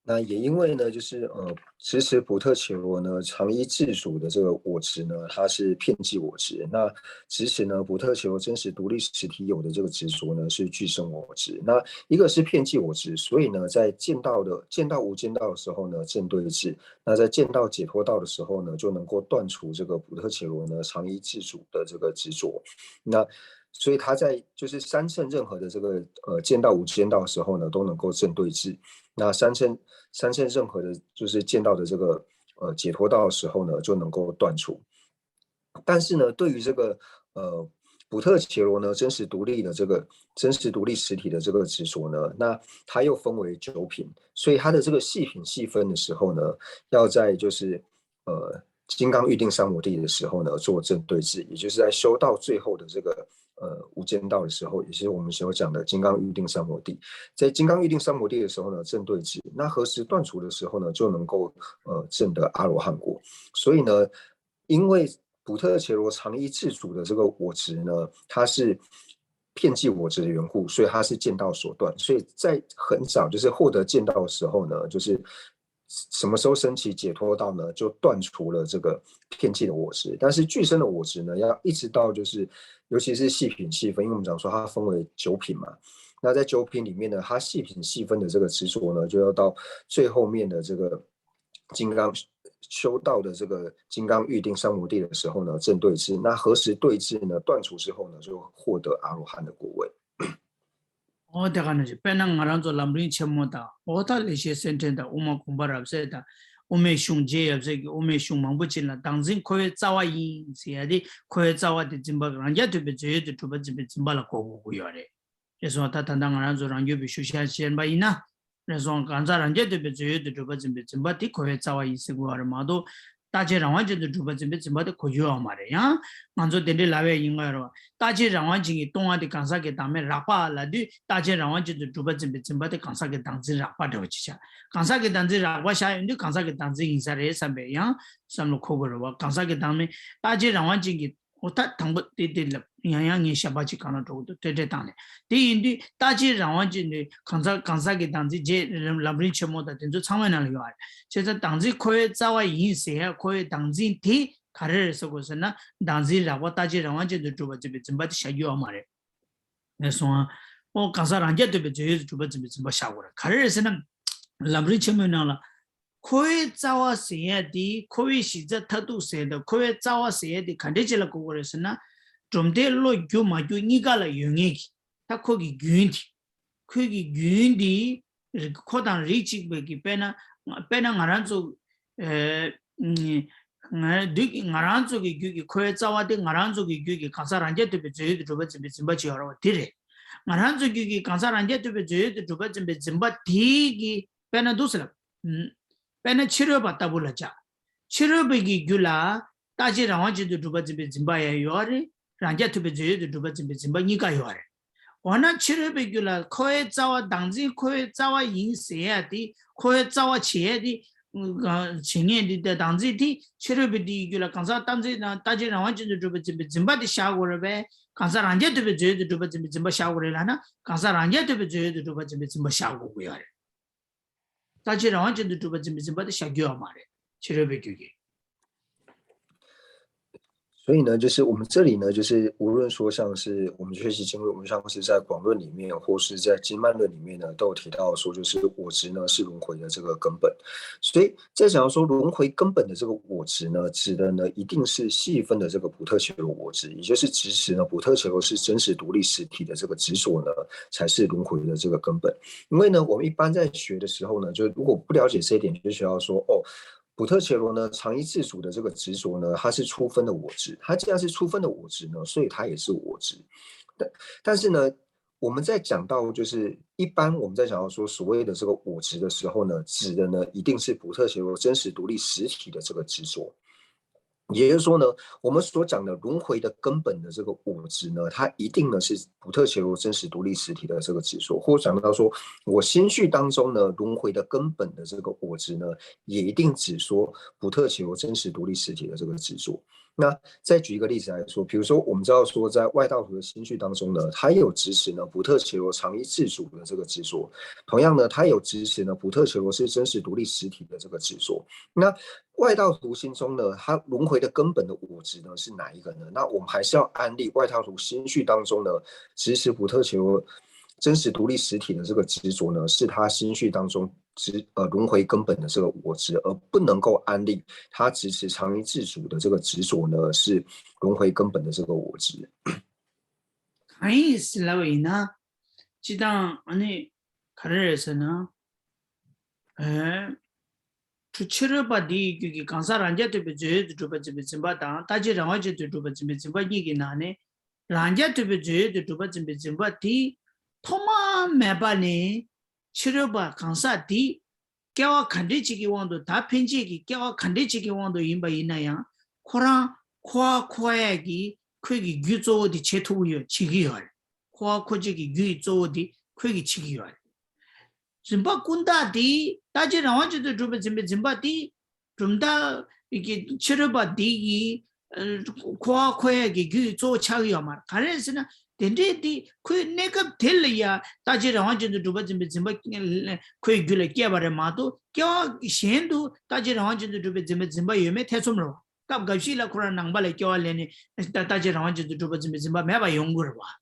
那也因为呢，就是呃，其实普特伽罗呢，常依自主的这个我执呢，它是遍计我执。那其实呢，普特伽罗真实独立实体有的这个执着呢，是俱生我执。那一个是遍计我执，所以呢，在见道的见道无间道的时候呢，正对治；那在见道解脱道的时候呢，就能够断除这个普特伽罗呢常依自主的这个执着。那所以他在就是三乘任何的这个呃见道无间道的时候呢，都能够正对治。那三乘三乘任何的就是见道的这个呃解脱道的时候呢，就能够断除。但是呢，对于这个呃普特伽罗呢，真实独立的这个真实独立实体的这个执着呢，那它又分为九品，所以它的这个细品细分的时候呢，要在就是呃金刚喻定三摩地的时候呢做正对治，也就是在修到最后的这个呃无间道的时候，也是我们所讲的金刚喻定三摩地。在金刚喻定三摩地的时候呢，正对治。那何时断除的时候呢，就能够呃证得阿罗汉果。所以呢，因为普特伽罗常依自主的这个我执呢，它是遍计我执的缘故，所以它是见道所断。所以在很早就是获得见道的时候呢，就是什么时候升起解脱道呢，就断除了这个遍计的我执。但是俱生的我执呢，要一直到就是，尤其是细品细分，因为我们讲说它分为九品嘛。那在九品里面呢，它细品细分的这个执着呢，就要到最后面的这个金刚修道的这个金刚喻定三摩地的时候呢，正对治。那何时对治呢？断除之后呢，就获得阿罗汉的果位。 ཨོ་དེ་ག་ནང་བཞིན་དཔེར་ན་ང་རང་ཚོ་ལམ་རིམ་ཆེན་མོ་དང་ཨོ་ད་ལེགས་བཤད་སེམས་འགྲེལ་དང་དབུ་མ་དགོངས་པ་རབ་གསལ་དང་དབུ་མའི་གཞུང་རྗེ་ཡབ་སྲས་ཀྱི་དབུ་མའི་གཞུང་མང་པོ་ཅིག་ལ་བདག་འཛིན་འཁོར་བའི་རྩ་བ་ཡིན་ཟེར་ཡ་དེ་འཁོར་བའི་རྩ་བ་དེ་འཛིན་པ་རང་རྐྱ་ཐུབ་པའི་རྫས་ཡོད་དུ་གྲུབ་པ་འཛིན་པའི་འཛིན་པ་ལ་གོ་དགོས་ཀྱི་ཡོད་རེད། རེད་སོང་། ད་ད་ལྟ་ང་རང་ཚོ་རང་རྒྱུད་པའི་ཞུ་བྱ་བཤད་པ་ཡིན་ན། རེད་སོང་། གང་ཟག་རང་རྐྱ་ཐུབ་པའི་རྫས་ཡོད་དུ་གྲུབ་པ་འཛིན་པའི་འཛིན་པ་དེ་འཁོར་བའི་རྩ་བ་ཡིན་ཟེར་དགོས་པ་རེད་མ་གཏོགས། རྟག་གཅིག་རང་དབང་ཅན་དུ་གྲུབ་པ་འཛིན་པའི་འཛིན་པ་དེ་གོ་རྒྱུ་ཡོད་མ་རེད། ཡང་ང་ཚོ་དེ་འདྲའི་ལབ་ཡས་ཡིན་དགོས་རེད་བ། རྟག་གཅིག་རང་དབང་ཅན་གྱི་སྟོང་པ་དེ་གང་ཟག་གི་བདག་མེད་རགས་པ་ལབ་དུས་རྟག་གཅིག་རང་དབང་ཅན་དུ་གྲུབ་པ་འཛིན་པའི་འཛིན་པ་དེ་གང་ཟག་གི་བདག་འཛིན་རགས་པ་འདྲ་བ་ཅིག་ཆགས། གང་ཟག་གི་བདག་འཛིན་རགས་པ་བཞག་ཡོང་དུས་གང་ཟག་གི་བདག་འཛིན་ཡིན་ས་རེད་བསམ་པའི་ཡང་བསམ་བློ་འཁོར་དགོས་རེད་བ། གང་ཟག་གི་བདག་མེད་རྟག་གཅིག་རང་དབང་ཅན་གྱི། འོ་ད་དང་པོ་དེ་དེ་ལབ་ཡང་ཡང་ངས་ཞབས་པ་གཅིག་གང་ལ་འགྲོ་གི་འདུག་ཏྲེ་ཏྲེ་བཏང་ནས། དེ་ཡིན་དུས་རྟག་གཅིག་རང་དབང་ཅན་དེ་གང་ཟག་གང་ཟག་གི་བདག་འཛིན་རྗེས་ལམ་རིམ་ཆེན་མོ་དང་དེ་ཚོ་ཚང་མའི་ནང་ལ་ཡོད་རེད། བྱས་ཙང་བདག་འཛིན་འཁོར་བའི་རྩ་བ་ཡིན་ཟེར་ཡ་འཁོར་བའི་བདག་འཛིན་དེ་ག་རེ་རེད་ཟེར་དགོས་ཟེར་ན་བདག་འཛིན་རགས་པ་རྟག་གཅིག་རང་དབང་ཅན་དུ་གྲུབ་པ་འཛིན་པའི་འཛིན་པ་དེ་བཞག་རྒྱུ་ཡོད་མ་རེད། ངས་སོང་ཨ། ཨོ་གང་ཟག་རང་རྐྱ་ཐུབ་པའི་རྫས་ཡོད་དུ་གྲུབ་པ་འཛིན་པའི་འཛིན་པ་བཞག་དགོས་རེད། ག་རེ་རེད་ཟེར་ན། ལམ་རིམ་ཆེན་མོའི་ནང་ལ། འཁོར་བའི་རྩ་བ་ཟེར་ཡ་དེ་འཁོར་བའི་གཞི་རྩ་མཐར་ཐུག་ཟེར་དང་འཁོར་བའི་རྩ་བ་ཟེར་ཡ་དེ་ག་འདྲས་ཅིག་ལ་གོ་དགོས་རེད་ཟེར་ན། གྲུབ་མཐའི་བློ་རྒྱུ་མ་རྒྱུ་གཉིས་ཀ་ལ་ཡོད་ངེས་ཀྱི། ད་ཁོ་གི་རྒྱུན་དེ། ཁོ་གི་རྒྱུན་དེ། ཁོ་དང་རིགས་གཅིག་པའི་གི་དཔེར་ན། དཔེར་ན་ང་རང་ཚོ། ཨེ། ང་དུས་ཀྱི་ང་རང་ཚོ་གི་རྒྱུད་ཀྱི་འཁོར་བའི་རྩ་བ་དེ་ང་རང་ཚོ་གི་རྒྱུད་ཀྱི་གང་ཟག་རང་རྐྱ་ཐུབ་པའི་རྫས་ཡོད་དུ་གྲུབ་པ་འཛིན་པའི་འཛིན་པ་ཅིག་ཡོད་རེད་བ་དེ་རེད། ང་རང་ཚོ་རྒྱུད་ཀྱི་གང་ཟག་རང་རྐྱ་ཐུབ་པའི་རྫས་ཡོད་དུ་གྲུབ་པ་འཛིན་པའི་འཛིན་པ་དེ་གི་དཔེར་ན་འདུག་ཟེར་ལབ། དཔེར་ན་ཕྱི་རོལ་པ་ལྟ་བུ་ལ་བྱ། ཕྱི་རོལ་པའི་གི་རྒྱུད་ལ་རྟག་གཅིག་རང་དབང་ཅན་དུ་གྲུབ་པ་འཛིན་པའི་འཛིན་པ་ཡང་ཡོད་རེད། རང་རྐྱ་ཐུབ་པའི་རྫས་ཡོད་དུ་གྲུབ་པ་འཛིན་པའི་འཛིན་པ་གཉིས་ཀ་ཡོད་རེད། འོ་ན་ཕྱི་རོལ་པའི་རྒྱུད་ལ་འཁོར་བའི་རྩ་བ་བདག་འཛིན་འཁོར་བའི་རྩ་བ་ཡིན་ཟེར་ཡ་དེ་འཁོར་བའི་རྩ་བ་བྱེད་ཡ་དེ། བྱེད་ངེས་འདི་དེ་བདག་འཛིན་དེ་ཕྱི་རོལ་པའི་འདི་ཡི་རྒྱུད་ལ་གང་ཟག་རྟག་འཛིན་དང་རྟག་གཅིག་རང་དབང་ཅན་དུ་གྲུབ་པ་འཛིན་པའི་འཛིན་པ་དེ་བཞག་དགོས་རེད་པས། གང་ཟག་རང་རྐྱ་ཐུབ་པའི་རྫས་ཡོད་དུ་གྲུབ་པ་འཛིན་པའི་འཛིན་པ་བཞག་དགོས་རེད་ལབ་ན། གང་ཟག་རང་རྐྱ་ཐུབ་པའི་རྫས་ཡོད་དུ་གྲུབ་པ་འཛིན་པའི་འཛིན་པ་བཞག་དགོས་ཀྱི་ཡོད་རེད། རྟག་གཅིག་རང་དབང་ཅན་དུ་གྲུབ་པ་འཛིན་པའི་འཛིན་པ་དེ་བཞག་རྒྱུ་ཡོད་མ་རེད། ཕྱི་རོལ་པའི་རྒྱུད་ཀྱི། 所以呢，就是我们这里呢，就是无论说像是我们学习经论，我们像是在广论里面，或是在经曼论里面呢，都有提到说，就是我执呢是轮回的这个根本。所以在讲到说轮回根本的这个我执呢，指的呢一定是细分的这个普特伽罗我执，也就是支持呢普特伽罗是真实独立实体的这个执着呢，才是轮回的这个根本。因为呢，我们一般在学的时候呢，就如果不了解这一点，就学到说哦，普特伽罗呢，常依自主的这个执着呢，它是初分的我执。它既然是初分的我执呢，所以它也是我执。但但是呢，我们在讲到就是一般我们在讲到说所谓的这个我执的时候呢，指的呢一定是普特伽罗真实独立实体的这个执着。也就是说呢，我们所讲的轮回的根本的这个我执呢，它一定呢是普特伽罗真实独立实体的这个执着，或讲到说我心绪当中呢轮回的根本的这个我执呢，也一定指说普特伽罗真实独立实体的这个执着。那再举一个例子来说，比如说我们知道说，在外道徒的心绪当中呢，他也有支持呢普特伽罗常依自主的这个执着，同样呢，他也有支持呢普特伽罗是真实独立实体的这个执着。那外道徒心中呢，他轮回的根本的我执呢是哪一个呢？那我们还是要安立外道徒心绪当中呢，支持普特伽罗真实独立实体的这个执着呢，是他心绪当中执呃轮回根本的这个我执，而不能够安立他支持常依自主的这个执着呢，是轮回根本的这个我执。 གང་ཡིན་ཟེར་ལབ་པ་ཡིན་ན། སྤྱིར་བཏང་ཨ་ནི་ག་རེ་རེད་ཟེར་ན། ཨེ། ཕྱི་རོལ་པ་འདི་ཡི་རྒྱུད་ཀྱི་གང་ཟག་རང་རྐྱ་ཐུབ་པའི་རྫས་ཡོད་དུ་གྲུབ་པ་འཛིན་པའི་འཛིན་པ་དང་རྟག་གཅིག་རང་དབང་ཅན་དུ་གྲུབ་པ་འཛིན་པའི་འཛིན་པ་གཉིས་ཀྱི་ནང་ནས། རང་རྐྱ་ཐུབ་པའི་རྫས་ཡོད་དུ་གྲུབ་པ་འཛིན་པའི་འཛིན་པ་དེ་ཐོག་མ་མེད་པ་ནས་ཕྱི་རོལ་པ་གང་ཟག་འདི་སྐྱེ་བ་ག་འདྲ་ཅིག་གི་དབང་དུ་ད་འཕེན་བྱེད་ཀྱི་སྐྱེ་བ་ག་འདྲ་ཅིག་གི་དབང་དུ་ཡིན་པ་ཡིན་ན་ཡང་ཁོ་རང་འཁོར་བ་འཁོར་ཡས་ཀྱི་ཁོའི་གི་རྒྱུ་གཙོ་བོ་དེ་བྱེད་ཐུབ་ཀྱི་ཡོད་བྱེད་ཀྱི་ཡོད་རེད། འཁོར་བ་འཁོར་བྱེད་ཀྱི་རྒྱུ་ཡི་གཙོ་བོ་དེ་ཁོའི་གི་བྱེད་ཀྱི་ཡོད་རེད། འཛིན་པ་ཀུན་བརྟགས་དེ་རྟག་གཅིག་རང་དབང་ཅན་དུ་གྲུབ་པའི་འཛིན་པའི་འཛིན་པ་དེ་གྲུབ་མཐའ་གི་ཕྱི་རོལ་པ་དེ་གི་འཁོར་བ་འཁོར་ཡས་ཀྱི་རྒྱུ་ཡི་གཙོ་བོ་ཆགས་ཀྱི་ཡོད་མ་རེད། ག་རེ་རེད་ཟེར་ན། དེ་འདྲའི་དེ་ཁོའི་གནས་སྐབས་དེ་ལ་ཡ་རྟག་གཅིག་རང་དབང་ཅན་དུ་གྲུབ་པ་འཛིན་པའི་འཛིན་པ་ཁོའི་རྒྱུད་ལ་སྐྱེས་པ་རེད་མ་གཏོགས་སྐྱེ་བ་གཞན་དུ་རྟག་གཅིག་རང་དབང་ཅན་དུ་གྲུབ་པའི་འཛིན་པའི་འཛིན་པ་ཡོད་མེད་ཐེ་ཚོམ་རེད་བ། སྐབས་འགའ་ཞིག་ལ་ཁོ་རང་ནང་པ་ལ་སྐྱེ་བ་ལེན་ནས་རྟག་གཅིག་རང་དབང་ཅན་དུ་གྲུབ་པ་འཛིན་པའི་འཛིན་པ་མེད་པ་ཡོང་གི་རེད་བ། བྱས་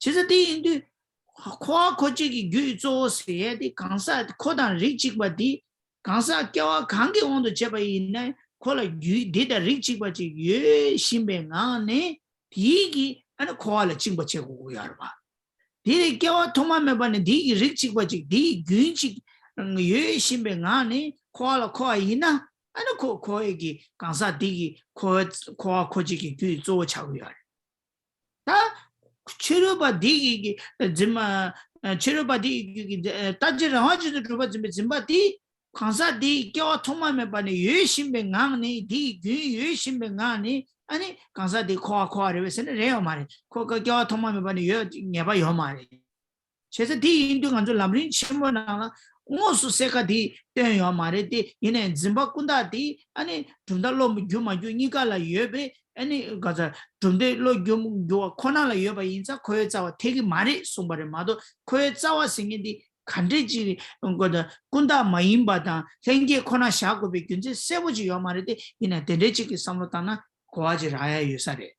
ཙང་དེ་ཡིན་དུས། འཁོར་བ་འཁོར་བྱེད་ཀྱི་རྒྱུ་ཡི་གཙོ་བོ་ཟེར་ཡས་དེ་གང་ཟག་འཁོར་དང་རིགས་གཅིག་པ་དེ། གང་ཟག་སྐྱེ་བ་གང་གི་དབང་དུ་བྱས་པ་ཡིན་ན་ཁོ་ལ་རྒྱུ་འདི་དང་རིགས་གཅིག་པ་ཅིག་ཡོད་བཞིན་པའི་ངང་ནས་དེའི་གི་ཨ་ནི་འཁོར་བ་ལ་བཅིངས་པ་བྱེད་དགོས་ཀྱི་ཡོད་རེད་པ། དེ་ལས་སྐྱེ་བ་ཐོག་མ་མེད་པ་ནས་དེའི་གི་རིགས་གཅིག་པ་ཅིག་དེའི་རྒྱུན་གཅིག་ཡོད་བཞིན་པའི་ངང་ནས་འཁོར་བ་ལ་འཁོར་བ་ཡིན་ན་ཨ་ནི་ཁོ་འཁོར་བའི་གི་གང་ཟག་དེ་གི་འཁོར་བ་འཁོར་བ་འཁོར་བྱེད་ཀྱི་རྒྱུ་ཡི་གཙོ་བོ་ཆགས་ཀྱི་ཡོད་རེད། ད། ཕྱི་རོལ་པ་འདི་ཡི་གི་འཛིན་མ། ཕྱི་རོལ་པ་འདི་ཡི་གི་རྟག་གཅིག་རང་དབང་ཅན་དུ་གྲུབ་པ་འཛིན་པའི་འཛིན་པ་འདི། གང་ཟག་འདི་སྐྱེ་བ་ཐོག་མ་མེད་པ་ནས་ཡོད་བཞིན་པའི་ངང་ནས་འདི་ཡི་རྒྱུན་ཡོད་བཞིན་པའི་ངང་ནས་ཨ་ནི་གང་ཟག་འདི་འཁོར་བ་འཁོར་བ་རེད་པས་ཟེར་ན་རེད་ཡོད་མ་རེད། ཁོ་སྐྱེ་བ་ཐོག་མ་མེད་པ་ནས་ཡོད་ངེས་པ་ཡོད་མ་རེད། བྱས་ཙང་དེ་ཡིན་དུས་ང་ཚོ་ལམ་རིམ་ཆེན་མོ་ནང་ལ་དངོས་སུ་གསལ་ཁ་དེ་སྟོན་ཡོད་མ་རེད་དེ། ཡིན་ནའི་འཛིན་པ་ཀུན་བརྟགས་དེ་ཨ་ནི་གྲུབ་མཐའ་བློ་འགྱུ་མ་འགྱུ་གཉིས་ཀ་ལ་ཡོད་པས། ཨ་ནི་ག་ཚ་གྲུབ་མཐའི་བློ་འགྱུ་འགྱུ་བ་ཁོ་ན་ལ་ཡོད་པ་ཡིན་ཙང་འཁོར་བའི་རྩ་བ་འཐད་ཀྱི་མ་རེད་གསུངས་པ་རེད་མ་གཏོགས། འཁོར་བའི་རྩ་བ་ཟེར་མཁན་དེ་ག་འདྲས་ཅིག་ག་ཚ་ཀུན་བརྟགས་མ་ཡིན་པ་དང་ལྷན་སྐྱེས་ཁོ་ན་བཞག་དགོས་པའི་རྒྱུ་མཚན་གསལ་པོ་ཅིག་ཡོད་མ་རེད་དེ། ཡིན་ནའི་དེ་འདྲས་ཅིག་གི་བསམ་བློ་བཏང་ན་གོ་བ་ཅིག་རག་ཡ་ཡོད་ས་རེད།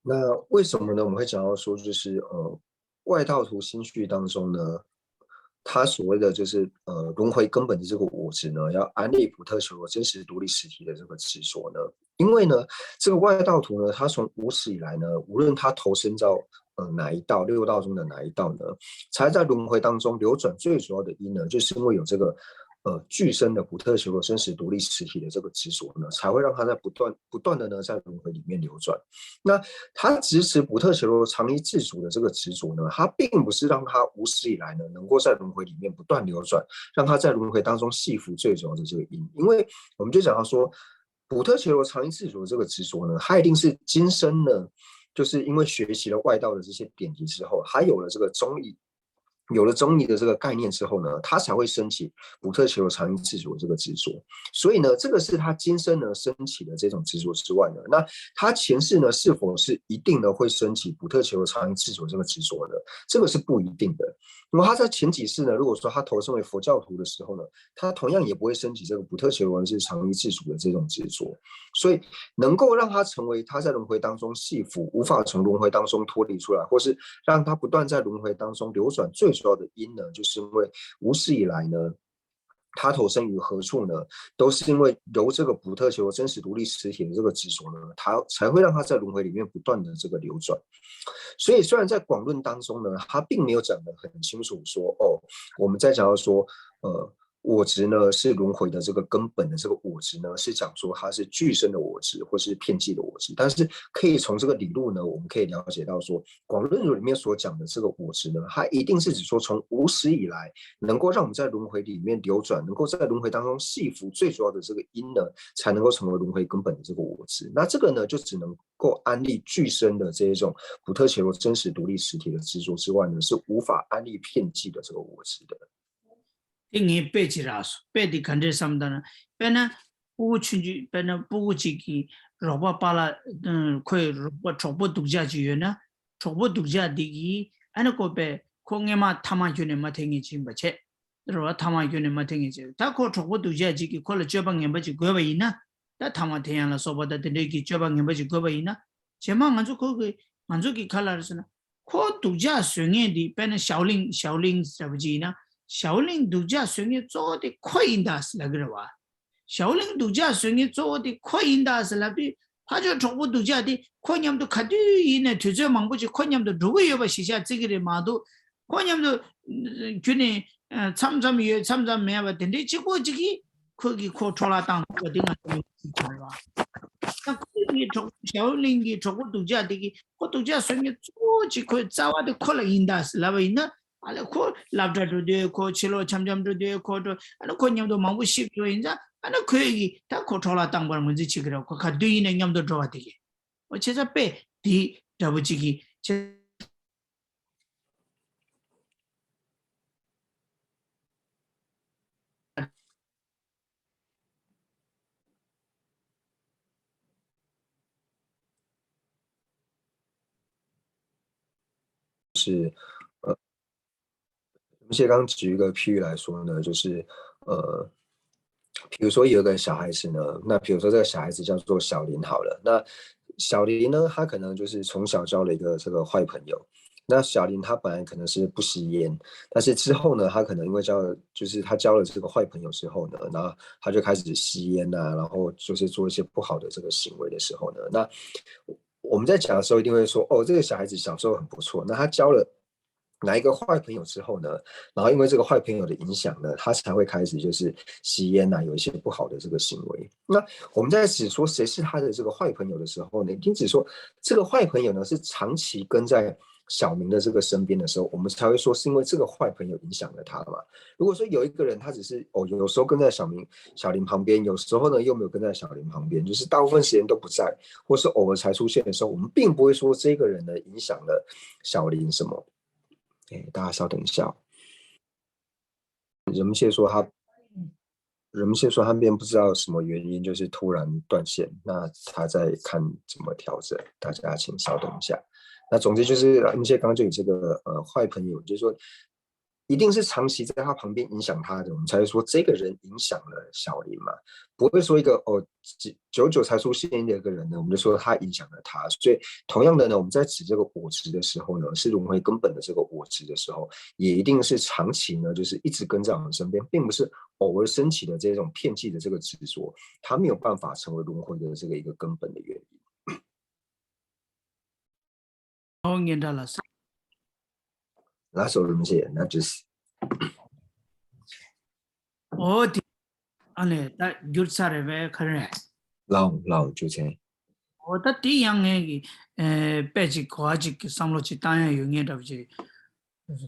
那为什么呢？我们会讲到说，就是呃，外道徒心绪当中呢，他所谓的就是呃轮回根本的这个我执呢，要安立普特伽罗真实独立实体的这个执着呢？因为呢，这个外道徒呢，他从无始以来呢，无论他投身到呃哪一道，六道中的哪一道呢，他在轮回当中流转最主要的因呢，就是因为有这个呃具身的普特伽罗真实独立实体的这个执着呢，才会让他在不断不断的呢在轮回里面流转。那他支持普特伽罗常依自主的这个执着呢，他并不是让他无始以来呢能够在轮回里面不断流转，让他在轮回当中系福罪主要的这个因。因为我们就讲到说，普特伽罗常依自主的这个执着呢，他一定是今生呢，就是因为学习了外道的这些典籍之后，他有了这个中意有了中医的这个概念之后呢，他才会升起不特求有常于自主的这个执着。所以呢，这个是他今生呢升起的这种执着之外呢，那他前世呢是否是一定呢会升起不特求有常于自主这个执着呢？这个是不一定的。那么他在前几世呢，如果说他投生为佛教徒的时候呢，他同样也不会升起这个不特求有常于自主的这种执着。所以能够让他成为他在轮回当中系缚，无法从轮回当中脱离出来，或是让他不断在轮回当中流转，最主要的因呢，就是因为无始以来呢，他投生于何处呢，都是因为由这个不特求真实独立实体的这个执着呢，他才会让他在轮回里面不断的这个流转。所以虽然在广论当中呢，他并没有讲得很清楚说，哦，我们在讲到说，呃，我执呢是轮回的这个根本的这个我执呢，是讲说它是俱生的我执，或是遍计的我执。但是可以从这个理路呢，我们可以了解到说，广论里面所讲的这个我执呢，它一定是指说从无始以来能够让我们在轮回里面流转，能够在轮回当中系缚最主要的这个因呢，才能够成为轮回根本的这个我执。那这个呢，就只能够安立俱生的这一种不特伽罗真实独立实体的执着之外呢，是无法安立遍计的这个我执的。 དེ་ངས་དཔེ་ཅིག་རག་སོང་། དཔེ་དེ་ག་འདྲས་བསམ་ད་ན། དཔེར་ན་ཕྲུ་གུ་ཆུང་ཆུང་། དཔེར་ན་ཕྲུ་གུ་གཅིག་གི་རོགས་པ་པཱ་ལགས་ཁོའི་རོགས་པ་གྲོགས་པོ་སྡུག་ཅག་ཅིག་ཡོད་ན། གྲོགས་པོ་སྡུག་ཅག་འདི་གིས་ཨ་ནི་ཁོ་པས་ཁོ་སྔས་མ་ཐ་མག་གྱོན་ནས་མ་འཐེན་མཁན་ཅིག་ཡིན་པ་བྱས། རེད་བ། ཐ་མག་གྱོན་ནས་མ་འཐེན་མཁན་ཅིག་ད་ཁོ་གྲོགས་པོ་སྡུག་ཅག་ཅིག་གིས་ཁོ་ལ་སྤྱོད་པ་ངན་པ་ཅིག་བཀོལ་བ་ཡིན་ན། ད་ཐ་མག་འཐེན་ཡ་ལ་སོགས་པ་དང་དེ་འདྲའི་གི་སྤྱོད་པ་ངན་པ་ཅིག་བཀོལ་བ་ཡིན་ན། རྗེས་མ་ང་ཚོ་ཁོ་གི་ང་ཚོ་གི་ག་ལ་རེད་ཟེར་ན། ཁོ་སྡུག་ཅག་བཟོ་མཁན་འདི་དཔེར་ན་ཞའོ་ལིང་། ཞའོ་ལིང་ཟེར་བ་ཅིག་ཡིན་ན། ཞའོ་ལིང་སྡུག་ཅག་བཟོ་མཁན་གཙོ་བོ་དེ་ཁོ་ཡིན་ད་ཟེར་ལབ་ཀྱི་རེད་བ། ཞའོ་ལིང་སྡུག་ཅག་བཟོ་མཁན་གཙོ་བོ་དེ་ཁོ་ཡིན་ད་ཟེར་ལབ་དུས། ཕར་ཕྱོགས་གྲོགས་པོ་སྡུག་ཅག་དེ་ཁོ་མཉམ་དུ་ག་དུས་ཡིན་ནའི་དུས་ཚོད་མང་པོ་ཅིག་ཁོ་མཉམ་དུ་འགྲོ་གི་ཡོད་པ་ཞིག་ཆགས་བརྩི་གི་རེད་མ་གཏོགས། ཁོ་མཉམ་དུ་ཁྱོད་ནི་མཚམས་མཚམས་ཡོད་མཚམས་མཚམས་མེད་པ་དེ་འདྲའི་གཅིག་པོ་གཅིག་གིས་ཁོ་གིས་ཁོ་འཕྲོ་བརླག་བཏང་ཐུབ་པ་དེ་ང་ཚོ་མི་ཚོས་ཀྱི་རེད་བ། ད་ཁོ་གི་གྲོགས་ཞའོ་ལིང་གི་གྲོགས་པོ་སྡུག་ཅག་དེ་གིས་ཁོ་སྡུག་ཅག་བཟོ་མཁན་གཙོ་བོ་གཅིག་ཁོའི་རྩ་བ་དེ་ཁོ་ལ་ཡིན་ད་ལབ་པ་ཡིན་ན། ཨ་ལས་ཁོ་སློབ་གྲྭ་འགྲོ་དུས་ཁོ་ཕྱི་ལོགས་འཆམ་འཆམ་འགྲོ་དུས་ཁོ་འགྲོ། ཨ་ནི་ཁོ་མཉམ་དུ་མང་པོ་ཤིབ་འགྲོ་ཡིན་ཙང་། ཨ་ནི་ཁོས་གིས་ད་ཁོ་འཕྲོ་བརླག་བཏང་པར་ངོས་འཛིན་བྱེད་ཀྱི་རེད། ཁོ་ག་དུས་ཡིན་ནའི་མཉམ་དུ་འགྲོ་བ་དེ་གིས། འོ་བྱས་ཙང་དཔེ་དེ་འདྲ་པོ་གཅིག་གིས་བྱས།是，呃，谢刚举一个譬喻来说呢，就是，呃，比如说有一个小孩子呢，那比如说这个小孩子叫做小林好了，那小林呢，他可能就是从小交了一个这个坏朋友，那小林他本来可能是不吸烟，但是之后呢，他可能因为交了，就是他交了这个坏朋友之后呢，然后他就开始吸烟啊，然后就是做一些不好的这个行为的时候呢，那我们在讲的时候一定会说，哦，这个小孩子小时候很不错，那他交了哪一个坏朋友之后呢，然后因为这个坏朋友的影响呢，他才会开始就是吸烟啊，有一些不好的这个行为。那我们在指说谁是他的这个坏朋友的时候呢，一定指说这个坏朋友呢是长期跟在小明的这个身边的时候，我们才会说是因为这个坏朋友影响了他嘛。如果说有一个人他只是哦有时候跟在小明小林旁边，有时候呢又没有跟在小林旁边，就是大部分时间都不在，或是偶尔才出现的时候，我们并不会说这个人呢影响了小林什么。哎，大家稍等一下哦。人们现在说他，人们现在说他们不知道什么原因，就是突然断线，那他在看怎么调整，大家请稍等一下。那总之就是，而且刚刚就有这个呃坏朋友，就是说一定是长期在他旁边影响他的，我们才会说这个人影响了小林嘛，不会说一个哦久久才出现的一个人呢，我们就说他影响了他。所以同样的呢，我们在指这个我执的时候呢，是轮回根本的这个我执的时候，也一定是长期呢，就是一直跟在我们身边，并不是偶尔升起的这种遍计的这个执着，它没有办法成为轮回的这个一个根本的原因。 ཨོ་ངན་དྲ་ལ་སོ། ལ་སོ་རིན་ཆེན་ན་ཅིས། ཨོ་དེ་ཨ་ནི་ད་འགྱུར་ཚར་རེད་པས་ག་རེ། ལའོ་ལའོ་ཅུ་ཆེན། ཨོ་ད་དེ་ཡང་ངས་ཀྱི་ཨེ་དཔེ་ཅིག་གོ་བ་ཅིག་གི་བསམ་བློ་ཅིག་བཏང་ཡ་ཡོད་ངེས་འདྲ་པོ་ཅིག་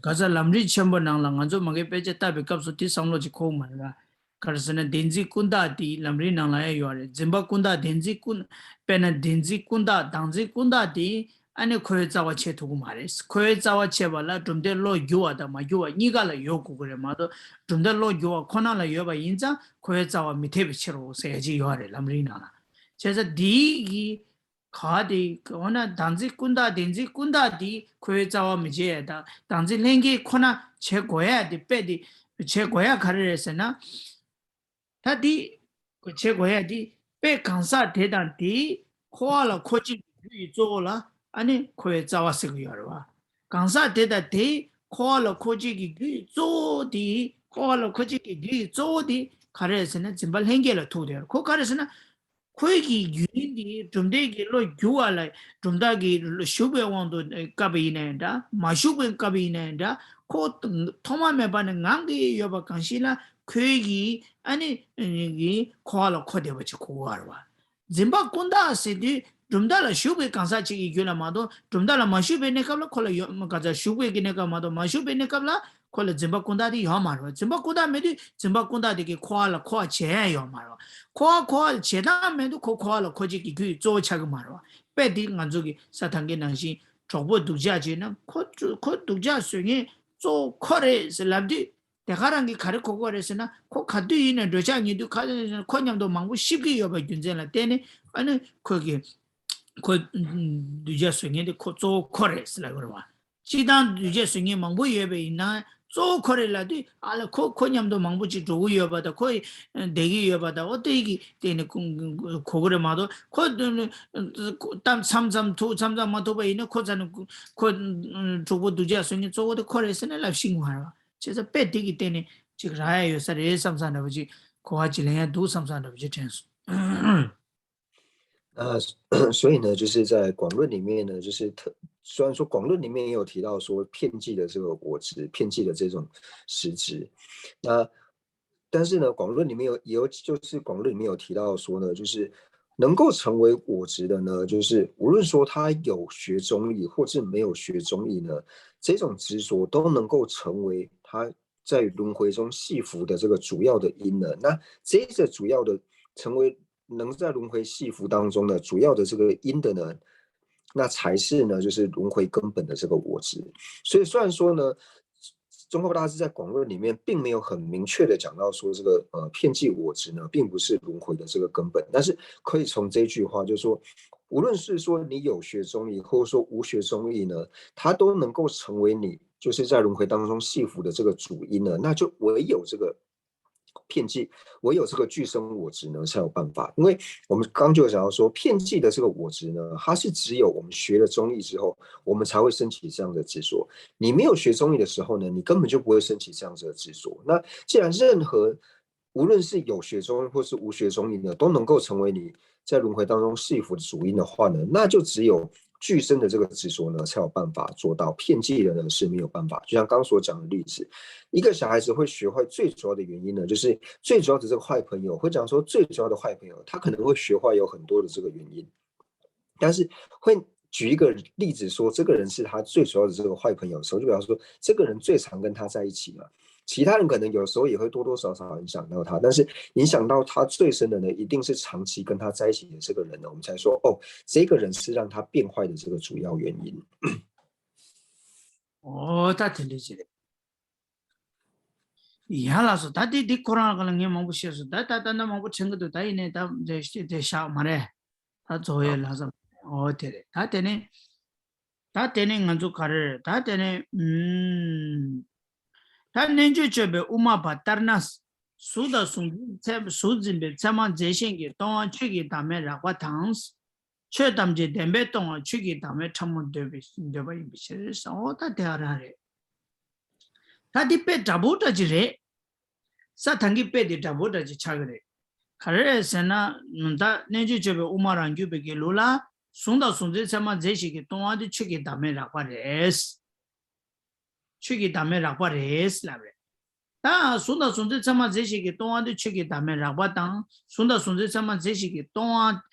ག་ས་ལམ་རིམ་ཆེན་པོ་ནང་ལ་ང་ཚོ་མ་གི་དཔེ་ཆ་ལྟ་བའི་སྐབས་སུ་དེ་བསམ་བློ་ཅིག་འཁོར་མ་རེད་པ། ག་རེ་ཟེར་ན་བདེན་འཛིན་ཀུན་བརྟགས་དེ་ལམ་རིམ་ནང་ལ་ཡང་ཡོད་རེད། འཛིན་པ་ཀུན་བརྟགས་བདེན་འཛིན་ཀུན། དཔེར་ན་བདེན་འཛིན་ཀུན་བརྟགས་བདག་འཛིན་ཀུན་བརྟགས་དེ་ ཨ་ནི་འཁོར་བའི་རྩ་བ་ཆད་ཐུབ་ཀྱི་མ་རེད། འཁོར་བའི་རྩ་བ་ཆད་པ་ལ་གྲུབ་མཐའི་བློ་འགྱུར་བ་དང་མ་འགྱུར་བ་གཉིས་ཀ་ལ་ཡོད་དགོས་ཀྱི་རེད་མ་གཏོགས། གྲུབ་མཐའི་བློ་འགྱུར་བ་ཁོ་ན་ལ་ཡོད་པ་ཡིན་ཙང་འཁོར་བའི་རྩ་བ་མི་འཐད་པའི་ཕྱིར་རོ་ཟེར་ཡ་ཅིག་ཡོད་རེད་ལམ་རིམ་ནང་ལ། བྱས་ཙང་འདིའི་གི་ག་དེ་འོ་ན་བདག་འཛིན་ཀུན་བརྟགས་བདེན་འཛིན་ཀུན་བརྟགས་དེ་འཁོར་བའི་རྩ་བ་མི་བྱེད་ཡ་དང་། བདག་འཛིན་ལྷན་སྐྱེས་ཁོ་ན་བྱེད་དགོས་ཡ་དེ་དཔེ་དེ་བྱེད་དགོས་ཡ་ག་རེ་རེད་ཟེར་ན། ད་འདི་བྱེད་དགོས་ཡ་འདི་དཔེ་གང་ཟག་དེ་དང་དེའི་འཁོར་བ་ལ་འཁོར་བྱེད་ཀྱི་རྒྱུ་ཡི་གཙོ་བོ་ལ་ཨ་ནི་འཁོར་བའི་རྩ་བ་ཟེར་གྱི་ཡོད་རེད་བ། གང་ཟག་དེ་དང་དེའི་འཁོར་བ་ལ་འཁོར་བྱེད་ཀྱི་རྒྱུ་ཡི་གཙོ་བོ་དེ། འཁོར་བ་ལ་འཁོར་བྱེད་ཀྱི་རྒྱུ་ཡི་གཙོ་བོ་དེ་ག་རེ་རེད་ཟེར་ན་འཛིན་པ་ལྷན་སྐྱེས་ལ་ཐུག་དེ་ཡོད་རེད། ཁོ་ག་རེ་ཟེར་ན། ཁོའི་གི་རྒྱུན་འདི་གྲུབ་མཐའི་གི་བློ་འགྱུར་བ་ལ་གྲུབ་མཐའ་གི་ཞུགས་པའི་དབང་དུ་བཀབ་པ་ཡིན་ན་ཡང་འདྲ། མ་ཞུགས་པའི་བཀབ་པ་ཡིན་ན་ཡང་འདྲ། ཁོ་ཐོག་མ་མེད་པ་ནས་ངང་གིས་ཡོད་པ་གང་ཞིག་ལ་ཁོའི་གི་ཨ་ནི་གི་འཁོར་བ་ལ་འཁོར་བསྡད་པ་ཅིག་གོ་དགོས་རེད་བ། འཛིན་པ་ཀུན་བརྟགས་ཟེར་དུས་གྲུབ་མཐའ་ལ་ཞུགས་པའི་གང་ཟག་ཅིག་གི་རྒྱུད་ལ་མ་གཏོགས། གྲུབ་མཐའ་ལ་མ་ཞུགས་པའི་གནས་སྐབས་ལ་ཁོ་ལ་ཡོད་ག་ཚ་ཞུགས་པའི་གི་གནས་སྐབས་མ་གཏོགས། མ་ཞུགས་པའི་གནས་སྐབས་ལ་ཁོ་ལ་འཛིན་པ་ཀུན་བརྟགས་དེ་ཡོད་མ་རེད་བ། འཛིན་པ་ཀུན་བརྟགས་མེད་དུས་འཛིན་པ་ཀུན་བརྟགས་དེ་གིས་འཁོར་བ་ལ་འཁོར་བ་བྱེད་ཡ་ཡོད་མ་རེད་བ། འཁོར་བ་འཁོར་བ་བྱེད་སྟངས་མེད་དུས་ཁོ་འཁོར་བ་ལ་འཁོར་བྱེད་ཀྱི་རྒྱུ་ཡི་གཙོ་བོ་ཆགས་ཀྱི་མ་རེད་བ། དཔེ་དེ་ང་ཚོ་གི་ས་ཐང་གི་ནང་བཞིན་གྲོགས་པོ་སྡུག་ཅག་བྱས་ན་ཁོ་ཁོ་སྡུག་ཅག་བཟོ་མཁན་གཙོ་བོ་ཁོ་རེད་ཟེར་ལབ་དུས། དེ་ག་རང་གིས་ག་རེ་གོ་གོ་རེད་ཟེར་ན། ཁོ་ག་དུས་ཡིན་ནའི་འགྲོ་འཆག་ཉལ་འདུག་ག་ཁོ་མཉམ་དུ་མང་པོ་གཤིབ་ཀྱི་ཡོད་པ་རྒྱུ་མཚན་ལ་བརྟེན་ནས་ཨ་ནི་ཁོ་གི་ཁོ་སྡུག་ཅག་བཟོ་མཁན་དེ་ཁོ་གཙོ་བོ་ཁོ་རེད་ཟེར་ལབ་ཀྱི་རེད་བ། སྤྱིར་བཏང་སྡུག་ཅག་བཟོ་མཁན་མང་པོ་ཡོད་པ་ཡིན་ན་གཙོ་བོ་ཁོ་རེད་ལབ་དུས། ཨ་ལ་ཁོ་ཁོ་མཉམ་དུ་མང་པོ་ཅིག་འགྲོ་གི་ཡོད་པ་དང་། ཁོ་བསྡད་ཀྱི་ཡོད་པ་དང་། འོ་དེ་གི་སྟེང་ནས་གོ་གི་རེད་མ་གཏོགས། ཁོ་གཏམ་མཚམས་མཚམས་ཐུག་མཚམས་མཚམས་མ་ཐུག་པ་ཡིན་ན་ཁོ་ཚ་ནས་ཁོ་གྲོགས་པོ་སྡུག་ཅག་བཟོ་མཁན་གཙོ་བོ་དེ་ཁོ་རེད་ཟེར་ནས་ལབ་ཤེས་ཀྱི་མ་རེད་བ། བྱས་ཙང་དཔེ་དེ་གི་སྟེང་ནས་ཅིག་རག་ཡ་ཡོད་ས་རེད་བསམ་ས་འདྲ་པོ་ཅིག་གོ་བ་ཅིག་ལེན་ཡ་འདུག་བསམ་ས་འདྲ་པོ་ཅིག་དྲན་སོང་། 那所以呢，就是在广论里面呢，就是特虽然说广论里面也有提到说遍计的这个我执，遍计的这种实质，那但是呢，广论里面有也有就是广论里面有提到说呢，就是能够成为我执的呢，就是无论说他有学中医或是没有学中医呢，这种执着都能够成为他在轮回中系服的这个主要的因呢。那这个主要的成为能在轮回系服当中呢，主要的这个因的呢，那才是呢，就是轮回根本的这个我执。所以虽然说呢，宗喀巴大师在广论里面并没有很明确的讲到说这个呃遍计我执呢，并不是轮回的这个根本，但是可以从这句话，就是说，无论是说你有学中医，或者说无学中医呢，它都能够成为你就是在轮回当中系服的这个主因呢，那就唯有这个遍计，唯有这个俱生我执呢才有办法。因为我们刚就有讲到说，遍计的这个我执呢，它是只有我们学了中医之后，我们才会升起这样的执着。你没有学中医的时候呢，你根本就不会升起这样子的执着。那既然任何无论是有学中医或是无学中医呢，都能够成为你在轮回当中束缚的主因的话呢，那就只有俱生的这个执着呢，才有办法做到。遍计的呢是没有办法。就像刚刚所讲的例子，一个小孩子会学坏最主要的原因呢，就是最主要的这个坏朋友，会讲说最主要的坏朋友，他可能会学坏有很多的这个原因。但是会举一个例子说，这个人是他最主要的这个坏朋友的时候，就比方说这个人最常跟他在一起嘛，其他人可能有时候也会多多少少影响到他，但是影响到他最深的呢，一定是长期跟他在一起的这个人呢，我们才说哦，这个人是让他变坏的这个主要原因。 ཨོ་ད་དེ་འདྲ་ཅིག་རེད། ཡ་ལགས་སོ། ད་དེ་འདི་ཁོ་རང་ལ་ངས་མང་པོ་བཤད་སོང་། ད་ད་ད་ད་མང་པོ་དྲན་གི་འདུག་ད་ཡིན་ནའི་ད་དེ་དེ་བཞག་མ་རེད། ད་རྫོགས་ཡོད་ལ་བསམ། ཨོ་དེ་རེད། ད་དེ་ནས་ད་དེ་ནས་ང་ཚོ་ག་རེ་རེད། ད་དེ་ནས་ཨུམ། ད་རྣལ་འབྱོར་སྤྱོད་པའི་དབུ་མ་པ་ལྟར་ན། གཟུགས་དང་གཟུགས་འཛིན་ཚད་གཟུགས་འཛིན་པའི་མཚན་མ་རྫས་གཞན་གྱིས་སྟོང་བ་ཆོས་ཀྱི་བདག་མེད་རགས་པ་དང་། ཆོས་ཐམས་ཅད་བདེན་པས་སྟོང་བ་ཆོས་ཀྱི་བདག་མེད་ཕྲ་མོ་འདོད་པའི་འདོད་པ་ཡིན་པའི་ཕྱིར། ཨོ་ད་དེ་ག་རང་རེད། ད་འདི་དཔེ་འདྲ་པོ་འདྲ་ཅིག་རེད། ས་ཐང་གི་དཔེ་དེ་འདྲ་པོ་འདྲ་ཅིག་ཆགས་ཀྱི་རེད། ག་རེ་རེད་ཟེར་ན། ད་རྣལ་འབྱོར་སྤྱོད་པའི་དབུ་མ་རང་རྒྱུད་པའི་གི་ལུགས་ལ། གཟུགས་དང་གཟུགས་འཛིན་ཚད་མ་རྫས་གཞན་གྱིས་སྟོང་བ་དེ་ཆོས་ཀྱི་བདག་མེད་རགས་པ་རེད། ཆོས་ཀྱི་བདག་མེད་རགས་པ་རེད་ལབ་རེད། ད་གཟུགས་དང་གཟུགས་འཛིན་ཚད་མ་རྫས་གཞན་གྱིས་སྟོང་བ་དེ་ཆོས་ཀྱི་བདག་མེད་རགས་པ་དང་། གཟུགས་དང་གཟུགས་འཛིན་ཚད་མ་རྫས་གཞན་གྱིས་སྟོང་བ་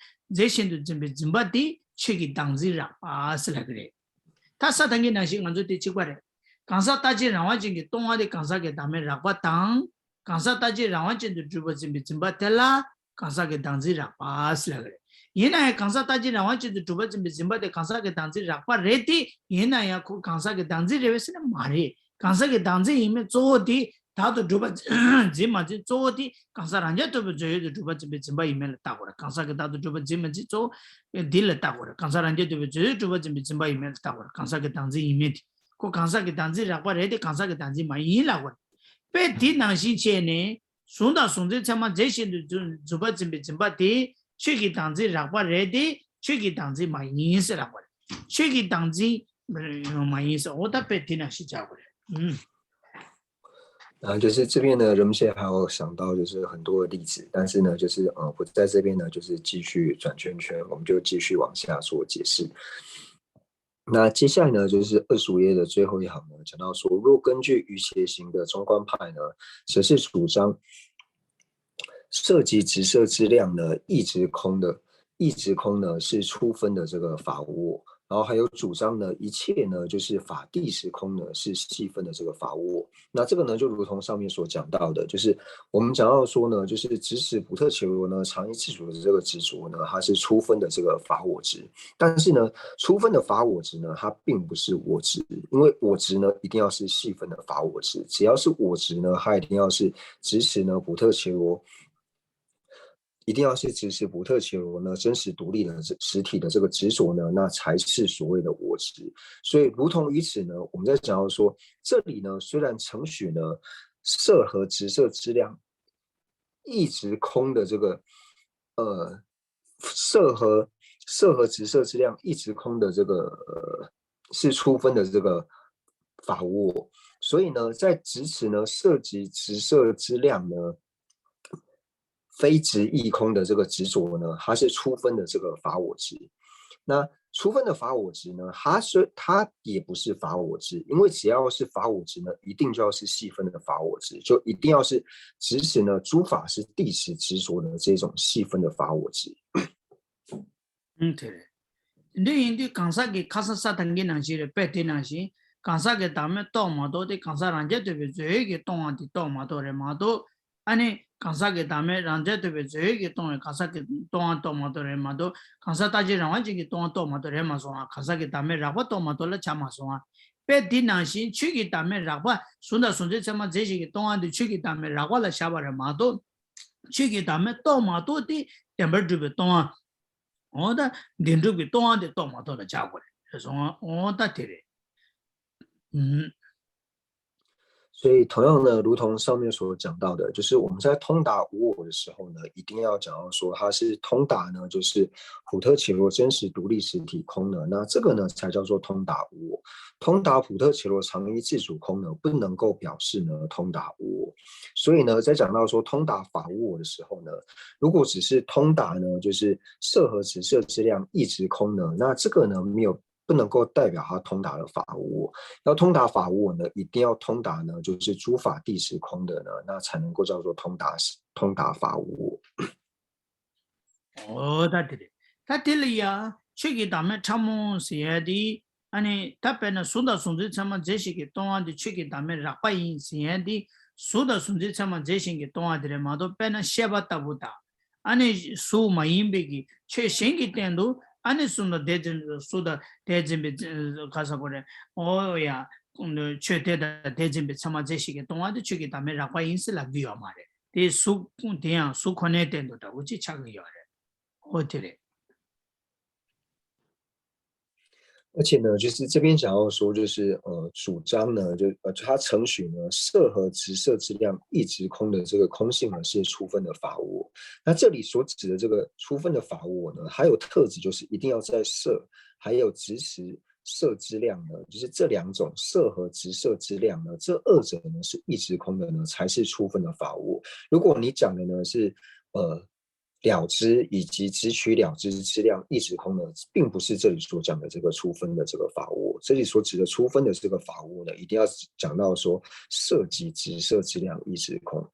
རྫས་གཞན་དུ་འཛིན་པའི་འཛིན་པ་དེ་ཆོས་ཀྱི་བདག་འཛིན་རགས་པ་ཟེར་ལབ་ཀྱི་རེད། ད་ས་ཐང་གི་ནང་བཞིན་ང་ཚོ་དེ་གཅིག་པ་རེད། གང་ཟག་རྟག་གཅིག་རང་དབང་ཅན་གྱིས་སྟོང་བ་དེ་གང་ཟག་གི་བདག་མེད་རགས་པ་དང་། གང་ཟག་རྟག་གཅིག་རང་དབང་ཅན་དུ་གྲུབ་པར་འཛིན་པའི་འཛིན་པ་དེ་ལ་གང་ཟག་གི་བདག་འཛིན་རགས་པ་ཟེར་ལབ་ཀྱི་རེད། ཡིན་ན་ཡང་གང་ཟག་རྟག་གཅིག་རང་དབང་ཅན་དུ་གྲུབ་པ་འཛིན་པའི་འཛིན་པ་དེ་གང་ཟག་གི་བདག་འཛིན་རགས་པ་རེད་དེ། ཡིན་ན་ཡང་ཁོ་གང་ཟག་གི་བདག་འཛིན་རེད་པས་ཟེར་ན་མ་རེད། གང་ཟག་གི་བདག་འཛིན་ཡིན་མིན་གཙོ་བོ་དེ་བདག་ཏུ་གྲུབ་པ་འཛིན་མ་འཛིན་གཙོ་བོ་དེ་གང་ཟག་རང་རྐྱ་ཐུབ་པའི་རྫས་ཡོད་དུ་གྲུབ་པ་འཛིན་པའི་འཛིན་པ་ཡིན་མིན་ལ་བལྟ་དགོས་རེད། གང་ཟག་གི་བདག་ཏུ་གྲུབ་པ་འཛིན་མ་འཛིན་གཙོ་བོ་འདི་ལ་བལྟ་དགོས་རེད། གང་ཟག་རང་རྐྱ་ཐུབ་པའི་རྫས་ཡོད་གྲུབ་པ་འཛིན་པའི་འཛིན་པ་ཡིན་མིན་ལ་བལྟ་དགོས་རེད། གང་ཟག་གི་བདག་འཛིན་ཡིན་མིན་དེ། ཁོ་གང་ཟག་གི་བདག་འཛིན་རགས་པ་རེད་དེ་གང་ཟག་གི་བདག་འཛིན་མ་ཡིན་ལབ་དགོས་རེད། དཔེ་དེ་ནང་བཞིན་བྱས་ནས། གཟུང་དང་གཟུང་འཛིན་ཚད་མ་རྫས་གཞན་དུ་འཛིན་གྲུབ་པ་འཛིན་པའི་འཛིན་པ་དེ་ཆོས་ཀྱི་བདག་འཛིན་རགས་པ་རེད་དེ་ཆོས་ཀྱི་བདག་འཛིན་མ་ཡིན་ཟེར་ལབ་པ་རེད། ཆོས་ཀྱི་བདག་འཛིན་མ་ཡིན་ཟེར། འོ་ད་དཔེ་དེ་ནང་བཞིན་བྱ་དགོས་རེད། ཨུམ། 啊，就是这边呢，人们现在还有想到就是很多的例子，但是呢，就是呃，不在这边呢，就是继续转圈圈，我们就继续往下做解释。那接下来呢，就是二十五页的最后一行呢，讲到说，若根据余伽行的中观派呢，则是主张色即直射之量呢，亦即空的，亦即空呢是初分的这个法无我，然后还有主张呢，一切呢就是法即是空呢是细分的这个法无我。那这个呢，就如同上面所讲到的，就是我们讲到说呢，就是直指普特伽罗呢，常依自主的这个执着呢，它是初分的这个法我执。但是呢，初分的法我执呢，它并不是我执，因为我执呢，一定要是细分的法我执。只要是我执呢，它一定要是直指呢普特伽罗，一定要是直指普特伽罗呢真实独立的实体的这个执着呢，那才是所谓的我执。所以，如同于此呢，我们在讲到说，这里呢，虽然承许呢，色和直射之量亦即空的这个，呃，色和色和直射之量亦即空的这个，呃，是初分的这个法无我。所以呢，在直指呢，色即直射之量呢，非直亦空的这个执着呢，它是初分的这个法我执。那初分的法我执呢，它是它也不是法我执，因为只要是法我执呢，一定就要是细分的法我执，就一定要是直指呢诸法是地持执着的这种细分的法我执。 ཨང་། དེ་རེད། འདི་ཡིན་དུས་གང་ཟག་གི་ཁ་ས་ས་དང་གི་ནང་བཞིན་རེད། དཔེ་དེ་ནང་བཞིན་གང་ཟག་གི་བདག་མེད་རྟོགས་མ་གཏོགས་དེ་གང་ཟག་རང་རྐྱ་ཐུབ་པའི་རྫས་ཡོད་ཀྱིས་སྟོང་བ་དེ་རྟོགས་མ་གཏོགས་རེད་མ་གཏོགས། ཨ་ནི་གང་ཟག་གི་བདག་མེད་རང་རྐྱ་ཐུབ་པའི་རྫས་ཡོད་ཀྱིས་སྟོང་བའི་གང་ཟག་གི་སྟོང་བ་རྟོགས་མ་གཏོགས་རེད་མ་གཏོགས། གང་ཟག་རྟག་གཅིག་རང་དབང་ཅན་གྱིས་སྟོང་བ་རྟོགས་མ་གཏོགས་རེད་མ་སོང་ང་། གང་ཟག་གི་བདག་མེད་རགས་པ་རྟོགས་མ་གཏོགས་ལ་བྱ་མ་སོང་ང་། དཔེ་དེ་ནང་བཞིན་ཆོས་ཀྱི་བདག་མེད་རགས་པ་གཟུང་དང་གཟུང་འཛིན་ཚད་མ་རྫས་གཞན་གྱིས་སྟོང་བ་འདི་ཆོས་ཀྱི་བདག་མེད་རགས་པ་ལ་བཞག་པ་རེད་མ་གཏོགས། ཆོས་ཀྱི་བདག་མེད་རྟོགས་མ་གཏོགས་དེ་བདེན་པར་གྲུབ་པའི་སྟོང་བ། འོ་ད་བདེན་གྲུབ་ཀྱི་སྟོང་བ་དེ་རྟོགས་མ་གཏོགས་ལ་བྱ་དགོས་རེད། རེད་སོང་ང་། འོ་ད་དེ་རེད། ཨུམ། 所以同样呢，如同上面所讲到的，就是我们在通达无我的时候呢，一定要讲到说它是通达呢，就是普特伽罗真实独立实体空呢，那这个呢才叫做通达无我。通达普特伽罗常依自主空呢，不能够表示呢通达无我。所以呢，在讲到说通达法无我的时候呢，如果只是通达呢，就是色和直射之量亦即空呢，那这个呢没有不能够代表它通达的法无我。要通达法无我呢，一定要通达呢，就是诸法地持空的呢，那才能够叫做通达通达法无我。 འོ་ད་དེ་རེད། ད་དེ་ལ་ཡ་ཆོས་ཀྱི་བདག་མེད་ཕྲ་མོ་ཟེར་ཡ་དེ། ཨ་ནི་ད་དཔེར་ན་གཟུགས་དང་གཟུགས་འཛིན་ཚད་མ་རྫས་གཞན་གྱིས་སྟོང་བ་འདི་ཆོས་ཀྱི་བདག་མེད་རགས་པ་ཡིན་ཟེར་ཡ་དེ། གཟུགས་དང་གཟུགས་འཛིན་ཚད་མ་རྫས་གཞན་གྱིས་སྟོང་བ་དེ་རེད་མ་གཏོགས། དཔེར་ན་ཤེས་པ་ལྟ་བུ་དང་། ཨ་ནི་གཟུགས་མ་ཡིན་པའི་གི་ཆོས་གཞན་གྱི་སྟེང་དུ་ཨ་ནི་གཟུགས་དང་དེ་འཛིན་གཟུགས་དང་དེ་འཛིན་པའི་ག་ས་གོ་རེད། འོ་ཡ། ཆོས་དེ་དང་དེ་འཛིན་པའི་ཚད་མ་རྫས་གཞན་གྱིས་སྟོང་བ་དེ་ཆོས་ཀྱི་བདག་མེད་རགས་པ་ཡིན་ཟེར་ལབ་ཀྱི་ཡོད་མ་རེད། དེ་གཟུགས་དེ་ཡང་གཟུགས་ཁོ་ནའི་སྟེང་དུ་འདྲ་བོ་ཅིག་ཆགས་ཀྱི་ཡོད་རེད། འོ་དེ་རེད། 而且呢，就是这边想要说，就是呃，主张呢，就呃，他承许呢，色和直射之量亦即空的这个空性呢，是初分的法无我。那这里所指的这个初分的法无我呢，还有特质就是一定要在色还有直指色之量呢，就是这两种色和直射之量呢，这二者呢是亦即空的呢，才是初分的法无我。如果你讲的呢是呃了知以及直取了知之量亦即空呢，并不是这里所讲的这个初分的这个法无我。这里所指的初分的这个法无我呢，一定要讲到说色即直射之量亦即空。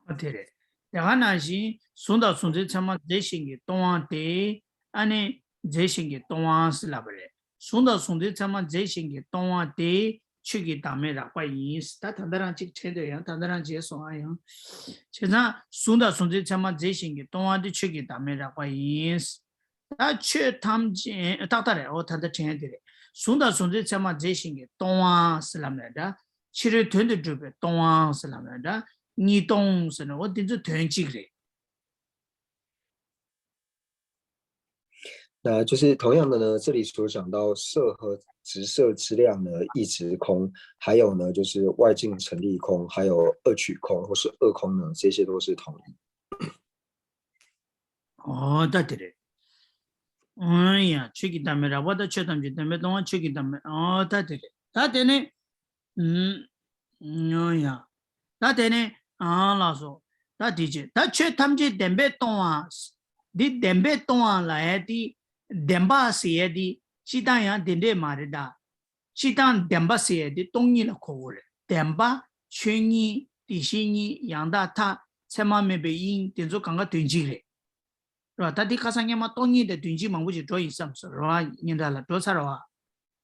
འོ་དེ་རེད། དེ་ག་ནང་བཞིན་གཟུགས་དང་གཟུགས་འཛིན་ཚད་མ་རྫས་གཞན་གྱིས་སྟོང་བ་དེ། ཨ་ནི་རྫས་གཞན་གྱིས་སྟོང་བ་ཟེར་ལབ་པ་རེད། གཟུགས་དང་གཟུགས་འཛིན་ཚད་མ་རྫས་གཞན་གྱིས་སྟོང་བ་དེ་ ཆོས་ཀྱི་བདག་མེད་རགས་པ་ཡིན། ད་ད་ལྟ་རང་གཅིག་དྲན་འདོད་ཡང་ད་ལྟ་རང་བརྗེད་སོང་ཨ་ཡང་། བྱས་ཙང་གཟུང་དང་གཟུང་འཛིན་ཚད་མ་རྫས་གཞན་གྱིས་སྟོང་བ་དེ་ཆོས་ཀྱི་བདག་མེད་རགས་པ་ཡིན། ད་ཆོས་ཐམས་ཅད་ཏག་ཏག་རེད། འོ་ད་ལྟ་དྲན་དེ་རེད། གཟུང་དང་གཟུང་འཛིན་ཚད་མ་རྫས་གཞན་གྱིས་སྟོང་བ་ཟེར་ལབ་ནས་འདྲ། ཕྱི་རོལ་དོན་དུ་གྲུབ་པའི་སྟོང་བ་ཟེར་ལབ་ནས་འདྲ། གཉིས་སྟོང་ཟེར་ནས་འོ་འདི་ཚོ་དོན་གཅིག་རེད། 那就是同样的呢，这里所讲到色和直色之量呢，亦直空，还有呢，就是外境成立空，还有二取空或是二空呢，这些都是同一。 ཨོ་ད་དེ་རེད། ཨོ་ཡ་ཆོས་ཀྱི་བདག་མེད་རགས་པ་དང་ཆོས་ཐམས་ཅད་བདེན་པས་སྟོང་བ་ཆོས་ཀྱི་བདག་མེད་ཨོ་ད་དེ་རེད། ད་དེ་ནས་ཨོ་ཡ། ད་དེ་ནས་ཨང་ལགས་སོ། ད་དེ་ཅི་ད་ཆོས་ཐམས་ཅད་བདེན་པས་སྟོང་བ། འདི་བདེན་པས་སྟོང་བ་ལ་ཡ་དེ་བདེན་པ་ཟེར་ཡ་དེ་སྤྱི་བཏང་ཡང་དེ་འདྲས་མ་རེད་ད། སྤྱི་བཏང་བདེན་པ་ཟེར་ཡ་དེ་སྟོང་ཉིད་ལ་གོ་དགོས་རེད། བདེན་པ། ཆོས་ཉིད། དེ་བཞིན་ཉིད། ཡང་དག་མཐའ། ཚད་མ་མེད་པའི་དབྱིངས་དེ་ཚོ་གང་ག་དོན་གཅིག་རེད། རེད་བ། ད་འདི་ཁ་སང་སྔོན་མ་སྟོང་ཉིད་དང་དོན་གཅིག་མང་པོ་ཞིག་འགྲོ་ཡིན་བསམ་སོང་རེད་བ། སྙན་གྲགས་ལ་འགྲོ་ཚར་བ།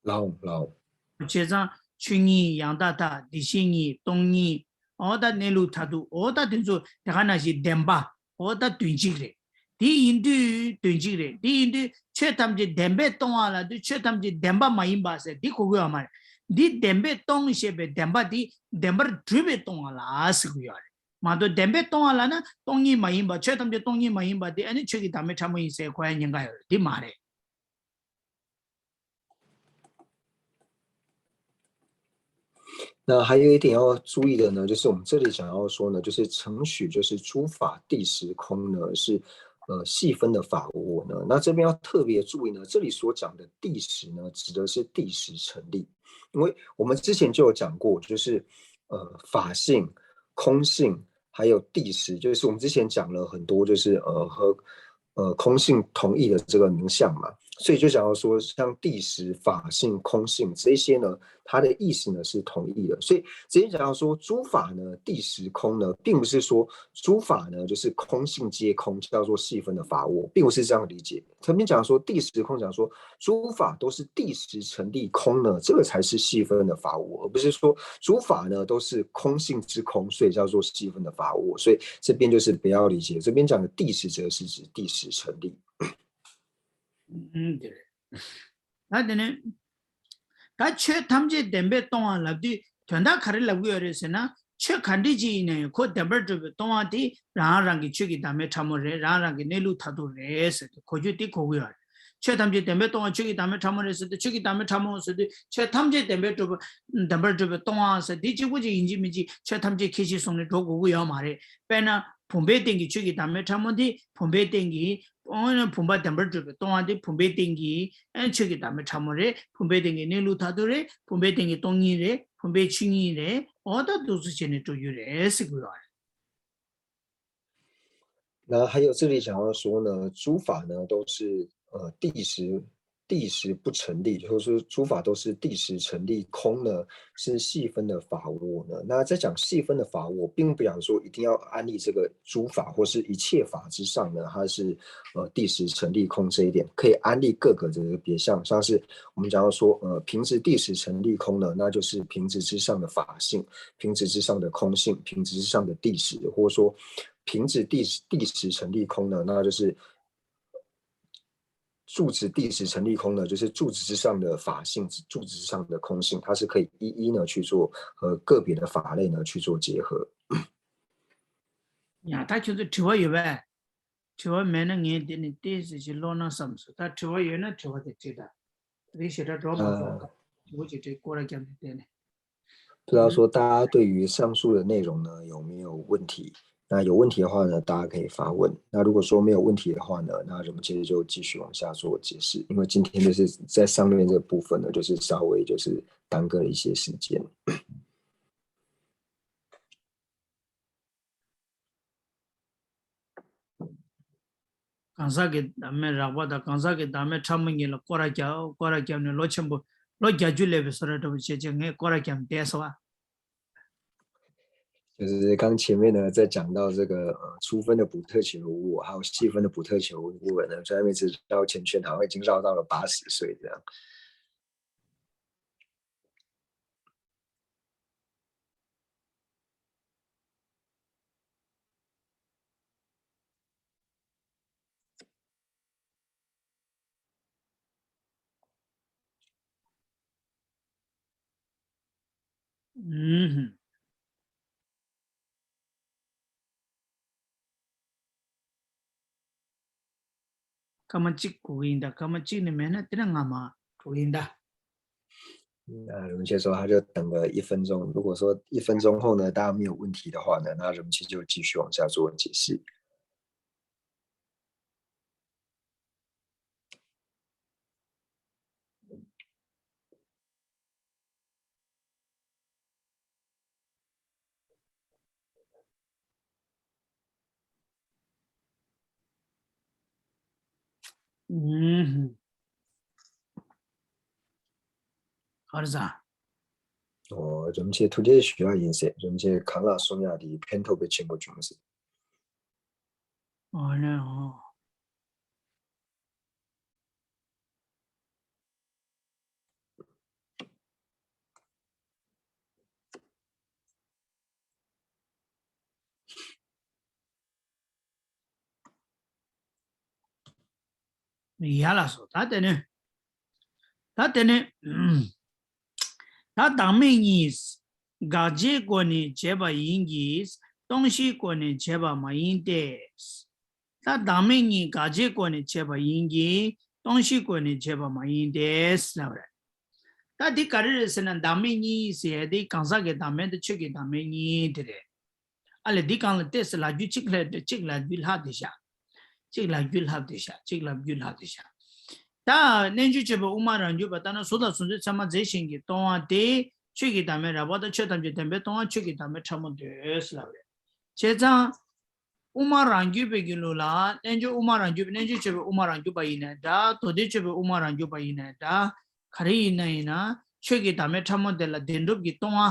ལའོ་ལའོ། བྱས་ཙང་ཆོས་ཉིད། ཡང་དག་མཐའ། དེ་བཞིན་ཉིད། སྟོང་ཉིད། འོ་ད་གནས་ལུགས་མཐར་ཐུག་འོ་ད་དེ་ཚོ་དེ་ག་ནང་བཞིན་བདེན་པ། འོ་ད་དོན་གཅིག་རེད། དེ་ཡིན་དུས་དོན་གཅིག་རེད། དེ་ཡིན་དུས་ཆོས་ཐམས་ཅད་བདེན་པས་སྟོང་བ་ལབ་དུས་ཆོས་ཐམས་ཅད་བདེན་པ་མ་ཡིན་པ་ཟེར་འདི་གོ་དགོས་ཡོད་མ་རེད། འདི་བདེན་པས་སྟོང་ཞེས་པའི་བདེན་པ་འདི་བདེན་པར་གྲུབ་པས་སྟོང་བ་ལ་ཟེར་དགོས་ཡོད་རེད། མ་གཏོགས་བདེན་པས་སྟོང་བ་ལབ་ན་སྟོང་ཉིད་མ་ཡིན་པ། ཆོས་ཐམས་ཅད་སྟོང་ཉིད་མ་ཡིན་པ་དེ་ཨ་ནི་ཆོས་ཀྱི་བདག་མེད་ཕྲ་མོ་ཡིན་ཟེར་གོ་ཡ་ཉེན་ཁ་ཡོད་རེད། འདི་མ་རེད། 那还有一点要注意的呢，就是我们这里想要说呢，就是承许就是诸法谛实空呢是呃细分的法无我呢。那这边要特别注意呢，这里所讲的谛实呢，指的是谛实成立，因为我们之前就有讲过，就是呃法性、空性还有谛实，就是我们之前讲了很多，就是呃和呃空性同义的这个名相嘛，所以就讲到说，像谛实、法性、空性这些呢，它的意思呢是同义的。所以直接讲到说，诸法呢，谛实空呢，并不是说诸法呢就是空性皆空，叫做细分的法我，并不是这样理解。特别讲说谛实空，讲说诸法都是谛实成立空呢，这个才是细分的法我，而不是说诸法呢都是空性之空，所以叫做细分的法我。所以这边就是不要理解，这边讲的谛实则是指谛实成立。ད་དེ་ནས་ད་ཆོས་ཐམས་ཅད་བདེན་པས་སྟོང་བ་ལབ་དུས་དོན་དག་ག་རེ་ལབ་ཀྱི་ཡོད་རེད་ཟེར་ན། ཆོས་ག་འདྲ་ཅིག་ཡིན་ན་ཡང་ཁོ་བདེན་པར་གྲུབ་པས་སྟོང་བ་དེ་རང་རང་གི་ཆོས་ཀྱི་བདག་མེད་ཕྲ་མོ་རེད། རང་རང་གི་གནས་ལུགས་མཐར་ཐུག་རེད་ཟེར་ཏེ་གོ་རྒྱུ་དེ་གོ་གི་ཡོད་རེད། ཆོས་ཐམས་ཅད་བདེན་པས་སྟོང་བ་ཆོས་ཀྱི་བདག་མེད་ཕྲ་མོ་རེད་ཟེར་ཏེ་ཆོས་ཀྱི་བདག་མེད་ཕྲ་མོ་ཟེར་དུས་ཆོས་ཐམས་ཅད་བདེན་པས་གྲུབ་པ་བདེན་པར་གྲུབ་པས་སྟོང་བ་ཟེར་དེ་གཅིག་པོ་ཅིག་ཡིན་གཅིག་མིན་གཅིག་ཆོས་ཐམས་ཅད་ཁས་ཤིག་གསུངས་ནས་འགྲོ་དགོས་ཀྱི་ཡོད་མ་རེད། དཔེར་ན་བུམ་པའི་སྟེང་གི་ཆོས་ཀྱི་བདག་མེད་ཕྲ་མོ་དེ་བུམ་པའི་སྟེང་གི་བུམ་པ་བདེན་པར་གྲུབ་པས་སྟོང་བ་དེ་བུམ་པའི་སྟེང་གི་ཆོས་ཀྱི་བདག་མེད་ཕྲ་མོ་རེད། བུམ་པའི་སྟེང་གི་གནས་ལུགས་མཐར་ཐུག་རེད། བུམ་པའི་སྟེང་གི་སྟོང་ཉིད་རེད། བུམ་པའི་ཆོས་ཉིད་རེད། འོ་ད་འདུག་སེ་བྱས་ནས་འགྲོ་རྒྱུ་རེད་ཟེར་དགོས་པ་རེད། 那还有这里想要说呢，诸法呢都是呃地时地时不成立，就是说诸法都是地时成立空呢，是细分的法我呢。那在讲细分的法我，并不讲说一定要安立这个诸法或是一切法之上呢，它是呃地时成立空这一点，可以安立各个的别相，像是我们讲到说呃平直地时成立空呢，那就是平直之上的法性，平直之上的空性，平直之上的地时，或者说平直地地时成立空呢，那就是 柱子地时成立空呢，就是柱子之上的法性，柱子之上的空性，它是可以一一呢去做和个别的法类呢去做结合。 ཡང་ད་ཁྱོད་ཚོ་དྲི་བ་ཡོད་པས། དྲི་བ་མེད་ན་ངས་འདི་ནས་ཏོག་ཙམ་ཅིག་ཀློག་ན་བསམ་སོང་། ད་དྲི་བ་ཡོད་ན་དྲི་བ་དེ་དྲིས་དང་། དེ་རིང་ཞེ་དྲག་འགྲོ་མ་སོང་། དྲི་བ་ཅིག་དྲིས་སྐོར་ར་རྒྱབ་ནས་བསྡད་ནས། 不知道说大家对于上述的内容呢有没有问题？那有问题的话呢，大家可以发问。那如果说没有问题的话呢，那我们接着就继续往下做解释。因为今天就是在上面这部分呢，就是稍微就是耽搁了一些时间。 གང་ཟག་གི་བདག་མེད་རགས་པ་དང་གང་ཟག་གི་བདག་མེད་ཕྲ་མོ་གཉིས་ལ་སྐོར་ར་རྒྱབ། སྐོར་ར་རྒྱབ་ནས་ལོ་ཆེན་པོ་ལོ་བརྒྱད་ཅུ་སླེབས་པའི་བཟོ་འདྲ་འདྲ་པོ་བྱས་བྱས་ངས་སྐོར་ར་རྒྱབ་ནས་བསྡད་སོང་བ། 就是刚前面呢，在讲到这个呃粗分的不特求无我，还有细分的不特求无我呢，在那边一直绕圈圈，好像已经绕到了八十岁这样。ཨུམ། སྐར་མ་གཅིག་དགོས་ཀྱི་ཡིན་ད། སྐར་མ་གཅིག་ནས་མེད་ན་དེ་ནས་ང་མར་འགྲོ་གི་ཡིན་ད། 那容切说他就等个一分钟，如果说一分钟后呢，大家没有问题的话呢，那容切就继续往下做解释。 ཨུམ། ག་རེ་ཟ། ཨོ། རིན་པོ་ཆེ་ཐུགས་རྗེ་ཞུ་ཡ་ཡིན་ཟེར། རིན་པོ་ཆེ་གང་ལ་གསུང་ཡ་དེ་ཕན་ཐོགས་པའི་ཆེན་པོ་བྱུང་ཟེར། ཨོ་ལེ་ཨོ། ཡ་ལགས་སོ། ད་དེ་ནས། ད་དེ་ནས། ད་བདག་མེད་གཉིས། དགག་བྱའི་སྒོ་ནས་བྱས་པ་ཡིན་གྱི། སྟོང་གཞིའི་སྒོ་ནས་བྱས་པ་མ་ཡིན་ཏེ། ད་བདག་མེད་གཉིས་དགག་བྱའི་སྒོ་ནས་བྱས་པ་ཡིན་གྱི། སྟོང་གཞིའི་སྒོ་ནས་བྱས་པ་མ་ཡིན་ཏེ་ལབ་རེད། ད་འདི་ག་རེ་རེད་ཟེར་ན། བདག་མེད་གཉིས་ཟེར་ཡ་དེ་གང་ཟག་གི་བདག་མེད་དང་ཆོས་ཀྱི་བདག་མེད་གཉིས་དེ་རེད། ཨ་ལས་འདི་གང་ལ་ཏོག་ཙམ་ལབ་རྒྱུ་གཅིག་ལ་གཅིག་ལབ་རྒྱུ་ལྷག་བསྡད་ཤག་གཅིག་ལབ་རྒྱུ་ལྷག་བསྡད་ཤག་གཅིག་ལབ་རྒྱུ་ལྷག་བསྡད་ཤག་ད་རྣལ་འབྱོར་སྤྱོད་པའི་དབུ་མ་རང་རྒྱུད་པ་ལྟར་ན། གཟུགས་དང་གཟུགས་མཚོན་ཚད་མ་འཛིན་ཞེན་གྱིས་སྟོང་བ་དེ་ཆོས་ཀྱི་བདག་མེད་རགས་པ་དང་། ཆོས་ཐམས་ཅད་བདེན་པས་སྟོང་བ་ཆོས་ཀྱི་བདག་མེད་ཕྲ་མོ་འདོད་ལབ་རེད། བྱས་ཙང་དབུ་མ་རང་རྒྱུད་པའི་གི་ལུགས་ལ། རྣལ་འབྱོར་དབུ་མ་རང་རྒྱུད་པ། རྣལ་འབྱོར་སྤྱོད་པའི་དབུ་མ་རང་རྒྱུད་པ་ཡིན་ནའི་འདྲ། མདོ་སྡེ་སྤྱོད་པའི་དབུ་མ་རང་རྒྱུད་པ་ཡིན་ནའི་འདྲ། ག་རེ་ཡིན་ན་ཡིན་ན། ཆོས་ཀྱི་བདག་མེད་ཕྲ་མོ་དེ་ལ་བདེན་གྲུབ་ཀྱི་སྟོང་བ།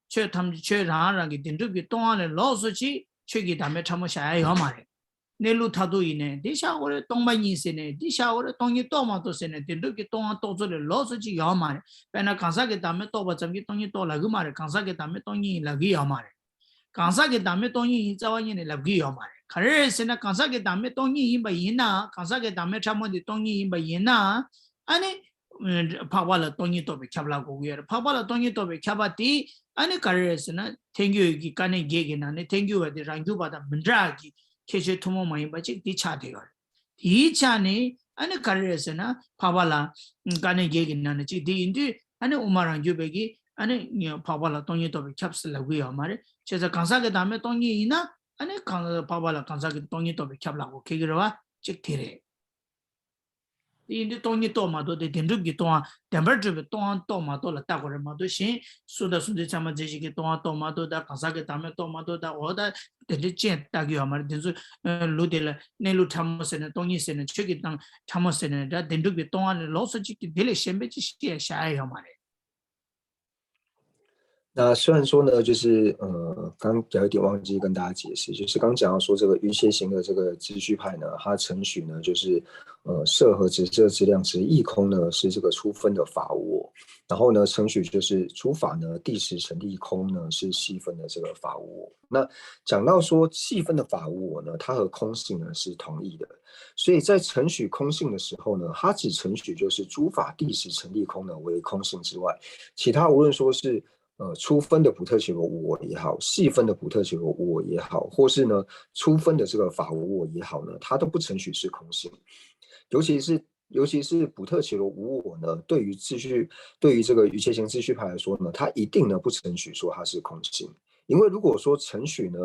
ཆོས་ཐམས་ཅད་ཆོས་རང་རང་གི་བདེན་གྲུབ་ཀྱི་སྟོང་བ་ལས་ལོགས་སུ་ཅིག་ཆོས་ཀྱི་བདག་མེད་ཕྲ་མོ་བཞག་ཡ་ཡོད་མ་རེད། གནས་ལུགས་མཐར་ཐུག་ཡིན་ནའི་འདི་བཞག་དགོས་རེད། སྟོང་པ་ཉིད་ཟེར་ནའི་འདི་བཞག་དགོས་རེད། སྟོང་ཉིད་རྟོགས་མ་རྟོགས་ཟེར་ནའི་བདེན་གྲུབ་ཀྱི་སྟོང་བ་རྟོགས་ཚུལ་ལས་ལོགས་སུ་ཅིག་ཡོད་མ་རེད། དཔེར་ན་གང་ཟག་གི་བདག་མེད་རྟོགས་པ་ཙམ་གྱིས་སྟོང་ཉིད་རྟོགས་ལབ་ཀྱི་མ་རེད། གང་ཟག་གི་བདག་མེད་སྟོང་ཉིད་ཡིན་ལབ་ཀྱི་ཡོད་མ་རེད། གང་ཟག་གི་བདག་མེད་སྟོང་ཉིད་ཡིན་རྩ་བ་ཉིད་ནས་ལབ་ཀྱི་ཡོད་མ་རེད། ག་རེ་རེད་ཟེར་ན། གང་ཟག་གི་བདག་མེད་སྟོང་ཉིད་ཡིན་པ་ཡིན་ན། གང་ཟག་གི་བདག་མེད་ཕྲ་མོ་འདི་སྟོང་ཉིད་ཡིན་པ་ཡིན་ན། ཨ་ནི། འཕགས་པ་ལ་སྟོང་ཉིད་རྟོགས་པའི་ཁྱབ་ལ་གོ་གི་ཡོད་རེད། འཕགས་པ་ལ་སྟོང་ཉིད་རྟོགས་པའི་ཁྱབ་པ་དེ་ཨ་ནི་ག་རེ་རེད་ཟེར་ན། ཐལ་འགྱུར་བའི་གི་དཀའ་གནད་བརྒྱད་ཀྱི་ནང་ནས་ཐལ་འགྱུར་བ་དེ་རང་རྒྱུད་པ་དང་མི་འདྲ་གི་ཁྱད་ཆོས་ཐུན་མོང་མ་ཡིན་པ་ཅིག་དེ་ཆགས་བསྡད་ཡོད་རེད། དེའི་ཆ་ནས་ཨ་ནི་ག་རེ་རེད་ཟེར་ན། འཕགས་པ་ལ་དཀའ་གནད་བརྒྱད་ཀྱི་ནང་ནས་གཅིག་དེ་ཡིན་དུས། ཨ་ནི་དབུ་མ་རང་རྒྱུད་པའི་གིས་ཨ་ནི་འཕགས་པ་ལ་སྟོང་ཉིད་རྟོགས་པའི་ཁྱབ་ཟེར་ལབ་ཀྱི་ཡོད་མ་རེད། བྱས་ཙང་གང་ཟག་གི་བདག་མེད་སྟོང་ཉིད་ཡིན་ན། ཨ་ནི་གང་འཕགས་པ་ལ་གང་ཟག་གི་སྟོང་ཉིད་རྟོགས་པའི་ཁྱབ་ལ་གོ་ཁེལ་གྱི་རེད་བ། གཅིག་དེ་རེད། དེ་ཡིན་དུས་སྟོང་ཉིད་རྟོགས་མ་རྟོགས་དེ་བདེན་གྲུབ་ཀྱི་སྟོང་བ། བདེན་པར་གྲུབ་པའི་སྟོང་བ་རྟོགས་མ་རྟོགས་ལ་བལྟ་དགོས་རེད་མ་གཏོགས། གཞན་གཟུགས་དང་གཟུགས་མཚོན་ཚད་མ་འཛིན་ཞིང་གི་སྟོང་བ་རྟོགས་མ་རྟོགས་དང་། གང་ཟག་གི་བདག་མེད་རྟོགས་མ་རྟོགས་དང་། འོ་ད་དེ་འདྲའི་ཅན་བལྟ་གི་ཡོད་མ་རེད། དེ་ཚོ་ལུགས་དེ་ལ་གནས་ལུགས་ཕྲ་མོ་ཟེར་ནས་སྟོང་ཉིད་ཟེར་ནས། ཆོས་ཀྱི་བདག་ཕྲ་མོ་ཟེར་ནས་འདྲ། བདེན་གྲུབ་ཀྱི་སྟོང་བ་ནི་ལོགས་སུ་གཅིག་གི་དེ་ལས་གཞན་པའི་ཅིག་བཤད་བཞག་ཡ་ཡོད་མ་རེད། 那虽然说呢，就是呃，刚有一点忘记跟大家解释，就是刚讲到说这个余切行的这个秩序派呢，它承许呢，就是呃，色和质色之量即亦空呢，是这个初分的法无我。然后呢，承许就是诸法呢，谛实成亦空呢，是细分的这个法无我。那讲到说细分的法无我呢，它和空性呢是同义的。所以在承许空性的时候呢，它只承许就是诸法谛实成亦空呢为空性之外，其他无论说是呃初分的补特伽罗无我也好，细分的补特伽罗无我也好，或是呢初分的这个法无我也好呢，它都不承许是空性。尤其是尤其是补特伽罗无我呢，对于秩序，对于这个余切行秩序派来说呢，它一定呢不承许说它是空性。因为如果说承许呢，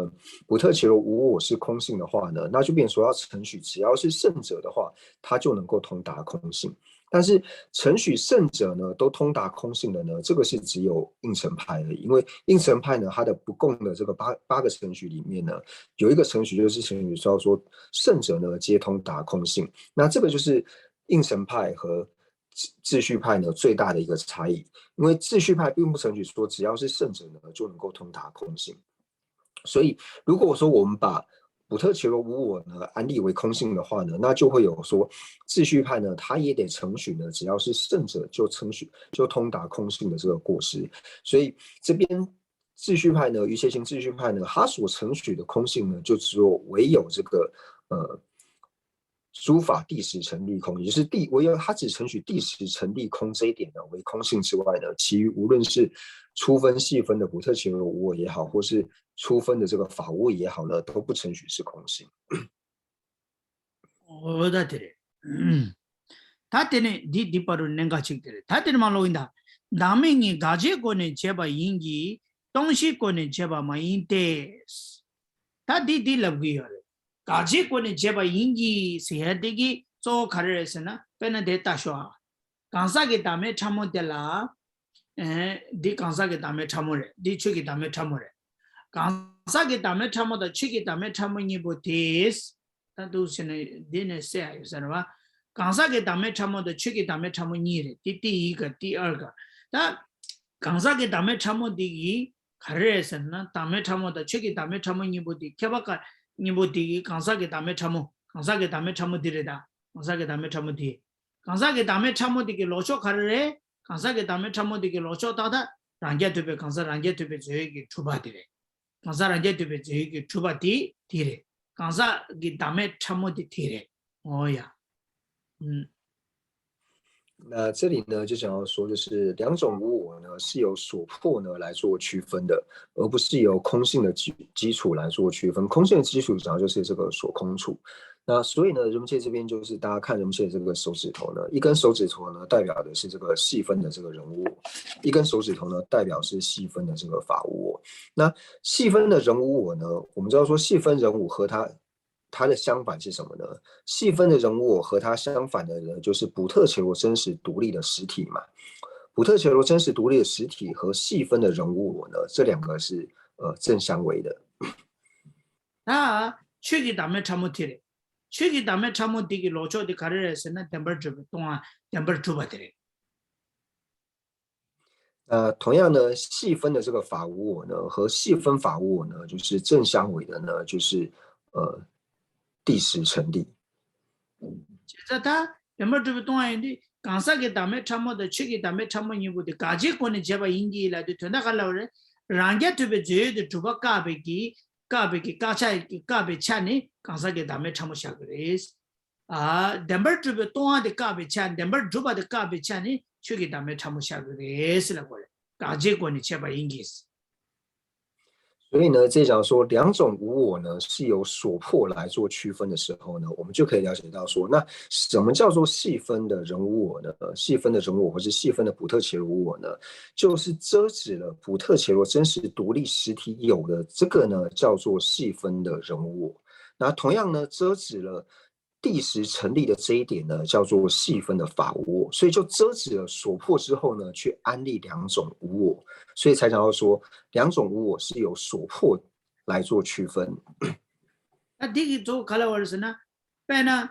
补特伽罗无我是空性的话呢，那就变成说要承许只要是圣者的话，他就能够通达空性。但是承许圣者呢都通达空性的呢，这个是只有应成派而已。因为应成派呢，它的不共的这个八八个程序里面呢，有一个程序就是程序叫做圣者呢皆通达空性。那这个就是应成派和秩序派呢最大的一个差异。因为秩序派并不承许说只要是圣者呢就能够通达空性。所以如果说我们把补特伽罗无我呢安立为空性的话呢，那就会有说秩序派呢，他也得承许呢，只要是圣者就承许就通达空性的这个过失。所以这边秩序派呢，余切行秩序派呢，他所承许的空性呢，就只有唯有这个呃诸法即实成立空，也就是第唯有它只承许即实成立空这一点呢为空性之外呢，其余无论是初分、细分的普特伽罗无我也好，或是初分的这个法无我也好呢，都不承许是空性。 འོ་ད་དེ་རེད། ད་དེ་ནས་འདི་འདི་བར་དུ་གནད་འགག་ཅིག་དེ་རེད། ད་དེ་ནས་མ་ལོག་ཡིན་ད། བདག་མེད་གཉིས་དགག་བྱའི་སྒོ་ནས་བྱས་པ་ཡིན་གྱི། སྟོང་གཞིའི་སྒོ་ནས་བྱས་པ་མ་ཡིན་ཏེ། ད་འདི་འདི་ལབ་གི་ཡོད་རེད། དགག་བྱའི་སྒོ་ནས་བྱས་པ་ཡིན་གྱི་ཟེར་ཡ་དེ་གི་གཙོ་བོ་ག་རེ་རེད་ཟེར་ན། དཔེར་ན་དེ་ལྟ་ཞོག་ཨ། གང་ཟག་གི་བདག་མེད་ཕྲ་མོ་དེ་ལ། ཨེ། འདི་གང་ཟག་གི་བདག་མེད་ཕྲ་མོ་རེད། འདི་ཆོས་ཀྱི་བདག་མེད་ཕྲ་མོ་རེད། གང་ཟག་གི་བདག་མེད་ཕྲ་མོ་དང་ཆོས་ཀྱི་བདག་མེད་ཕྲ་མོ་གཉིས་པོ་དེས། ད་འདུག་ཟེར་ནས་འདི་ནས་གསལ་ཡ་ཡོད་ས་རེད་བ། གང་ཟག་གི་བདག་མེད་ཕྲ་མོ་དང་ཆོས་ཀྱི་བདག་མེད་ཕྲ་མོ་གཉིས་རེད། ཏི་ཏི་ཡི་ག་ཏི་ཨར་ག་ད་གང་ཟག་གི་བདག་མེད་ཕྲ་མོ་འདི་གི་ག་རེ་རེད་ཟེར་ན། བདག་མེད་ཕྲ་མོ་དང་ཆོས་ཀྱི་བདག་མེད་ཕྲ་མོ་གཉིས་པོ་འདི་ཁྱད་པར་ག་གཉིས་པོ་འདི་གི་གང་ཟག་གི་བདག་མེད་ཕྲ་མོ། གང་ཟག་གི་བདག་མེད་ཕྲ་མོ་འདི་རེད་ད། གང་ཟག་གི་བདག་མེད་ཕྲ་མོ་འདི། གང་ཟག་གི་བདག་མེད་ཕྲ་མོ་འདི་གི་ལོག་ཕྱོགས་ག་རེ་རེད། གང་ཟག་གི་བདག་མེད་ཕྲ་མོ་འདི་གི་ལོག་ཕྱོགས་ཏག་ཏག་རང་རྐྱ་ཐུབ་པའི་གང་ཟག་རང་རྐྱ་ཐུབ་པའི་རྫས་ཡོད་ཀྱི་གྲུབ་པ་དེ་རེད། གང་ཟག་རང་རྐྱ་ཐུབ་པའི་རྫས་ཡོད་ཀྱི་གྲུབ་པ་དེ་དེ་རེད། གང་ཟག་གི་བདག་མེད་ཕྲ་མོ་དེ་དེ་རེད། འོ་ཡ། ཨུམ། 那这里呢，就想要说，就是两种无我呢，是由所破呢来做区分的，而不是由空性的基基础来做区分。空性的基础主要就是这个所空处。那所以呢，人们界这边就是大家看人们界这个手指头呢，一根手指头呢代表的是这个细分的这个人无我，一根手指头呢代表是细分的这个法无我。那细分的人无我呢，我们知道说细分人无和它它的相反是什么呢？细分的人无我和它相反的呢，就是普特伽罗真实独立的实体嘛。普特伽罗真实独立的实体和细分的人无我呢，这两个是呃正相违的。 ད་ཆོས་ཀྱི་བདག་མེད་ཕྲ་མོ་དེ་རེད། ཆོས་ཀྱི་བདག་མེད་ཕྲ་མོ་དེ་གི་ལོག་ཕྱོགས་དེ་ག་རེ་རེད་ཟེར་ན། བདེན་པར་གྲུབ་པའི་སྟོང་པ། བདེན་པར་གྲུབ་པ་དེ་རེད། 那同样呢，细分的这个法无我呢，和细分法无我呢，就是正相违的呢，就是呃，即实成立。 བྱས་ཙང་ད་བདེན་པར་གྲུབ་པའི་སྟོང་པ་ཡིན་དུས། གང་ཟག་གི་བདག་མེད་ཕྲ་མོ་དང་ཆོས་ཀྱི་བདག་མེད་ཕྲ་མོ་གཉིས་པོ་དེ་དགག་བྱའི་སྒོ་ནས་བྱས་པ་ཡིན་གྱི་ལབ་དུས། དོན་དག་ག་རེ་ལབ་པ་རེད། རང་རྐྱ་ཐུབ་པའི་རྫས་ཡོད་དེ་གྲུབ་པ་བཀག་པའི་གི་བཀག་པའི་གི་བཀག་ཆ་བཀག་པའི་ཆ་ནི་གང་ཟག་གི་བདག་མེད་ཕྲ་མོ་བཞག་གི་རེད། ཨ། བདེན་པར་གྲུབ་པའི་སྟོང་པ་དེ་བཀག་པའི་ཆ། བདེན་པར་གྲུབ་པ་དེ་བཀག་པའི་ཆ་ནི་ཆོས་ཀྱི་བདག་མེད་ཕྲ་མོ་བཞག་གི་རེད་ཟེར་ལབ་དགོས་རེད། དགག་བྱའི་སྒོ་ནས་བྱས་པ་ཡིན་གྱི། 所以呢，这讲说两种无我呢，是由所破来做区分的时候呢，我们就可以了解到说，那什么叫做细分的人无我呢？细分的人我，或是细分的普特伽罗无我呢，就是遮止了普特伽罗真实独立实体有的这个呢，叫做细分的人无我。那同样呢，遮止了 即实成立的这一点呢，叫做细分的法无我，所以就遮止了所破之后呢，去安立两种无我，所以才讲到说两种无我是由所破来做区分。 ད་འདི་གི་གཙོ་བོ་ག་ལ་བར་ཟེར་ན། དཔེར་ན།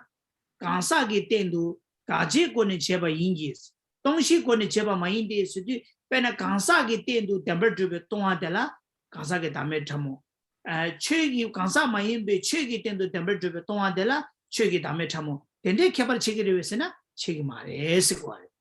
གང་ཟག་གི་སྟེང་དུ་དགག་བྱའི་སྒོ་ནས་བྱས་པ་ཡིན་གྱི། སྟོང་གཞིའི་སྒོ་ནས་བྱས་པ་མ་ཡིན་ཏེ་ཟེར་དུས། དཔེར་ན་གང་ཟག་གི་སྟེང་དུ་བདེན་པར་གྲུབ་པའི་སྟོང་པ་དེ་ལ་གང་ཟག་གི་བདག་མེད་ཕྲ་མོ། ཨ། ཆོས་ཀྱི་གང་ཟག་མ་ཡིན་པའི་ཆོས་ཀྱི་སྟེང་དུ་བདེན་པར་གྲུབ་པའི་སྟོང་པ་དེ་ལ་ཆོས་ཀྱི་བདག་མེད་ཕྲ་མོ། དེ་འདྲའི་ཁྱད་པར་ཕྱེ་གི་རེད་པས་ཟེར་ན་ཕྱེ་གི་མ་རེད་ཟེར་གོ་བ་རེད།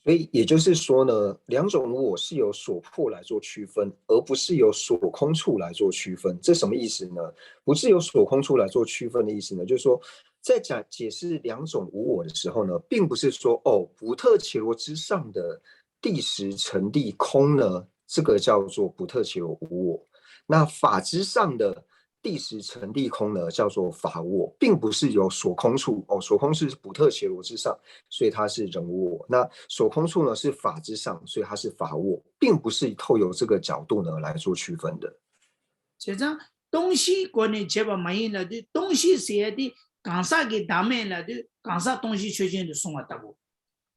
所以也就是说呢，两种无我是由所破来做区分，而不是由所空处来做区分。这什么意思呢？不是由所空处来做区分的意思呢，就是说，在讲解释两种无我的时候呢，并不是说哦，普特伽罗之上的即实成立空呢，这个叫做普特伽罗无我。那法之上的 即实成立空呢，叫做法我，并不是由所空处哦，所空是普特伽罗之上，所以它是人我。那所空处呢是法之上，所以它是法我，并不是透由这个角度呢来做区分的。 བྱས་ཙང་སྟོང་གཞིའི་སྒོ་ནས་བྱས་པ་མ་ཡིན་ལབ་དུས། སྟོང་གཞི་ཟེར་ཡ་དེ་གང་ཟག་གི་བདག་མེད་ལབ་དུས། གང་ཟག་སྟོང་གཞི་ཆོས་ཅན་དུ་སོང་བ་ལྟ་བུ།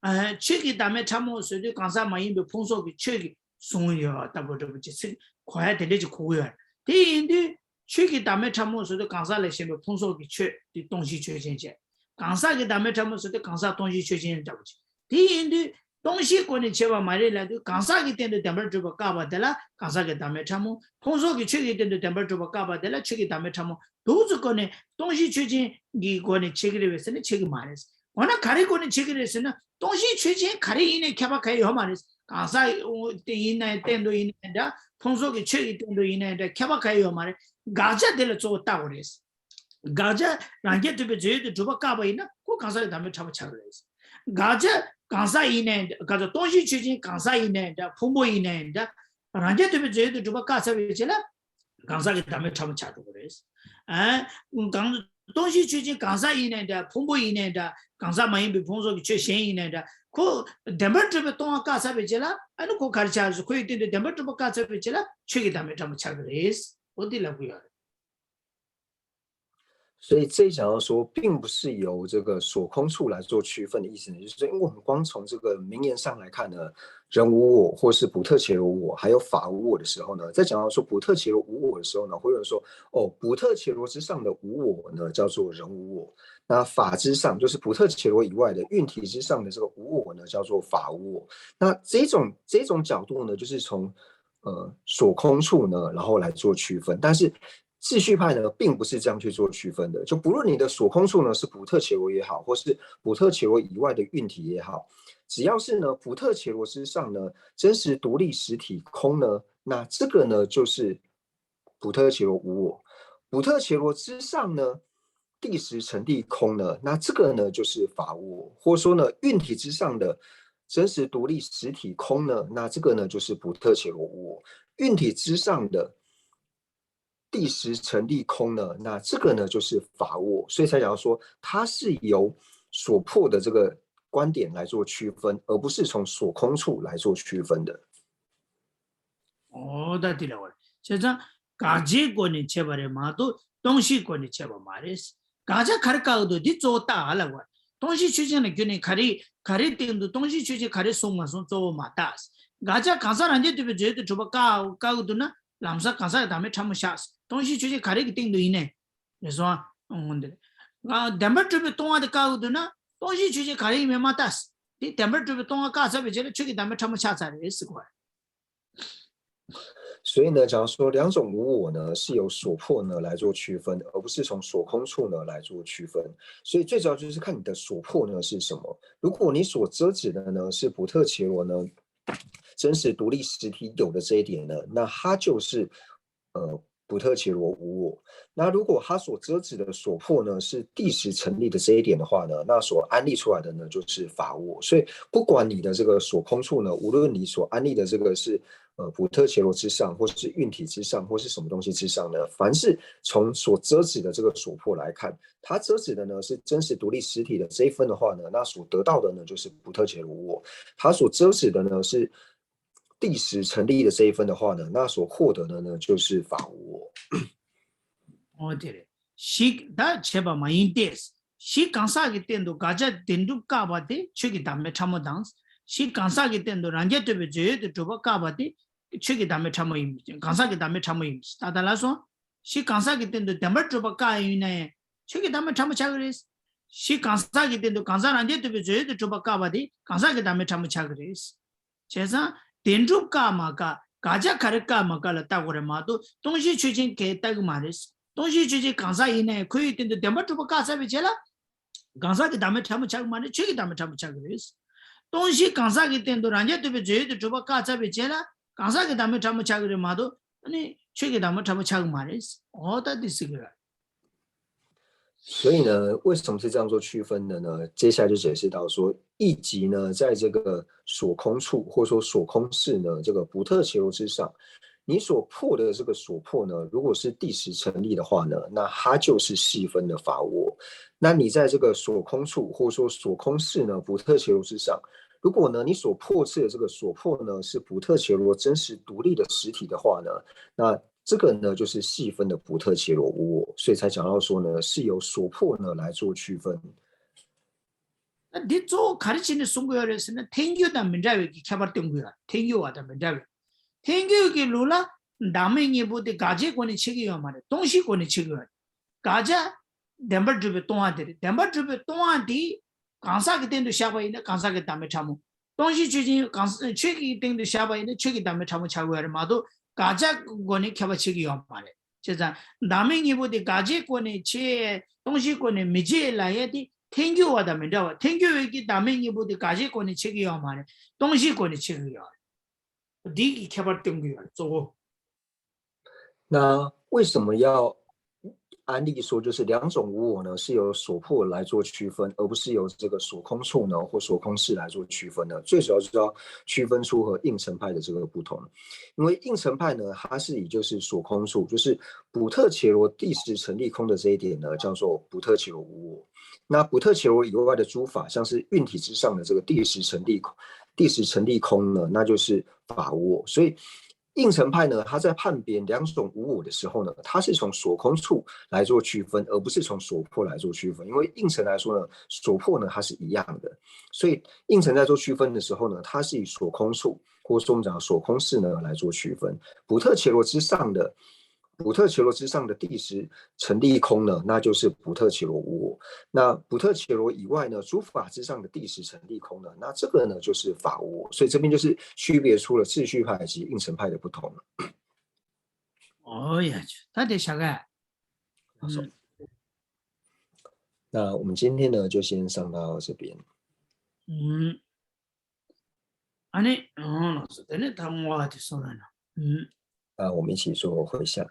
ཨ། ཆོས་ཀྱི་བདག་མེད་ཕྲ་མོ་ཟེར་དུས། གང་ཟག་མ་ཡིན་པའི་ཕུང་སོགས་ཀྱི་ཆོས་ཀྱི་གཟུང་ཡོད་པ་ལྟ་བུ་འདྲ་པོ་ཅིག་ཚིག་གོ་ཡ་དེ་འདྲ་ཅིག་གོ་གི་ཡོད་རེད། དེ་ཡིན་དུས་ཆོས་ཀྱི་བདག་མེད་ཕྲ་མོ་ཟེར་དུས་གང་ཟག་ལ་ཞེན་པའི་ཕུང་སོགས་ཀྱི་ཆོས་དེ་སྟོང་གཞི་ཆོས་ཅན་བྱས། གང་ཟག་གི་བདག་མེད་ཕྲ་མོ་ཟེར་དུས་གང་ཟག་སྟོང་གཞི་ཆོས་ཅན་འདྲ་པོ་ཅིག་དེ་ཡིན་དུས་སྟོང་གཞིའི་སྒོ་ནས་བྱས་པ་མ་རེད་ལབ་དུས། གང་ཟག་གི་སྟེང་དུ་བདེན་པར་གྲུབ་པ་བཀག་པ་དེ་ལ་གང་ཟག་གི་བདག་མེད་ཕྲ་མོ། ཕུང་སོགས་ཀྱི་ཆོས་ཀྱི་སྟེང་དུ་བདེན་པར་གྲུབ་པ་བཀག་པ་དེ་ལ་ཆོས་ཀྱི་བདག་མེད་ཕྲ་མོ། འདུག་ཙམ་སྒོ་ནས་སྟོང་གཞི་ཆོས་ཅན་གྱི་སྒོ་ནས་ཕྱེ་གི་རེད་པས་ཟེར་ན་ཕྱེ་གི་མ་རེད། འོ་ན་ག་རེ་སྒོ་ནས་ཕྱེ་གི་རེད་ཟེར་ན། སྟོང་གཞི་ཆོས་ཅན་ག་རེ་ཡིན་ནའི་ཁྱད་པར་གང་ཡང་ཡོད་མ་རེད། གང་ཟག་སྟེང་ཡིན་ནའི་སྟེང་དུ་ཡིན་ནའི་འདྲ། ཕུང་སོགས་ཀྱི་ཆོས་ཀྱི་སྟེང་དུ་ཡིན་ནའི་འདྲ། ཁྱད་པར་གང་ཡང་ཡོད་མ་རེད། དགག་བྱ་དེ་ལ་གཙོ་བོ་བལྟ་དགོས་རེད། དགག་བྱ་རང་རྐྱ་ཐུབ་པའི་རྫས་ཡོད་དུ་གྲུབ་པ་བཀག་པ་ཡིན་ན་ཁོ་གང་ཟག་གི་བདག་མེད་ཕྲ་མོ་ཆགས་ཀྱི་རེད། དགག་བྱ་གང་ཟག་ཡིན་ནའི་འདྲ། གང་ཟག་སྟོང་གཞིའི་ཆོས་ཅན་གང་ཟག་ཡིན་ནའི་འདྲ། ཕུང་པོ་ཡིན་ནའི་འདྲ། རང་རྐྱ་ཐུབ་པའི་རྫས་ཡོད་དུ་གྲུབ་པ་བཀག་ཚར་བའི་རྗེས་ལ་གང་ཟག་གི་བདག་མེད་ཕྲ་མོ་ཆགས་འགྲོ་གི་རེད། ཨ། གང་སྟོང་གཞིའི་ཆོས་ཅན་གང་ཟག་ཡིན་ནའི་འདྲ། ཕུང་པོ་ཡིན་ནའི་འདྲ། གང་ཟག་མ་ཡིན་པའི་ཕུང་སོགས་ཀྱི་ཆོས་གཞན་ཡིན་ནའི་འདྲ། ཁོ་བདེན་པར་གྲུབ་པའི་སྟོང་པ་བཀག་ཚར་བའི་རྗེས་ལ་ཨ་ནི་ཁོ་ག་རེ་ཆགས་རེད། ཁོ་ཡི་སྟེང་དུ་བདེན་པར་གྲུབ་པ་བཀག་ཚར་བའི་རྗེས་ལ་ཆོས་ཀྱི་བདག་མེད་ཕྲ་མོ་ཆགས་ཀྱི་རེད། འོ་འདི་ལབ་ཀྱི་ཡོད་རེད། 所以这一讲要说，并不是由这个所空处来做区分的意思呢，就是说，因为我们光从这个名言上来看呢，人无我，或是普特伽罗无我，还有法无我的时候呢，在讲到说普特伽罗无我的时候呢，会有人说，哦，普特伽罗之上的无我呢，叫做人无我。那法之上，就是普特伽罗以外的运体之上的这个无我呢，叫做法无我。那这种这种角度呢，就是从呃所空处呢，然后来做区分。但是秩序派呢，并不是这样去做区分的。就不论你的所空处呢是普特伽罗也好，或是普特伽罗以外的运体也好，只要是呢普特伽罗之上呢真实独立实体空呢，那这个呢就是普特伽罗无我。普特伽罗之上呢，地实成立空呢，那这个呢就是法无我，或者说呢运体之上的真实独立实体空呢，那这个呢就是普特伽罗无我。运体之上的地实成立空呢，那这个呢就是法无我。所以才讲到说，它是由所破的这个观点来做区分，而不是从所空处来做区分的。 འོ་ད་དེ་ལ་བར་བྱས་ཙང་དགག་བྱའི་སྒོ་ནས་བྱས་པ་རེད་མ་གཏོགས་སྟོང་གཞིའི་སྒོ་ནས་བྱས་པ་མ་རེད། དགག་བྱ་ག་རེ་བཀག་འདུག་འདི་གཙོ་བོ་ལྟ་ཨ་ལ་བར། སྟོང་གཞིའི་ཆོས་ཅན་ལ་བརྒྱུད་ནས་ག་རེ་ག་རེ་སྟེང་དུ་སྟོང་གཞིའི་ཆོས་ཅན་ག་རེ་གསུངས་མ་གསུངས་གཙོ་བོ་མ་ལྟ། དགག་བྱ་གང་ཟག་རང་རྐྱ་ཐུབ་པའི་རྫས་ཡོད་དུ་གྲུབ་པ་བཀག་བཀག་འདུག་ན་ལམ་སང་གང་ཟག་གི་བདག་མེད་ཕྲ་མོ་བཞག་སྟོང་གཞིའི་ཆོས་ཅན་ག་རེ་གི་སྟེང་དུ་ཡིན་ནའི་རེད་སོང་ཨ། འོང་འདི་རེད། བདེན་པར་གྲུབ་པའི་སྟོང་པ་དེ་བཀག་འདུག་ན་སྟོང་གཞིའི་ཆོས་ཅན་ག་རེ་ཡིན་མིན་མ་ལྟ། དེ་བདེན་པར་གྲུབ་པའི་སྟོང་པ་བཀག་ཚར་བའི་རྗེས་ལ་ཆོས་ཀྱི་བདག་མེད་ཕྲ་མོ་ཆགས་ཚར་རེད་ཟེར་གོ། 所以呢，假如说两种无我呢，是由所破呢来做区分的，而不是从所空处呢来做区分。所以最主要就是看你的所破呢是什么。如果你所遮止的呢是普特伽罗呢，真实独立实体有的这一点呢，那它就是呃普特伽罗无我。那如果它所遮止的所破呢是地实成立的这一点的话呢，那所安立出来的呢就是法无我。所以不管你的这个所空处呢，无论你所安立的这个是呃普特伽罗之上，或是运体之上，或是什么东西之上呢，凡是从所遮止的这个所破来看，它遮止的呢是真实独立实体的这一分的话呢，那所得到的呢就是普特伽罗无我。它所遮止的呢是地实成立的这一分的话呢，那所获得的呢就是法无我。 འོ་དེ་རེད། གཞི་ད་བྱས་པ་མ་ཡིན་ཏེ། གཞི་གང་ཟག་གི་སྟེང་དུ་དགག་བྱ་བདེན་གྲུབ་བཀག་པ་དེ་ཆོས་ཀྱི་བདག་མེད་ཕྲ་མོ་དང་། གཞི་གང་ཟག་གི་སྟེང་དུ་རང་རྐྱ་ཐུབ་པའི་རྫས་ཡོད་དུ་གྲུབ་པ་བཀག་པ་དེ་ཆོས་ཀྱི་བདག་མེད་ཕྲ་མོ་ཡིན། གང་ཟག་གི་བདག་མེད་ཕྲ་མོ་ཡིན། ད་ལྟ་ལ་སོང་། གཞི་གང་ཟག་གི་སྟེང་དུ་བདེན་པར་གྲུབ་པ་བཀག་ཡིན་ན་ཡང་ཆོས་ཀྱི་བདག་མེད་ཕྲ་མོ་ཆགས་ཀྱི་རེད། གཞི་གང་ཟག་གི་སྟེང་དུ་གང་ཟག་རང་རྐྱ་ཐུབ་པའི་རྫས་ཡོད་དུ་གྲུབ་པ་བཀག་པ་དེ་གང་ཟག་གི་བདག་མེད་ཕྲ་མོ་ཆགས་ཀྱི་རེད། བྱས་ཙང་བདེན་གྲུབ་བཀག་མ་བཀག་དགག་བྱ་ག་རེ་བཀག་མ་བཀག་ལ་བལྟ་དགོས་རེད་མ་གཏོགས་སྟོང་གཞིའི་ཆོས་ཅན་གས་བལྟ་གི་མ་རེད། སྟོང་གཞིའི་ཆོས་ཅན་གང་ཟག་ཡིན་ནའི་ཁོ་ཡི་སྟེང་དུ་བདེན་པར་གྲུབ་པ་བཀག་ཚར་བའི་རྗེས་ལ་གང་ཟག་གི་བདག་མེད་ཕྲ་མོ་ཆགས་ཀྱི་མ་རེད། ཆོས་ཀྱི་བདག་མེད་ཕྲ་མོ་ཆགས་ཀྱི་རེད། སྟོང་གཞི་གང་ཟག་གི་སྟེང་དུ་རང་རྐྱ་ཐུབ་པའི་རྫས་ཡོད་དུ་གྲུབ་པ་བཀག་ཚར་བའི་རྗེས་ལ་གང་ཟག་གི་བདག་མེད་ཕྲ་མོ་ཆགས་ཀྱི་རེད་མ་གཏོགས་ཨ་ནི་ཆོས་ཀྱི་བདག་མེད་ཕྲ་མོ་ཆགས་ཀྱི་མ་རེད། འོ་ད་འདི་ཟེར་གི་རེད། 所以呢，为什么是这样做区分的呢？接下来就解释到说，以及呢，在这个所空处或者说所空识呢，这个普特伽罗之上，你所破的这个所破呢，如果是地实成立的话呢，那它就是细分的法无我。那你在这个所空处或者说所空识呢，普特伽罗之上，如果呢你所破斥的这个所破呢是普特伽罗真实独立的实体的话呢，那这个呢就是细分的普特伽罗无我，所以才讲到说呢是由所破呢来做区分。 ད་འདི་གཙོ་བོ་ག་རེ་བྱས་ནས་གསུང་གི་ཡོད་རེད་ཟེར་ན་ཐལ་འགྱུར་དང་མི་འདྲ་བའི་གི་ཁྱད་པར་སྟོན་གི་ཡོད་རེད། ཐལ་འགྱུར་བ་དང་མི་འདྲ་བའི། ཐལ་འགྱུར་གྱི་ལུགས་ལ་བདག་མེད་གཉིས་པོ་དེ་དགག་བྱའི་སྒོ་ནས་ཕྱེ་གི་ཡོད་མ་རེད། སྟོང་གཞིའི་སྒོ་ནས་ཕྱེ་གི་ཡོད་རེད། དགག་བྱ་བདེན་པར་གྲུབ་པའི་སྟོང་པ་དེ་རེད། བདེན་པར་གྲུབ་པའི་སྟོང་པ་དེ་གང་ཟག་གི་སྟེང་དུ་བཞག་པ་ཡིན་ན་གང་ཟག་གི་བདག་མེད་ཕྲ་མོ། སྟོང་གཞིའི་ཆོས་ཅན་གང་ཟག་ཆོས་ཀྱི་སྟེང་དུ་བཞག་པ་ཡིན་ན་ཆོས་ཀྱི་བདག་མེད་ཕྲ་མོ་ཆགས་དགོས་རེད་མ་གཏོགས་དགག་བྱ་སྒོ་ནས་ཁྱད་པར་ཕྱེ་གི་ཡོད་མ་རེད། བྱས་ཙང་བདག་མེད་གཉིས་པོ་དེ་དགག་བྱའི་སྒོ་ནས་ཕྱེ། སྟོང་གཞིའི་སྒོ་ནས་མི་ཕྱེ་ལབ་ཡ་དེ་ཐལ་འགྱུར་བ་དང་མི་འདྲ་བ། ཐལ་འགྱུར་བའི་གི་བདག་མེད་གཉིས་པོ་དེ་དགག་བྱའི་སྒོ་ནས་ཕྱེ་གི་ཡོད་མ་རེད། སྟོང་གཞིའི་སྒོ་ནས་ཕྱེ་གི་ཡོད་རེད། འདི་གི་ཁྱད་པར་སྟོན་གི་ཡོད་རེད་གཙོ་བོ། 那为什么要安利说，就是两种无我呢是由所破来做区分，而不是由这个所空处呢或所空识来做区分的。最主要就是要区分出和应成派的这个不同，因为应成派呢，它是以就是所空处，就是普特伽罗第十成立空的这一点呢，叫做普特伽罗无我。那普特伽罗以外的诸法，像是运体之上的这个第十成立空，第十成立空呢，那就是法无我。所以应成派呢，他在判别两种无我的时候呢，他是从所空处来做区分，而不是从所破来做区分。因为应成来说呢，所破呢它是一样的，所以应成在做区分的时候呢，它是以所空处，或者说我们讲所空识呢来做区分。普特伽罗之上的普特伽罗之上的第十成立空呢，那就是普特伽罗无我。那普特伽罗以外呢，诸法之上的第十成立空呢，那这个呢就是法无我。所以这边就是区别出了秩序派以及应成派的不同了。哦呀，他得啥个？那我们今天呢，就先上到这边。嗯，아니어알았어내다음어디있嗯。啊，我们一起做回向。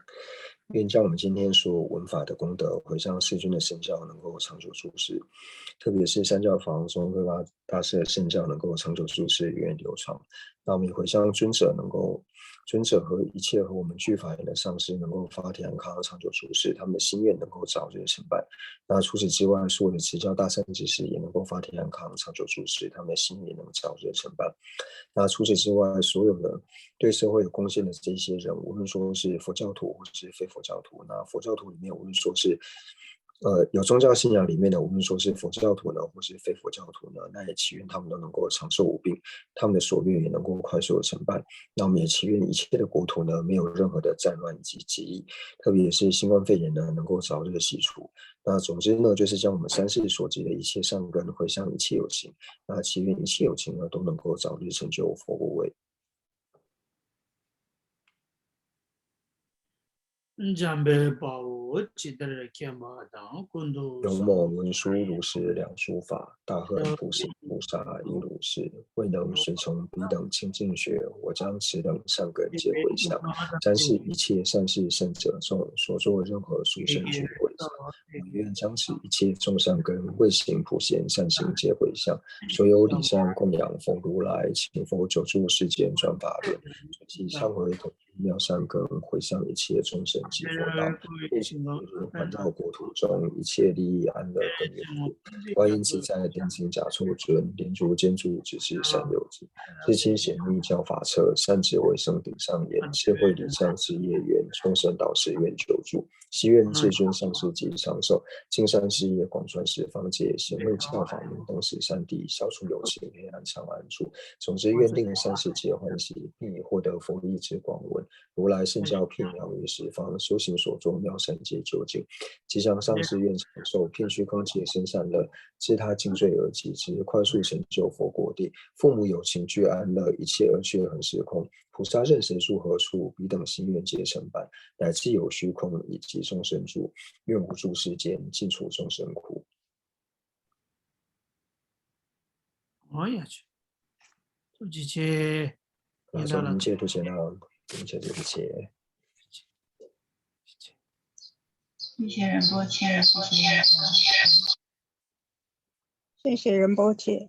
愿将我们今天所闻法的功德，回向世尊的圣教，能够长久住世。特别是三教法王宗喀巴大师的圣教，能够长久住世，源远流传。那我们也回向尊者能够，尊者和一切和我们具法缘的上师，能够发体安康，长久住世，他们的心愿能够早日成办。那除此之外，所有的持教大善之士也能够发体安康，长久住世，他们的心愿能够早日成办。那除此之外，所有的对社会有贡献的这些人，无论说是佛教徒或是非佛教徒，那佛教徒里面无论说是呃有宗教信仰里面的，无论说是佛教徒呢，或是非佛教徒呢，那也祈愿他们都能够长寿无病，他们的所愿也能够快速的成办。那我们也祈愿一切的国土呢，没有任何的战乱以及疾疫，特别是新冠肺炎呢，能够早日的洗除。那总之呢，就是将我们三世所积的一切善根回向一切有情，那祈愿一切有情呢都能够早日成就佛果位。འཇམ་དཔལ་དཔའ་བོས་ཇི་ལྟར་མཁྱེན་པ་དང་། ཀུན་ཏུ།勇猛文殊如是两诸法，大恨普贤菩萨亦如是。未能随从彼等清净觉，我将此等善根皆回向。三世一切善逝圣者众，所作任何殊胜诸佛，我愿将此一切众善根，未行普贤善行皆回向。所有礼赞供养奉如来，请佛久住世间转法轮，随喜忏悔 妙善根回向一切众生及佛道，并且环绕国土中一切利益安乐根源。观音自在天庭甲座尊，莲足建筑直至三六九。至今显密教法车，善智为声顶上言，智慧礼赞之业缘，众生导师愿久住。 祈愿至尊上师及长寿，金山寺业广传十方界，显密教法名当时三地，消除有情黑暗长安处。总之愿令三世皆欢喜，并以获得佛意之广闻，如来圣教遍扬于十方，修行所作妙善皆究竟。吉祥上师愿长寿，遍虚空皆生善乐，自他尽罪而及之，快速成就佛国地。父母有情俱安乐，一切恶趣恒时空。 菩萨任谁住何处，彼等心愿皆成办，乃至有虚空以及众生住，愿无住世间，尽除众生苦。 ཨོ་ཡ་ཆུ། ཐུགས་རྗེ་ཆེ། 老师，我们戒毒节呢，我们戒毒节。谢谢仁波切，谢谢。谢谢仁波切。